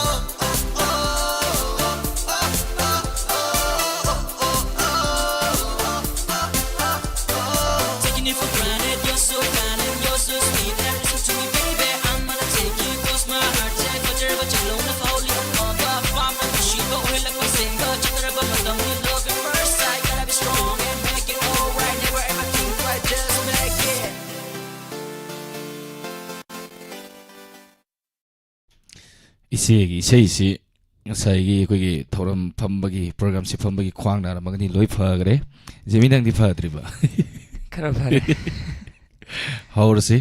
Taking you for granted, you're so kind and you're so sweet. And listen to me, baby, I'm gonna take you 'cause my heart take but you're but you're alone, if only a mother. I'm not the sheep, but we're like my singer. Just a little bit of love at first sight. Gotta be strong and make it all right. Never ever think right, just make it. ꯏꯆꯦꯒꯤ ꯏꯁꯩꯁꯤ ꯉꯁꯥꯏꯒꯤ ꯑꯩꯈꯣꯏꯒꯤ ꯊꯧꯔꯝ ꯐꯝꯕꯒꯤ, ꯄ꯭ꯔꯣꯒ꯭ꯔꯥꯝꯁꯤ ꯐꯝꯕꯒꯤ ꯈ꯭ꯋꯥꯡ ꯅꯥꯔꯝꯃꯒꯅꯤ, ꯂꯣꯏ ꯐꯈ꯭ꯔꯦ꯫ ꯖꯦꯃꯤ, ꯅꯪꯗꯤ ꯐꯗ꯭ꯔꯤꯕ? ꯈꯔ ꯐꯔꯦ꯫ ꯍꯧꯔꯁꯤ꯫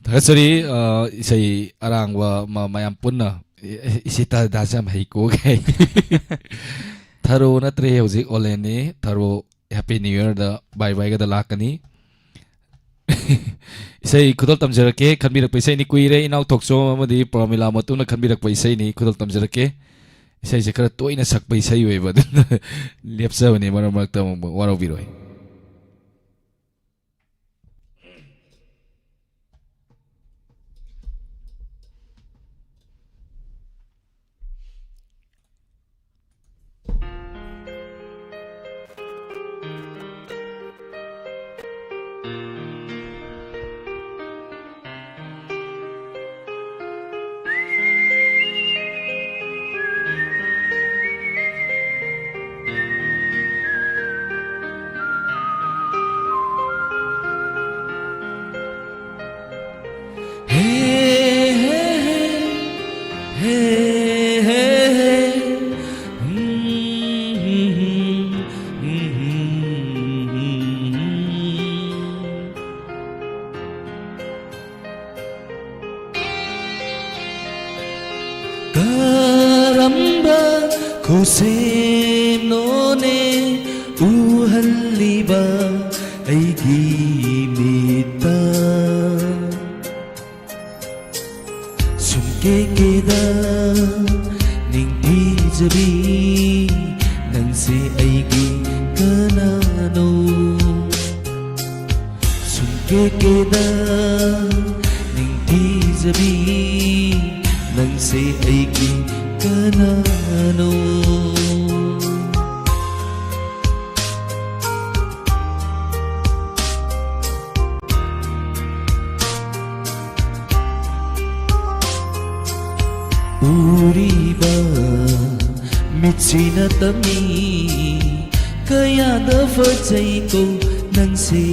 ꯊꯥꯒꯠꯆꯔꯤ, ꯑ, ꯏꯁꯩ ꯑꯔꯥꯡꯕ ꯃ-, ꯃꯌꯥꯝ ꯄꯨꯟꯅ꯫ ꯏ-, ꯏꯁꯩ ꯇꯥ-, ꯗꯥꯟꯁ ꯌꯥꯝ ꯍꯩꯀꯣ ꯀꯥꯏ꯫ ꯊꯔꯣ ꯅꯠꯇ꯭ꯔꯦ ꯍꯧꯖꯤꯛ, ꯑꯣꯂꯦꯟꯅꯤ꯫ ꯊꯔꯣ, ꯍꯦꯄꯤ ꯅ꯭ꯌꯨ ꯌꯔꯗ ꯕꯥꯏ ꯕꯥꯏꯒꯗ ꯂꯥꯛꯀꯅꯤ꯫ ꯏꯁꯩ ꯈꯨꯗꯣꯜ ꯇꯝꯖꯔꯛꯀꯦ, ꯈꯟꯕꯤꯔꯛꯄ ꯏꯁꯩꯅꯤ꯫ ꯀꯨꯏꯔꯦ ꯏꯅꯥꯎ ꯊꯣꯛꯆꯣꯝ ꯑꯃꯗꯤ ꯄ꯭ꯔꯣꯃꯤꯂꯥ ꯃꯇꯨꯡꯅ ꯈꯟꯕꯤꯔꯛꯄ ꯏꯁꯩꯅꯤ꯫ ꯈꯨꯗꯣꯜ ꯇꯝꯖꯔꯛꯀꯦ꯫ ꯏꯁꯩꯁꯦ ꯈꯔ ꯇꯣꯏꯅ ꯁꯛꯄ ꯏꯁꯩ ꯑꯣꯏꯕ, ꯑꯗꯨꯅ ꯂꯦꯞꯆꯕꯅꯦ, ꯃꯔꯛ ꯃꯔꯛꯇ ꯑꯃꯨꯛ ꯑꯃꯨꯛ ꯋꯥꯔꯧꯕꯤꯔꯣꯏ꯫ ꯈꯨꯠꯁꯦꯝꯅꯣꯅꯦ ꯎꯍꯜꯂꯤꯕ ꯑꯩꯒꯤ ꯃꯤꯠꯇ꯫ ꯁꯨꯝ ꯀꯦꯀꯦꯗ ꯅꯤꯡꯊꯤꯖꯕꯤ, ꯅꯪꯁꯦ ꯑꯩꯒꯤ ꯀꯅꯥꯅꯣ? ꯁꯨꯝ ꯀꯦꯀꯦꯗ ꯅꯤꯡꯊꯤꯖꯕꯤ, ꯅꯪꯁꯦ ꯑꯩꯒꯤ ꯀꯅꯥꯅꯣ? ꯎꯔꯤꯕ ꯃꯤꯠꯁꯤꯅ ꯇꯝꯃꯤ, ꯀꯌꯥꯗ ꯐꯖꯩꯀꯣ ꯅꯪꯁꯦ,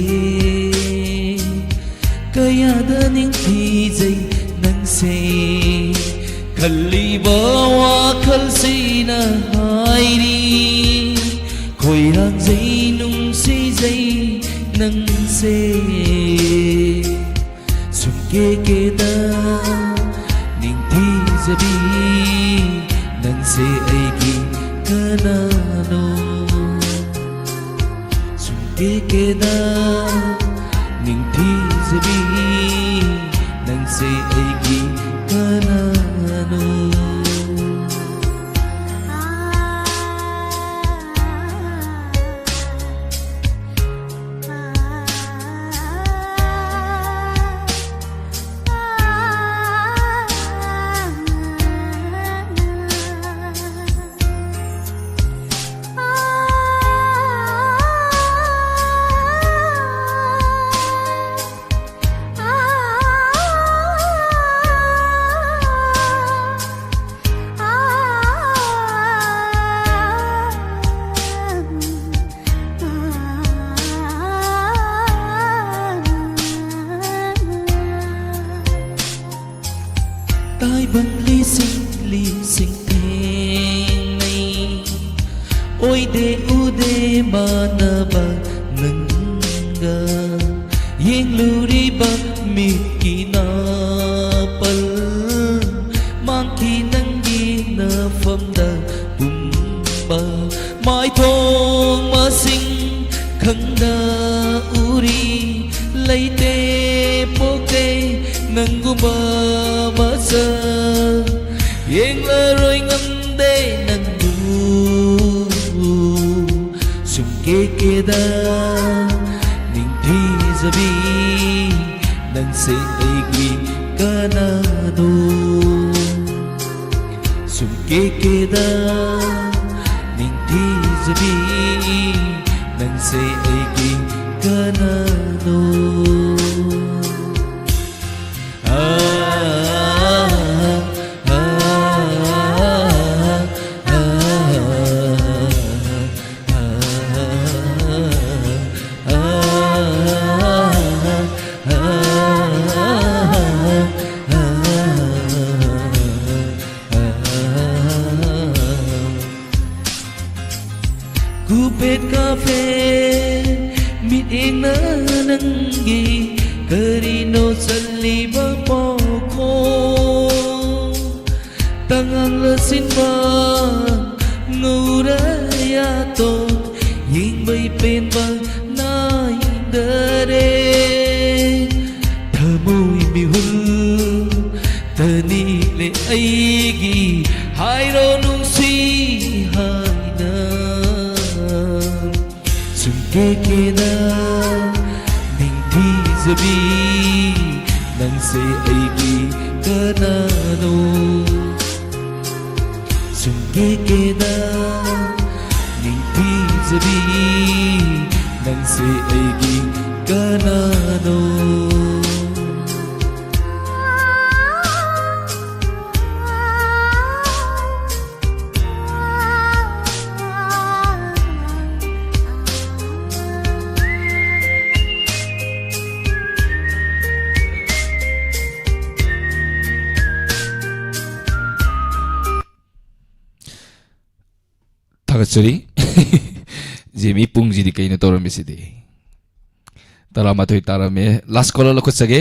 ꯀꯌꯥꯗ ꯅꯤꯡꯊꯤꯖꯩ ꯅꯪꯁꯦ꯫ ꯈꯜꯂꯤꯕ ꯋꯥꯈꯜꯁꯤꯅ ꯍꯥꯏꯔꯤ, ꯈꯣꯏꯔꯥꯡꯖꯩ ꯅꯨꯡꯁꯤꯖꯩ ꯅꯪꯁꯦ꯫ ꯁꯨꯝ ꯀꯦꯀꯦꯗ ꯅꯤꯡꯊꯤꯖꯕꯤ, ꯅꯪꯁꯦ ꯑꯩꯒꯤ ꯀꯅꯥꯅꯣ? ꯁꯨꯝ ꯀꯦꯀꯦꯗ ꯅꯤꯡꯊꯤꯖꯕꯤ, ꯅꯪꯁꯦ ꯑꯩꯒꯤ ꯀꯅꯥꯅꯣ? ꯇꯥꯏꯕꯪ ꯂꯤꯁꯤꯡ ꯂꯤꯁꯤꯡ ꯊꯦꯡꯅꯩ, ꯑꯣꯏꯗꯦ ꯎꯗꯦ ꯃꯥꯟꯅꯕ ꯅꯪꯒ꯫ ꯌꯦꯡꯂꯨꯔꯤꯕ ꯃꯤꯠꯀꯤ ꯅꯥꯄꯜ ꯃꯥꯡꯈꯤ ꯅꯪꯒꯤ ꯅꯐꯝꯗ ꯄꯨꯝ ꯃꯥꯏꯊꯣꯡ ꯃꯁꯤꯡ ꯈꯪꯗ ꯎꯔꯤ ꯂꯩꯇꯦ ꯄꯣꯛꯇꯦ ꯅꯪꯒꯨꯝꯕ ꯃꯁꯛ ꯌꯦꯡꯂꯔꯣꯏ ꯉꯝꯗꯦ ꯅꯪꯕꯨ ꯁꯨꯝ ꯀꯦꯀꯦꯗ ꯅꯤꯡꯊꯤꯖꯕꯤ ꯅꯪꯁꯦ ꯑꯩꯒꯤ ꯀꯅꯥꯅꯣ ꯁꯨꯝ ꯀꯦꯀꯦꯗ ꯅꯤꯡꯊꯤꯖꯕꯤ ꯅꯪꯁꯦ ꯑꯩꯒꯤ ꯀꯅꯥꯅꯣ ꯀꯨꯄꯦꯠ ꯀꯥꯐꯦ ꯃꯤꯠꯌꯦꯡꯅ ꯅꯪꯒꯤ ꯀꯔꯤꯅꯣ ꯆꯜꯂꯤꯕ ꯄꯥꯎꯈꯣꯡ ꯇꯉꯥꯡꯂ ꯁꯤꯟꯕ ꯉꯧꯔ ꯌꯥꯇꯣꯛ ꯌꯦꯡꯕꯩ ꯄꯦꯟꯕ ꯅꯥꯏꯗꯔꯦ ꯊꯃꯣꯏ ꯃꯤꯍꯨꯜ ꯇꯅꯤꯛꯂꯦ ꯑꯩꯒꯤ ꯍꯥꯏꯔꯣ ꯅꯨꯡꯁꯤ ꯍꯥꯏꯅ ꯁꯨꯝ ꯀꯦꯀꯦꯅ ꯅꯤꯡꯊꯤꯖꯕꯤ ꯅꯪꯁꯦ ꯑꯩꯒꯤ ꯀꯅꯥꯅꯣ ꯁꯨꯝ ꯀꯦꯀꯦꯅ ꯅꯤꯡꯊꯤꯖꯕꯤ ꯅꯪꯁꯦ ꯑꯩꯒꯤ ꯀꯅꯥꯅꯣ ꯊꯥꯒꯠꯆꯔꯤ꯫ ꯖꯦꯃꯤ ꯄꯨꯡꯁꯤꯗꯤ ꯀꯩꯅꯣ ꯇꯧꯔꯝꯃꯤꯁꯤꯗꯤ? ꯇꯔꯥꯃꯥꯊꯣꯏ ꯇꯥꯔꯝꯃꯦ꯫ Last caller ꯂꯧꯈꯠꯆꯒꯦ꯫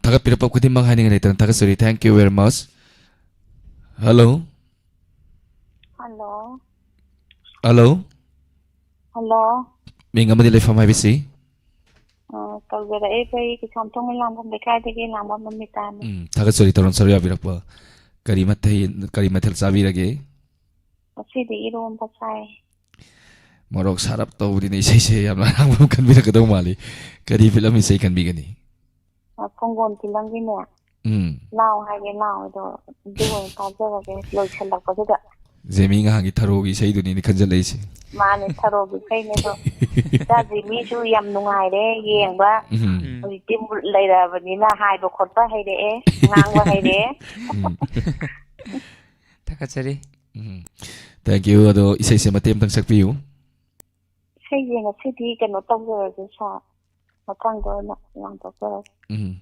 ꯊꯥꯒꯠꯄꯤꯔꯛꯄ ꯈꯨꯗꯤꯡꯃꯛ ꯍꯥꯏꯅꯤꯡꯉꯥꯏ ꯂꯩꯇꯅ ꯊꯥꯒꯠꯆꯔꯤ꯫ Thank you very much꯫ Hello꯫ Hello. Hello. Hello. ꯃꯤꯡ ꯑꯃꯗꯤ ꯂꯩꯐꯝ ꯍꯥꯏꯕꯤꯁꯤ꯫ ꯑ, ꯇꯧꯖꯔꯛꯏ, ꯑꯩꯈꯣꯏ ꯀꯩꯁꯥꯝꯊꯣꯡ ꯂꯥꯡꯕꯝ ꯂꯩꯀꯥꯏꯗꯒꯤ ꯂꯥꯡꯕꯝ ꯃꯃꯤꯇꯥꯅꯤ꯫ ꯎꯝ, ꯊꯥꯒꯠꯆꯔꯤ ꯊꯧꯔꯝ ꯁꯔꯨꯛ ꯌꯥꯕꯤꯔꯛꯄ꯫ ꯀꯔꯤ ꯃꯊꯦꯜ, ꯀꯔꯤ ꯃꯊꯦꯜ ꯆꯥꯕꯤꯔꯒꯦ? ꯉꯁꯤꯗꯤ ꯏꯔꯣꯝꯕ ꯆꯥꯏ꯫ ꯃꯣꯔꯣꯛ ꯁꯥꯔꯞ ꯇꯧꯕꯅꯤꯅ ꯏꯁꯩꯁꯦ ꯌꯥꯝꯅ ꯑꯔꯥꯡꯕ ꯑꯃ ꯈꯟꯕꯤꯔꯛꯀꯗꯧ ꯃꯥꯜꯂꯤ꯫ ꯀꯔꯤ ꯐꯤꯂꯝ ꯏꯁꯩ ꯈꯟꯕꯤꯒꯅꯤ? ꯑ, ꯈꯣꯡꯒꯣꯟ ꯐꯤꯂꯝꯒꯤꯅꯦ꯫ ꯎꯝ꯫ ꯂꯥꯎ ꯍꯥꯏꯒꯦ ꯂꯥꯎ ꯑꯗꯣ ꯑꯗꯨ ꯑꯣꯏꯅ ꯇꯥꯖꯔꯒꯦ ꯂꯣꯏꯁꯤꯜꯂꯛꯄꯁꯤꯗ꯫ ꯖꯦꯃꯤ ꯉꯍꯥꯟꯒꯤ ꯊꯔꯣꯒꯤ ꯏꯁꯩꯗꯨꯅꯤꯅꯦ ꯈꯟꯖꯜꯂꯛꯏꯁꯦ꯫ ꯃꯥꯅꯦ, ꯊꯔꯣꯒꯤ ꯏꯁꯩꯅꯦ ꯑꯗꯣ꯫ ꯏꯆꯥꯁꯤ ꯃꯤꯁꯨ ꯌꯥꯝ ꯅꯨꯡꯉꯥꯏꯔꯦ ꯌꯦꯡꯕ꯫ ꯎꯝ꯫ ꯎꯝ꯫ ꯍꯧꯖꯤꯛꯇꯤ ꯂꯩꯔꯛꯑꯕꯅꯤꯅ ꯍꯥꯏꯕ ꯈꯣꯠꯄ ꯍꯩꯔꯛꯑꯦ, ꯉꯥꯡꯕ ꯍꯩꯔꯛꯑꯦ꯫ ꯎꯝ꯫ ꯊꯥꯒꯠꯆꯔꯤ꯫ ꯎꯝ꯫ Thank you꯫ ꯑꯗꯣ ꯏꯁꯩꯁꯦ ꯃꯇꯦꯛ ꯑꯃꯇꯪ ꯁꯛꯄꯤꯌꯨ꯫ ꯏꯁꯩꯁꯦ ꯉꯁꯤꯗꯤ ꯀꯩꯅꯣ ꯇꯧꯖꯔꯒꯦ ꯁꯥꯔ, ꯃꯊꯪꯗ ꯑꯣꯏꯅ ꯂꯥꯡꯊꯣꯛꯆꯔꯒꯦ꯫ ꯎꯝ꯫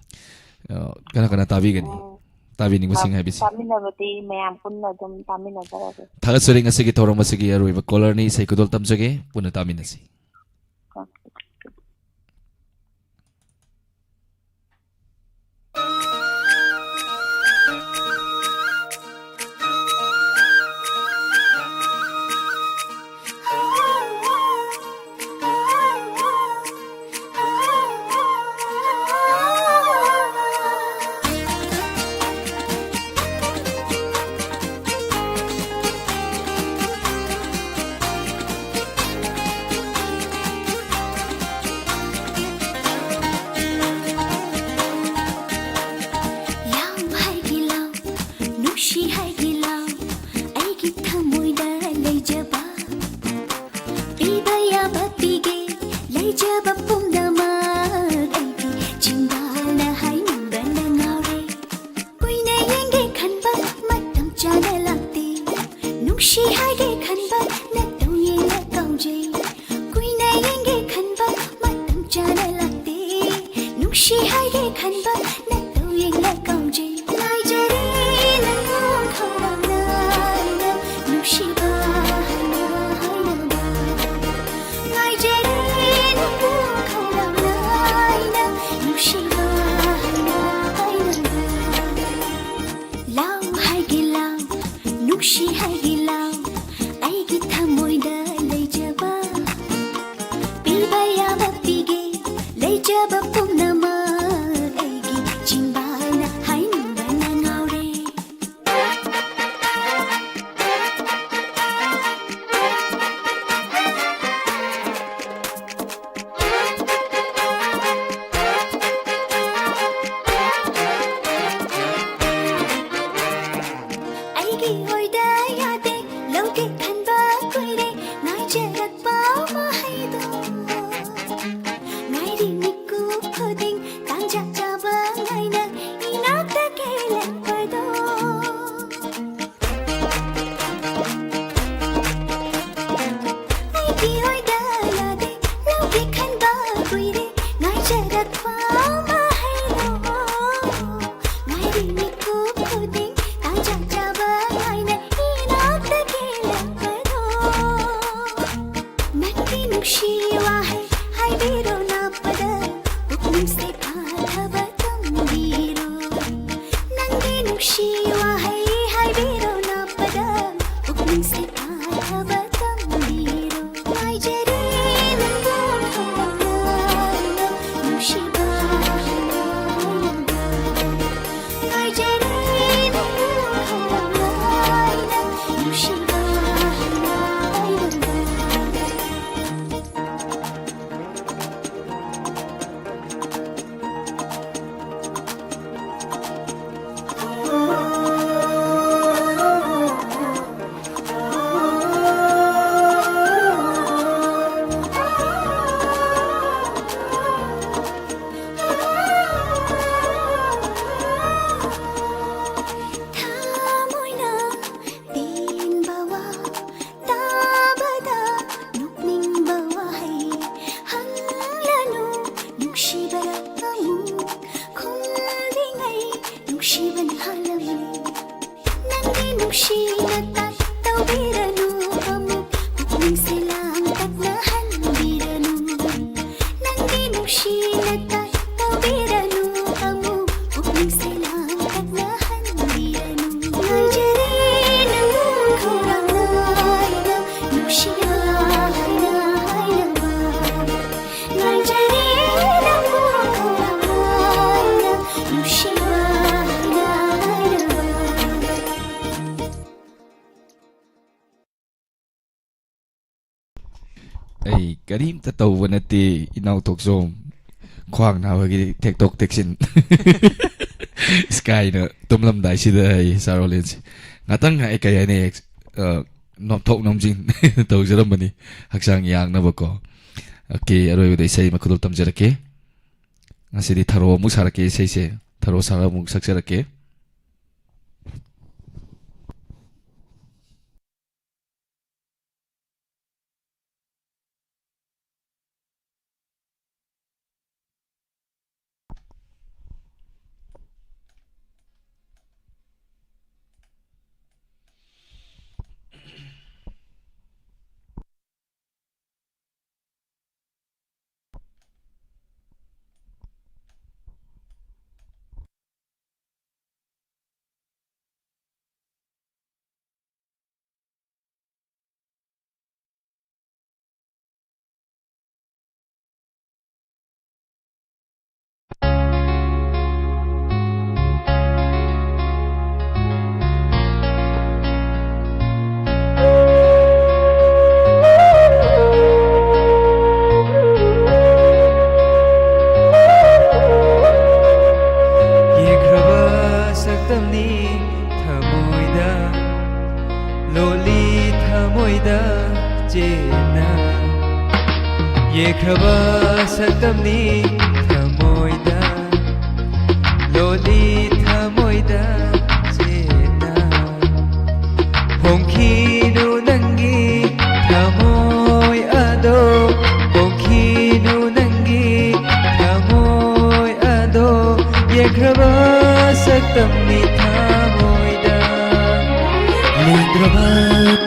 ꯑ, ꯀꯅꯥ ꯀꯅꯥ ꯇꯥꯕꯤꯒꯅꯤ? ꯎꯝ꯫ ꯇꯥꯕꯤꯅꯤꯡꯕꯁꯤꯡ ꯍꯥꯏꯕꯤꯁꯤ꯫ ꯇꯥꯃꯤꯟꯅꯕꯗꯤ ꯃꯌꯥꯝ ꯄꯨꯟꯅ ꯑꯗꯨꯝ ꯇꯥꯃꯤꯟꯅꯖꯔꯒꯦ꯫ ꯊꯥꯒꯠꯆꯔꯤ꯫ ꯉꯁꯤꯒꯤ ꯊꯧꯔꯝ ꯑꯁꯤꯒꯤ ꯑꯔꯣꯏꯕ caller ꯅꯤ꯫ ꯏꯁꯩ ꯈꯨꯗꯣꯜ ꯇꯝꯖꯒꯦ꯫ ꯄꯨꯟꯅ ꯇꯥꯃꯤꯟꯅꯁꯤ꯫ ꯂꯥꯎ ꯍꯥꯏꯒꯦ ꯂꯥꯎ, ꯅꯨꯡꯁꯤ ꯍꯥꯏꯒꯦ ꯂꯥꯎ, ꯑꯩꯒꯤ ꯊꯃꯣꯏꯗ ꯂꯩꯖꯕ꯫ ꯄꯤꯕ ꯌꯥꯕ ꯄꯤꯒꯦ, ꯂꯩꯖꯕ ꯄꯨꯝꯅꯃꯛ ꯑꯩꯒꯤ꯫ ꯆꯤꯟꯕꯥꯜꯅ ꯍꯥꯏꯅꯤꯡꯕꯅ ꯉꯥꯎꯔꯦ꯫ ꯀꯨꯏꯅ ꯌꯦꯡꯒꯦ ꯈꯟꯕ ꯃꯇꯝ ꯆꯥꯅ ꯂꯥꯛꯇꯦ꯫ ꯅꯨꯡꯁꯤ ꯍꯥꯏꯒꯦ ꯈꯟꯕ ꯅꯠꯇꯧ ꯌꯦꯡꯂ ꯀꯥꯎꯖꯩ꯫ ꯀꯨꯏꯅ ꯌꯦꯡꯒꯦ ꯈꯟꯕ ꯃꯇꯝ ꯆꯥꯅ ꯂꯥꯛꯇꯦ꯫ ꯅꯨꯡꯁꯤ ꯍꯥꯏꯒꯦ ꯈꯟꯕ ꯅꯠꯇꯧ ꯌꯦꯡꯂ ꯀꯥꯎꯖꯩ꯫ ꯉꯥꯏꯖꯔꯦ ꯅꯪꯕꯨ ꯈꯧꯔꯥꯡꯅ ꯑꯩꯅ ꯅꯨꯡꯁꯤꯕ ꯍꯥꯏꯅ ꯍꯥꯏꯅꯕ꯫ ꯉꯥꯏꯖꯔꯦ ꯅꯪꯕꯨ ꯈꯧꯔꯥꯡꯅ ꯑꯩꯅ ꯅꯨꯡꯁꯤꯕ ꯍꯥꯏꯅ ꯍꯥꯏꯅꯕ꯫ ꯂꯥꯎ ꯍꯥꯏꯒꯦ ꯂꯥꯎ, ꯅꯨꯡꯁꯤ ꯍꯥꯏꯒꯦ ꯂꯥꯎ, ꯅꯨꯡꯁꯤ ꯋꯥꯍꯩ ꯍꯥꯏꯕꯤꯔꯣ ꯅꯥꯞꯄꯗ, ꯄꯨꯛꯅꯤꯡꯁꯦ ꯐꯥꯊꯕ ꯇꯝꯕꯤꯔꯣ꯫ ꯅꯪꯒꯤ ꯅꯨꯡꯁꯤ ꯋꯥꯍꯩ ꯍꯥꯏꯕꯤꯔꯣ ꯅꯥꯞꯄꯗ, ꯄꯨꯛꯅꯤꯡꯁꯦ ꯐꯥꯊꯕ ꯇꯝꯕꯤꯔꯣ꯫ ꯉꯥꯏꯖꯔꯦ ꯅꯪꯕꯨ ꯈꯧꯔꯥꯡꯅ, ꯅꯨꯡꯁꯤꯕ ꯍꯥꯏꯅ꯫ ꯉꯥꯏꯖꯔꯦ ꯅꯪꯕꯨ ꯈꯧꯔꯥꯡꯅ, ꯅꯨꯡꯁꯤꯕ ꯍꯥꯏꯅ꯫ ꯊꯃꯣꯏꯅ ꯄꯦꯟꯕ ꯋꯥ ꯇꯥꯕꯗ ꯅꯣꯛꯅꯤꯡꯕ ꯋꯥꯍꯩ ꯍꯪꯂꯅꯨ, ꯅꯨꯡꯁꯤꯕ ꯑꯃꯨꯛ ꯈꯨꯝꯂꯤꯉꯩ ꯅꯨꯡꯁꯤꯕꯅ ꯍꯥꯜꯂꯝꯃꯤ꯫ ꯅꯪꯒꯤ ꯅꯨꯡꯁꯤꯅ ꯇꯥꯛ ꯇꯧꯕꯤꯔꯅꯨ, ꯑꯃꯨꯛ ꯄꯨꯛꯅꯤꯡꯁꯦ ꯂꯥꯡꯇꯛꯅꯍꯟꯕꯤꯔꯅꯨ꯫ ꯅꯪꯒꯤ ꯅꯨꯡꯁꯤꯅ ꯇꯥꯛ ꯇꯧꯕꯤꯔꯅꯨ, ꯑꯃꯨꯛ ꯄꯨꯛꯅꯤꯡꯁꯦ ꯂꯥꯡꯇꯛꯅꯍꯟꯕꯤꯔꯅꯨ꯫ ꯉꯥꯏꯖꯔꯦ ꯅꯪꯕꯨ ꯈꯧꯔꯥꯡꯅ, ꯅꯨꯡꯁꯤꯕ ꯍꯥꯏꯅ ꯍꯥꯏꯅꯕ꯫ ꯉꯥꯏꯖꯔꯦ ꯅꯪꯕꯨ ꯈꯧꯔꯥꯡꯅ, ꯅꯨꯡꯁꯤꯕ ꯍꯥꯏꯅ ꯍꯥꯏꯅꯕ꯫ ꯑꯩ ꯀꯔꯤꯝꯇ ꯇꯧꯕ ꯅꯠꯇꯦ, ꯏꯅꯥꯎ ꯊꯣꯛꯆꯣꯝ꯫ ꯈ꯭ꯋꯥꯡ ꯅꯥꯕꯒꯤ ꯊꯦꯛꯇꯣꯛ ꯊꯦꯛꯆꯤꯟ꯫ ꯏꯁꯀꯥꯏꯅ ꯇꯨꯝꯂꯝꯗꯥꯏꯁꯤꯗ ꯑꯩ ꯁꯥꯔ ꯑꯣꯂꯦꯟꯁꯦ ꯉꯥꯛꯇꯪ, ꯑꯩ ꯀꯩ ꯍꯥꯏꯅꯤ, ꯑ, ꯅꯣꯝꯊꯣꯛ ꯅꯣꯝꯖꯤꯟ ꯇꯧꯖꯔꯝꯕꯅꯤ, ꯍꯛꯆꯥꯡ ꯌꯥꯡꯅꯕꯀꯣ꯫ ꯑꯣꯀꯦ, ꯑꯔꯣꯏꯕꯗ ꯏꯁꯩ ꯑꯃ ꯈꯨꯗꯣꯜ ꯇꯝꯖꯔꯛꯀꯦ꯫ ꯉꯁꯤꯗꯤ ꯊꯔꯣ ꯑꯃꯨꯛ ꯁꯥꯔꯛꯀꯦ, ꯏꯁꯩꯁꯦ ꯊꯔꯣ ꯁꯥꯔ ꯑꯃꯨꯛ ꯁꯛꯆꯔꯛꯀꯦ꯫ ꯊꯃꯣꯏꯗ ꯆꯦꯠꯅ ꯌꯦꯛꯈ꯭ꯔꯕ ꯁꯛꯇꯝꯅꯤ ꯊꯃꯣꯏꯗ꯫ ꯂꯣꯜꯂꯤ ꯊꯃꯣꯏꯗ ꯆꯦꯠꯅ ꯍꯣꯡꯈꯤꯅꯨ ꯅꯪꯒꯤ ꯊꯃꯣꯏ ꯑꯗꯣ, ꯍꯣꯡꯈꯤꯅꯨ ꯅꯪꯒꯤ ꯊꯃꯣꯏ ꯑꯗꯣ, ꯌꯦꯛꯈ꯭ꯔꯕ ꯁꯛꯇꯝꯅꯤ ꯊꯃꯣꯏꯗ꯫ ꯂꯦꯡꯗ꯭ꯔꯕ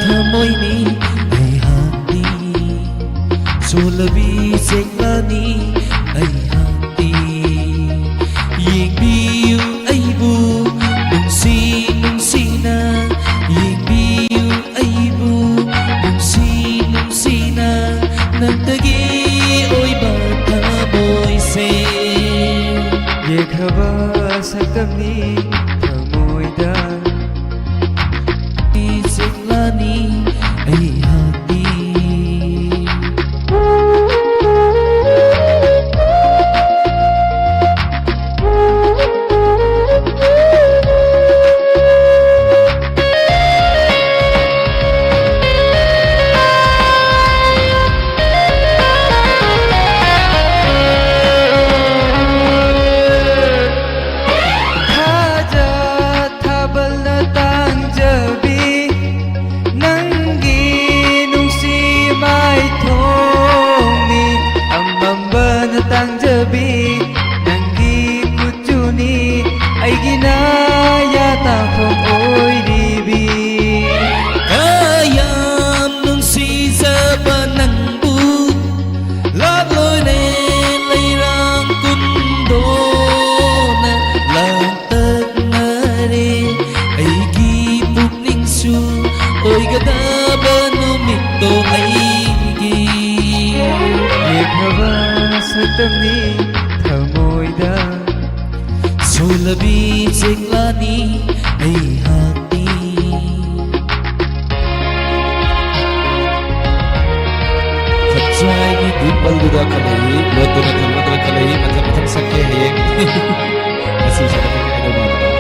ꯊꯃꯣꯏꯅꯤ ꯑꯩꯍꯥꯛꯇꯤ, ꯁꯣꯜꯂꯕꯤ ꯆꯦꯛꯂꯥꯅꯤ ꯑꯩꯍꯥꯛꯇꯤ꯫ ꯌꯦꯡꯕꯤꯌꯨ ꯑꯩꯕꯨ ꯅꯨꯡꯁꯤ ꯅꯨꯡꯁꯤꯅ, ꯌꯦꯡꯕꯤꯌꯨ ꯑꯩꯕꯨ ꯅꯨꯡꯁꯤ ꯅꯨꯡꯁꯤꯅ, ꯅꯪꯇꯒꯤ ꯑꯣꯏꯕ ꯊꯃꯣꯏꯁꯦ꯫ ꯌꯦꯛꯈ꯭ꯔꯕ ꯁꯛꯇꯝꯅꯤ ꯊꯃꯣꯏꯗ꯫ ꯆꯦꯛꯂꯥꯅꯤ ꯑꯩꯍꯥꯛꯇꯤ꯫ ꯊꯥꯖ ꯊꯥꯕꯜꯅ ꯇꯥꯡꯖꯕꯤ ꯅꯪꯒꯤ ꯅꯨꯡꯁꯤ ꯃꯥꯏꯊꯣꯡꯅꯤ꯫ ꯑꯃꯝꯕꯅ ꯇꯥꯡꯖꯕꯤ ꯅꯪꯒꯤ ꯀꯨꯆꯨꯅꯤ꯫ ꯑꯩꯒꯤꯅ ꯌꯥꯇꯥꯐꯝ ꯑꯣꯏꯔꯤꯕꯤ꯫ ꯀꯌꯥꯝ ꯅꯨꯡꯁꯤꯖꯕ ꯅꯪꯕꯨ ꯂꯥꯞꯂꯣꯏꯔꯦ ꯂꯩꯔꯥꯡ ꯀꯨꯟꯗꯣꯅ ꯂꯥꯡꯇꯛꯅꯔꯦ꯫ ꯑꯩꯒꯤ ꯄꯨꯛꯅꯤꯡꯁꯨ ꯑꯣꯏꯒꯗꯕ ꯅꯨꯃꯤꯠꯇꯣ ꯑꯩꯒꯤ꯫ ꯌꯦꯛꯈ꯭ꯔꯕ ꯁꯛꯇꯝꯅꯤ ꯊꯃꯣꯏꯗ꯫ ꯁꯣꯜꯂꯕꯤ ꯆꯦꯛꯂꯥꯅꯤ ꯑꯩꯍꯥꯛꯇꯤ꯫ ꯈꯠꯆꯥꯏꯒꯤ ꯗꯤꯝꯄꯜꯗꯨꯗ ꯈꯜꯂꯛꯏ, ꯂꯣꯠꯇꯨꯅ ꯊꯝꯒꯗ꯭ꯔꯥ ꯈꯜꯂꯛꯏ, ꯃꯊꯪ ꯃꯊꯪ ꯁꯛꯀꯦ ꯍꯌꯦꯡ꯫ ꯉꯁꯤ ꯁꯛꯀꯗꯕ ꯀꯩꯅꯣ ꯃꯥꯟꯗꯕ꯫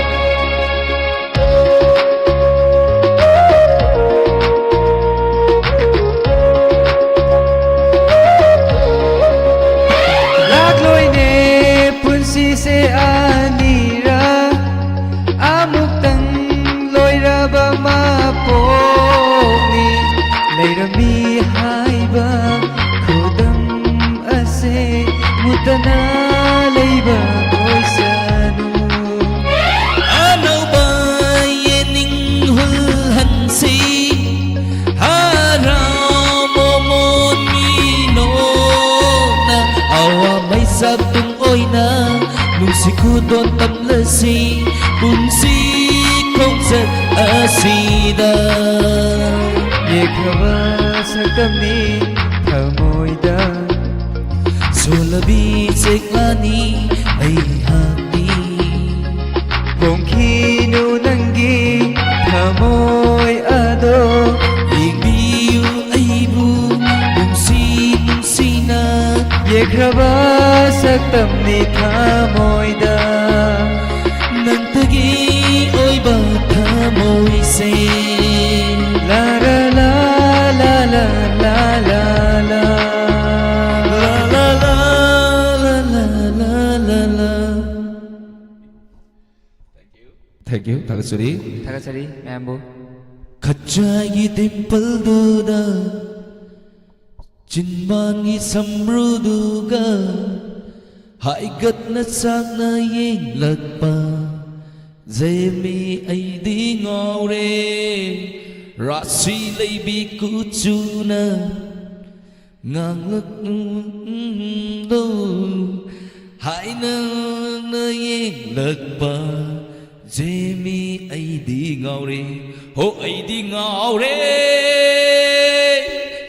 ꯂꯩꯔꯝꯃꯤ ꯍꯥꯏꯕ ꯈꯨꯗꯝ ꯑꯁꯦ ꯃꯨꯠꯇꯅ ꯂꯩꯕ ꯑꯣꯏꯁꯅꯨ꯫ ꯑꯅꯧꯕ ꯌꯦꯅꯤꯡ ꯍꯨꯜꯍꯟꯁꯤ, ꯍꯔꯥꯎ ꯃꯣꯃꯣꯟ ꯃꯤꯅꯣꯛꯅ ꯑꯋꯥ ꯃꯩꯁꯥꯛꯇꯨꯝ ꯑꯣꯏꯅ ꯅꯨꯡꯁꯤ ꯈꯨꯗꯣꯟ ꯇꯝꯂꯁꯤ ꯄꯨꯟꯁꯤ ꯈꯣꯡꯆꯠ ꯑꯁꯤꯗ꯫ ꯌꯦꯛꯈ꯭ꯔꯕ ꯁꯛꯇꯝꯅꯤ ꯊꯃꯣꯏꯗ, ꯁꯣꯜꯂꯕꯤ ꯆꯦꯛꯂꯥꯅꯤ ꯑꯩꯍꯥꯛꯇꯤ꯫ ꯍꯣꯡꯈꯤꯅꯨ ꯅꯪꯒꯤ ꯊꯃꯣꯏ ꯑꯗꯣ, ꯌꯦꯡꯕꯤꯌꯨ ꯑꯩꯕꯨ ꯅꯨꯡꯁꯤ ꯅꯨꯡꯁꯤꯅ꯫ ꯌꯦꯛꯈ꯭ꯔꯕ ꯁꯛꯇꯝꯅꯤ ꯊꯃꯣꯏꯗ, ꯅꯪꯇꯒꯤ ꯑꯣꯏꯕ ꯊꯃꯣꯏꯁꯦ꯫ ꯂꯥ ꯔꯥ ꯂꯥ, ꯂꯥ ꯂꯥ ꯂꯥ ꯂꯥ ꯂꯥ꯫ ꯂꯥ ꯂꯥ ꯂꯥ, ꯂꯥ ꯂꯥ ꯂꯥ, ꯂꯥ ꯂꯥ ꯂꯥ꯫ Thank you, ꯊꯥꯒꯠꯆꯔꯤ꯫ ꯊꯥꯒꯠꯆꯔꯤ ꯃꯌꯥꯝꯕꯨ꯫ ꯈꯖꯥꯏꯒꯤ ꯗꯤꯝꯄꯜꯗꯨꯗ, ꯆꯤꯟꯕꯥꯟꯒꯤ ꯁꯝꯕ꯭ꯔꯨꯗꯨꯒ, ꯍꯥꯏꯒꯠꯅ ꯆꯥꯛꯅ ꯌꯦꯡꯂꯛꯄ ꯖꯦꯃꯤ ꯑꯩꯗꯤ ꯉꯥꯎꯔꯦ꯫ ꯔꯥꯁꯤ ꯂꯩꯕꯤ ꯀꯨꯆꯨꯅ ꯉꯥꯡꯂꯛꯂꯣ ꯍꯥꯏꯅ ꯌꯦꯡꯂꯛꯄ ꯖꯦꯃꯤ ꯑꯩꯗꯤ ꯉꯥꯎꯔꯦ꯫ ꯍꯣ ꯑꯩꯗꯤ ꯉꯥꯎꯔꯦ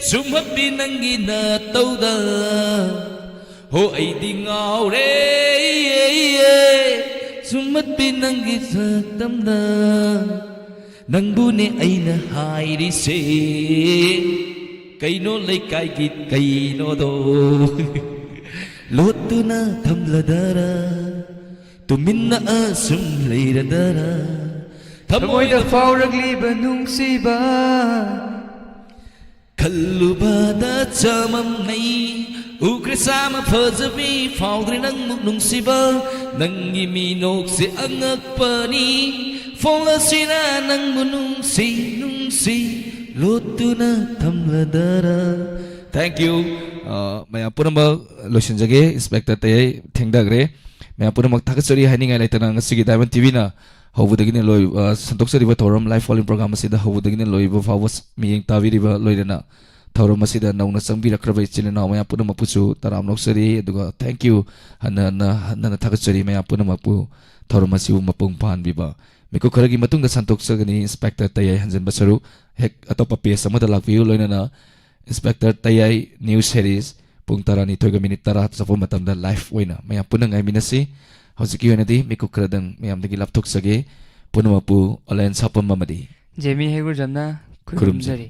ꯁꯨꯝꯍꯠꯄꯤ ꯅꯪꯒꯤ ꯅꯇꯧꯗ꯫ ꯍꯣ ꯑꯩꯗꯤ ꯉꯥꯎꯔꯦ ꯁꯨꯝꯍꯠꯄꯤ ꯅꯪꯒꯤ ꯁꯛꯇꯝꯗ꯫ ꯅꯪꯕꯨꯅꯦ ꯑꯩꯅ ꯍꯥꯏꯔꯤꯁꯦ, ꯀꯩꯅꯣ ꯂꯩꯀꯥꯏꯒꯤ ꯀꯩꯅꯣꯗꯣ ꯂꯣꯠꯇꯨꯅ ꯊꯝꯂꯗꯔ, ꯇꯨꯃꯤꯟꯅ ꯑꯁꯨꯝ ꯂꯩꯔꯗꯔ꯫ ꯊꯃꯣꯏꯗ ꯊꯃꯣꯏꯗ ꯐꯥꯎꯔꯛꯂꯤꯕ ꯅꯨꯡꯁꯤꯕ, ꯈꯜꯂꯨꯕꯗ ꯆꯃꯝꯅꯩ꯫ ꯎꯈ꯭ꯔꯦ ꯁꯥꯃ ꯐꯖꯕꯤ, ꯐꯥꯎꯗ꯭ꯔꯦ ꯅꯪꯃꯨꯛ ꯅꯨꯡꯁꯤꯕ꯫ ꯅꯪꯒꯤ ꯃꯤꯅꯣꯛꯁꯦ ꯑꯉꯛꯄꯅꯤ꯫ ꯐꯣꯡꯂꯁꯤꯔ ꯅꯪꯕꯨ ꯅꯨꯡꯁꯤ ꯅꯨꯡꯁꯤ꯫ ꯂꯣꯠꯇꯨꯅ ꯊꯝꯂꯗꯔꯥ? Thank you. ꯑ, ꯃꯌꯥꯝ ꯄꯨꯝꯅꯃꯛ ꯂꯣꯏꯁꯤꯟꯖꯒꯦ꯫ ꯏꯟꯁꯄꯦꯛꯇꯔ ꯇꯌꯥꯏ ꯊꯦꯡꯊꯈ꯭ꯔꯦ꯫ ꯃꯌꯥꯝ ꯄꯨꯝꯅꯃꯛ ꯊꯥꯒꯠꯆꯔꯤ ꯍꯥꯏꯅꯤꯡꯉꯥꯏ ꯂꯩꯇꯅ ꯉꯁꯤꯒꯤ ꯗꯥꯏꯃꯟ ꯇꯤꯚꯤꯅ ꯍꯧꯕꯗꯒꯤꯅ ꯂꯣꯏ-, ꯑ, ꯁꯟꯗꯣꯛꯆꯔꯤꯕ ꯊꯧꯔꯝ Live Following Program ꯑꯁꯤꯗ ꯍꯧꯕꯗꯒꯤꯅ ꯂꯣꯏꯕ ꯐꯥꯎꯕ ꯃꯤꯠꯌꯦꯡ ꯇꯥꯕꯤꯔꯤꯕ, ꯂꯣꯏꯅꯅ ꯊꯧꯔꯝ ꯑꯁꯤꯗ ꯅꯧꯅ ꯆꯪꯕꯤꯔꯛꯈ꯭ꯔꯕ ꯏꯆꯤꯜ ꯏꯅꯥꯎ ꯃꯌꯥꯝ ꯄꯨꯝꯅꯃꯛꯄꯨꯁꯨ ꯇꯔꯥꯝꯅ ꯑꯣꯛꯆꯔꯤ꯫ ꯑꯗꯨꯒ thank you, ꯍꯟꯅ ꯍꯟꯅ ꯍꯟꯅ ꯊꯥꯒꯠꯆꯔꯤ ꯃꯌꯥꯝ ꯄꯨꯝꯅꯃꯛꯄꯨ ꯊꯧꯔꯝ ꯑꯁꯤꯕꯨ ꯃꯄꯨꯡ ꯐꯥꯍꯟꯕꯤꯕ꯫ ꯃꯤꯀꯨꯞ ꯈꯔꯒꯤ ꯃꯇꯨꯡꯗ ꯁꯟꯗꯣꯛꯆꯒꯅꯤ ꯏꯟꯁꯄꯦꯛꯇꯔ ꯇꯌꯥꯏ ꯍꯟꯖꯤꯟꯕ ꯁꯔꯨꯛ꯫ ꯍꯦꯛ ꯑꯇꯣꯞꯄ ꯄꯦꯖ ꯑꯃꯗ ꯂꯥꯛꯄꯤꯌꯨ, ꯂꯣꯏꯅꯅ ꯏꯟꯁꯄꯦꯛꯇꯔ ꯇꯌꯥꯏ ꯅ꯭ꯌꯨꯁ ꯁꯦꯔꯤꯁ ꯄꯨꯡ ꯇꯔꯥꯅꯤꯊꯣꯏꯒ ꯃꯤꯅꯤꯠ ꯇꯔꯥ ꯆꯠꯄ ꯃꯇꯝꯗ ꯂꯥꯏꯚ ꯑꯣꯏꯅ ꯃꯌꯥꯝ ꯄꯨꯟꯅ ꯉꯥꯏꯃꯤꯟꯅꯁꯤ꯫ ꯍꯧꯖꯤꯛꯀꯤ ꯑꯣꯏꯅꯗꯤ ꯃꯤꯀꯨꯞ ꯈꯔꯗꯪ ꯃꯌꯥꯝꯗꯒꯤ ꯂꯥꯞꯊꯣꯛꯆꯒꯦ꯫ ꯄꯨꯝꯅꯃꯛꯄꯨ ꯑꯣꯂꯦꯟ ꯁꯥꯄꯝ ꯑꯃꯗꯤ ꯖꯦꯃꯤ ꯍꯩꯒ꯭ꯔꯨꯖꯝꯅ ꯈꯨꯔꯨꯝꯖꯔꯤ꯫ ꯈꯨꯔꯨꯝꯖꯔꯤ꯫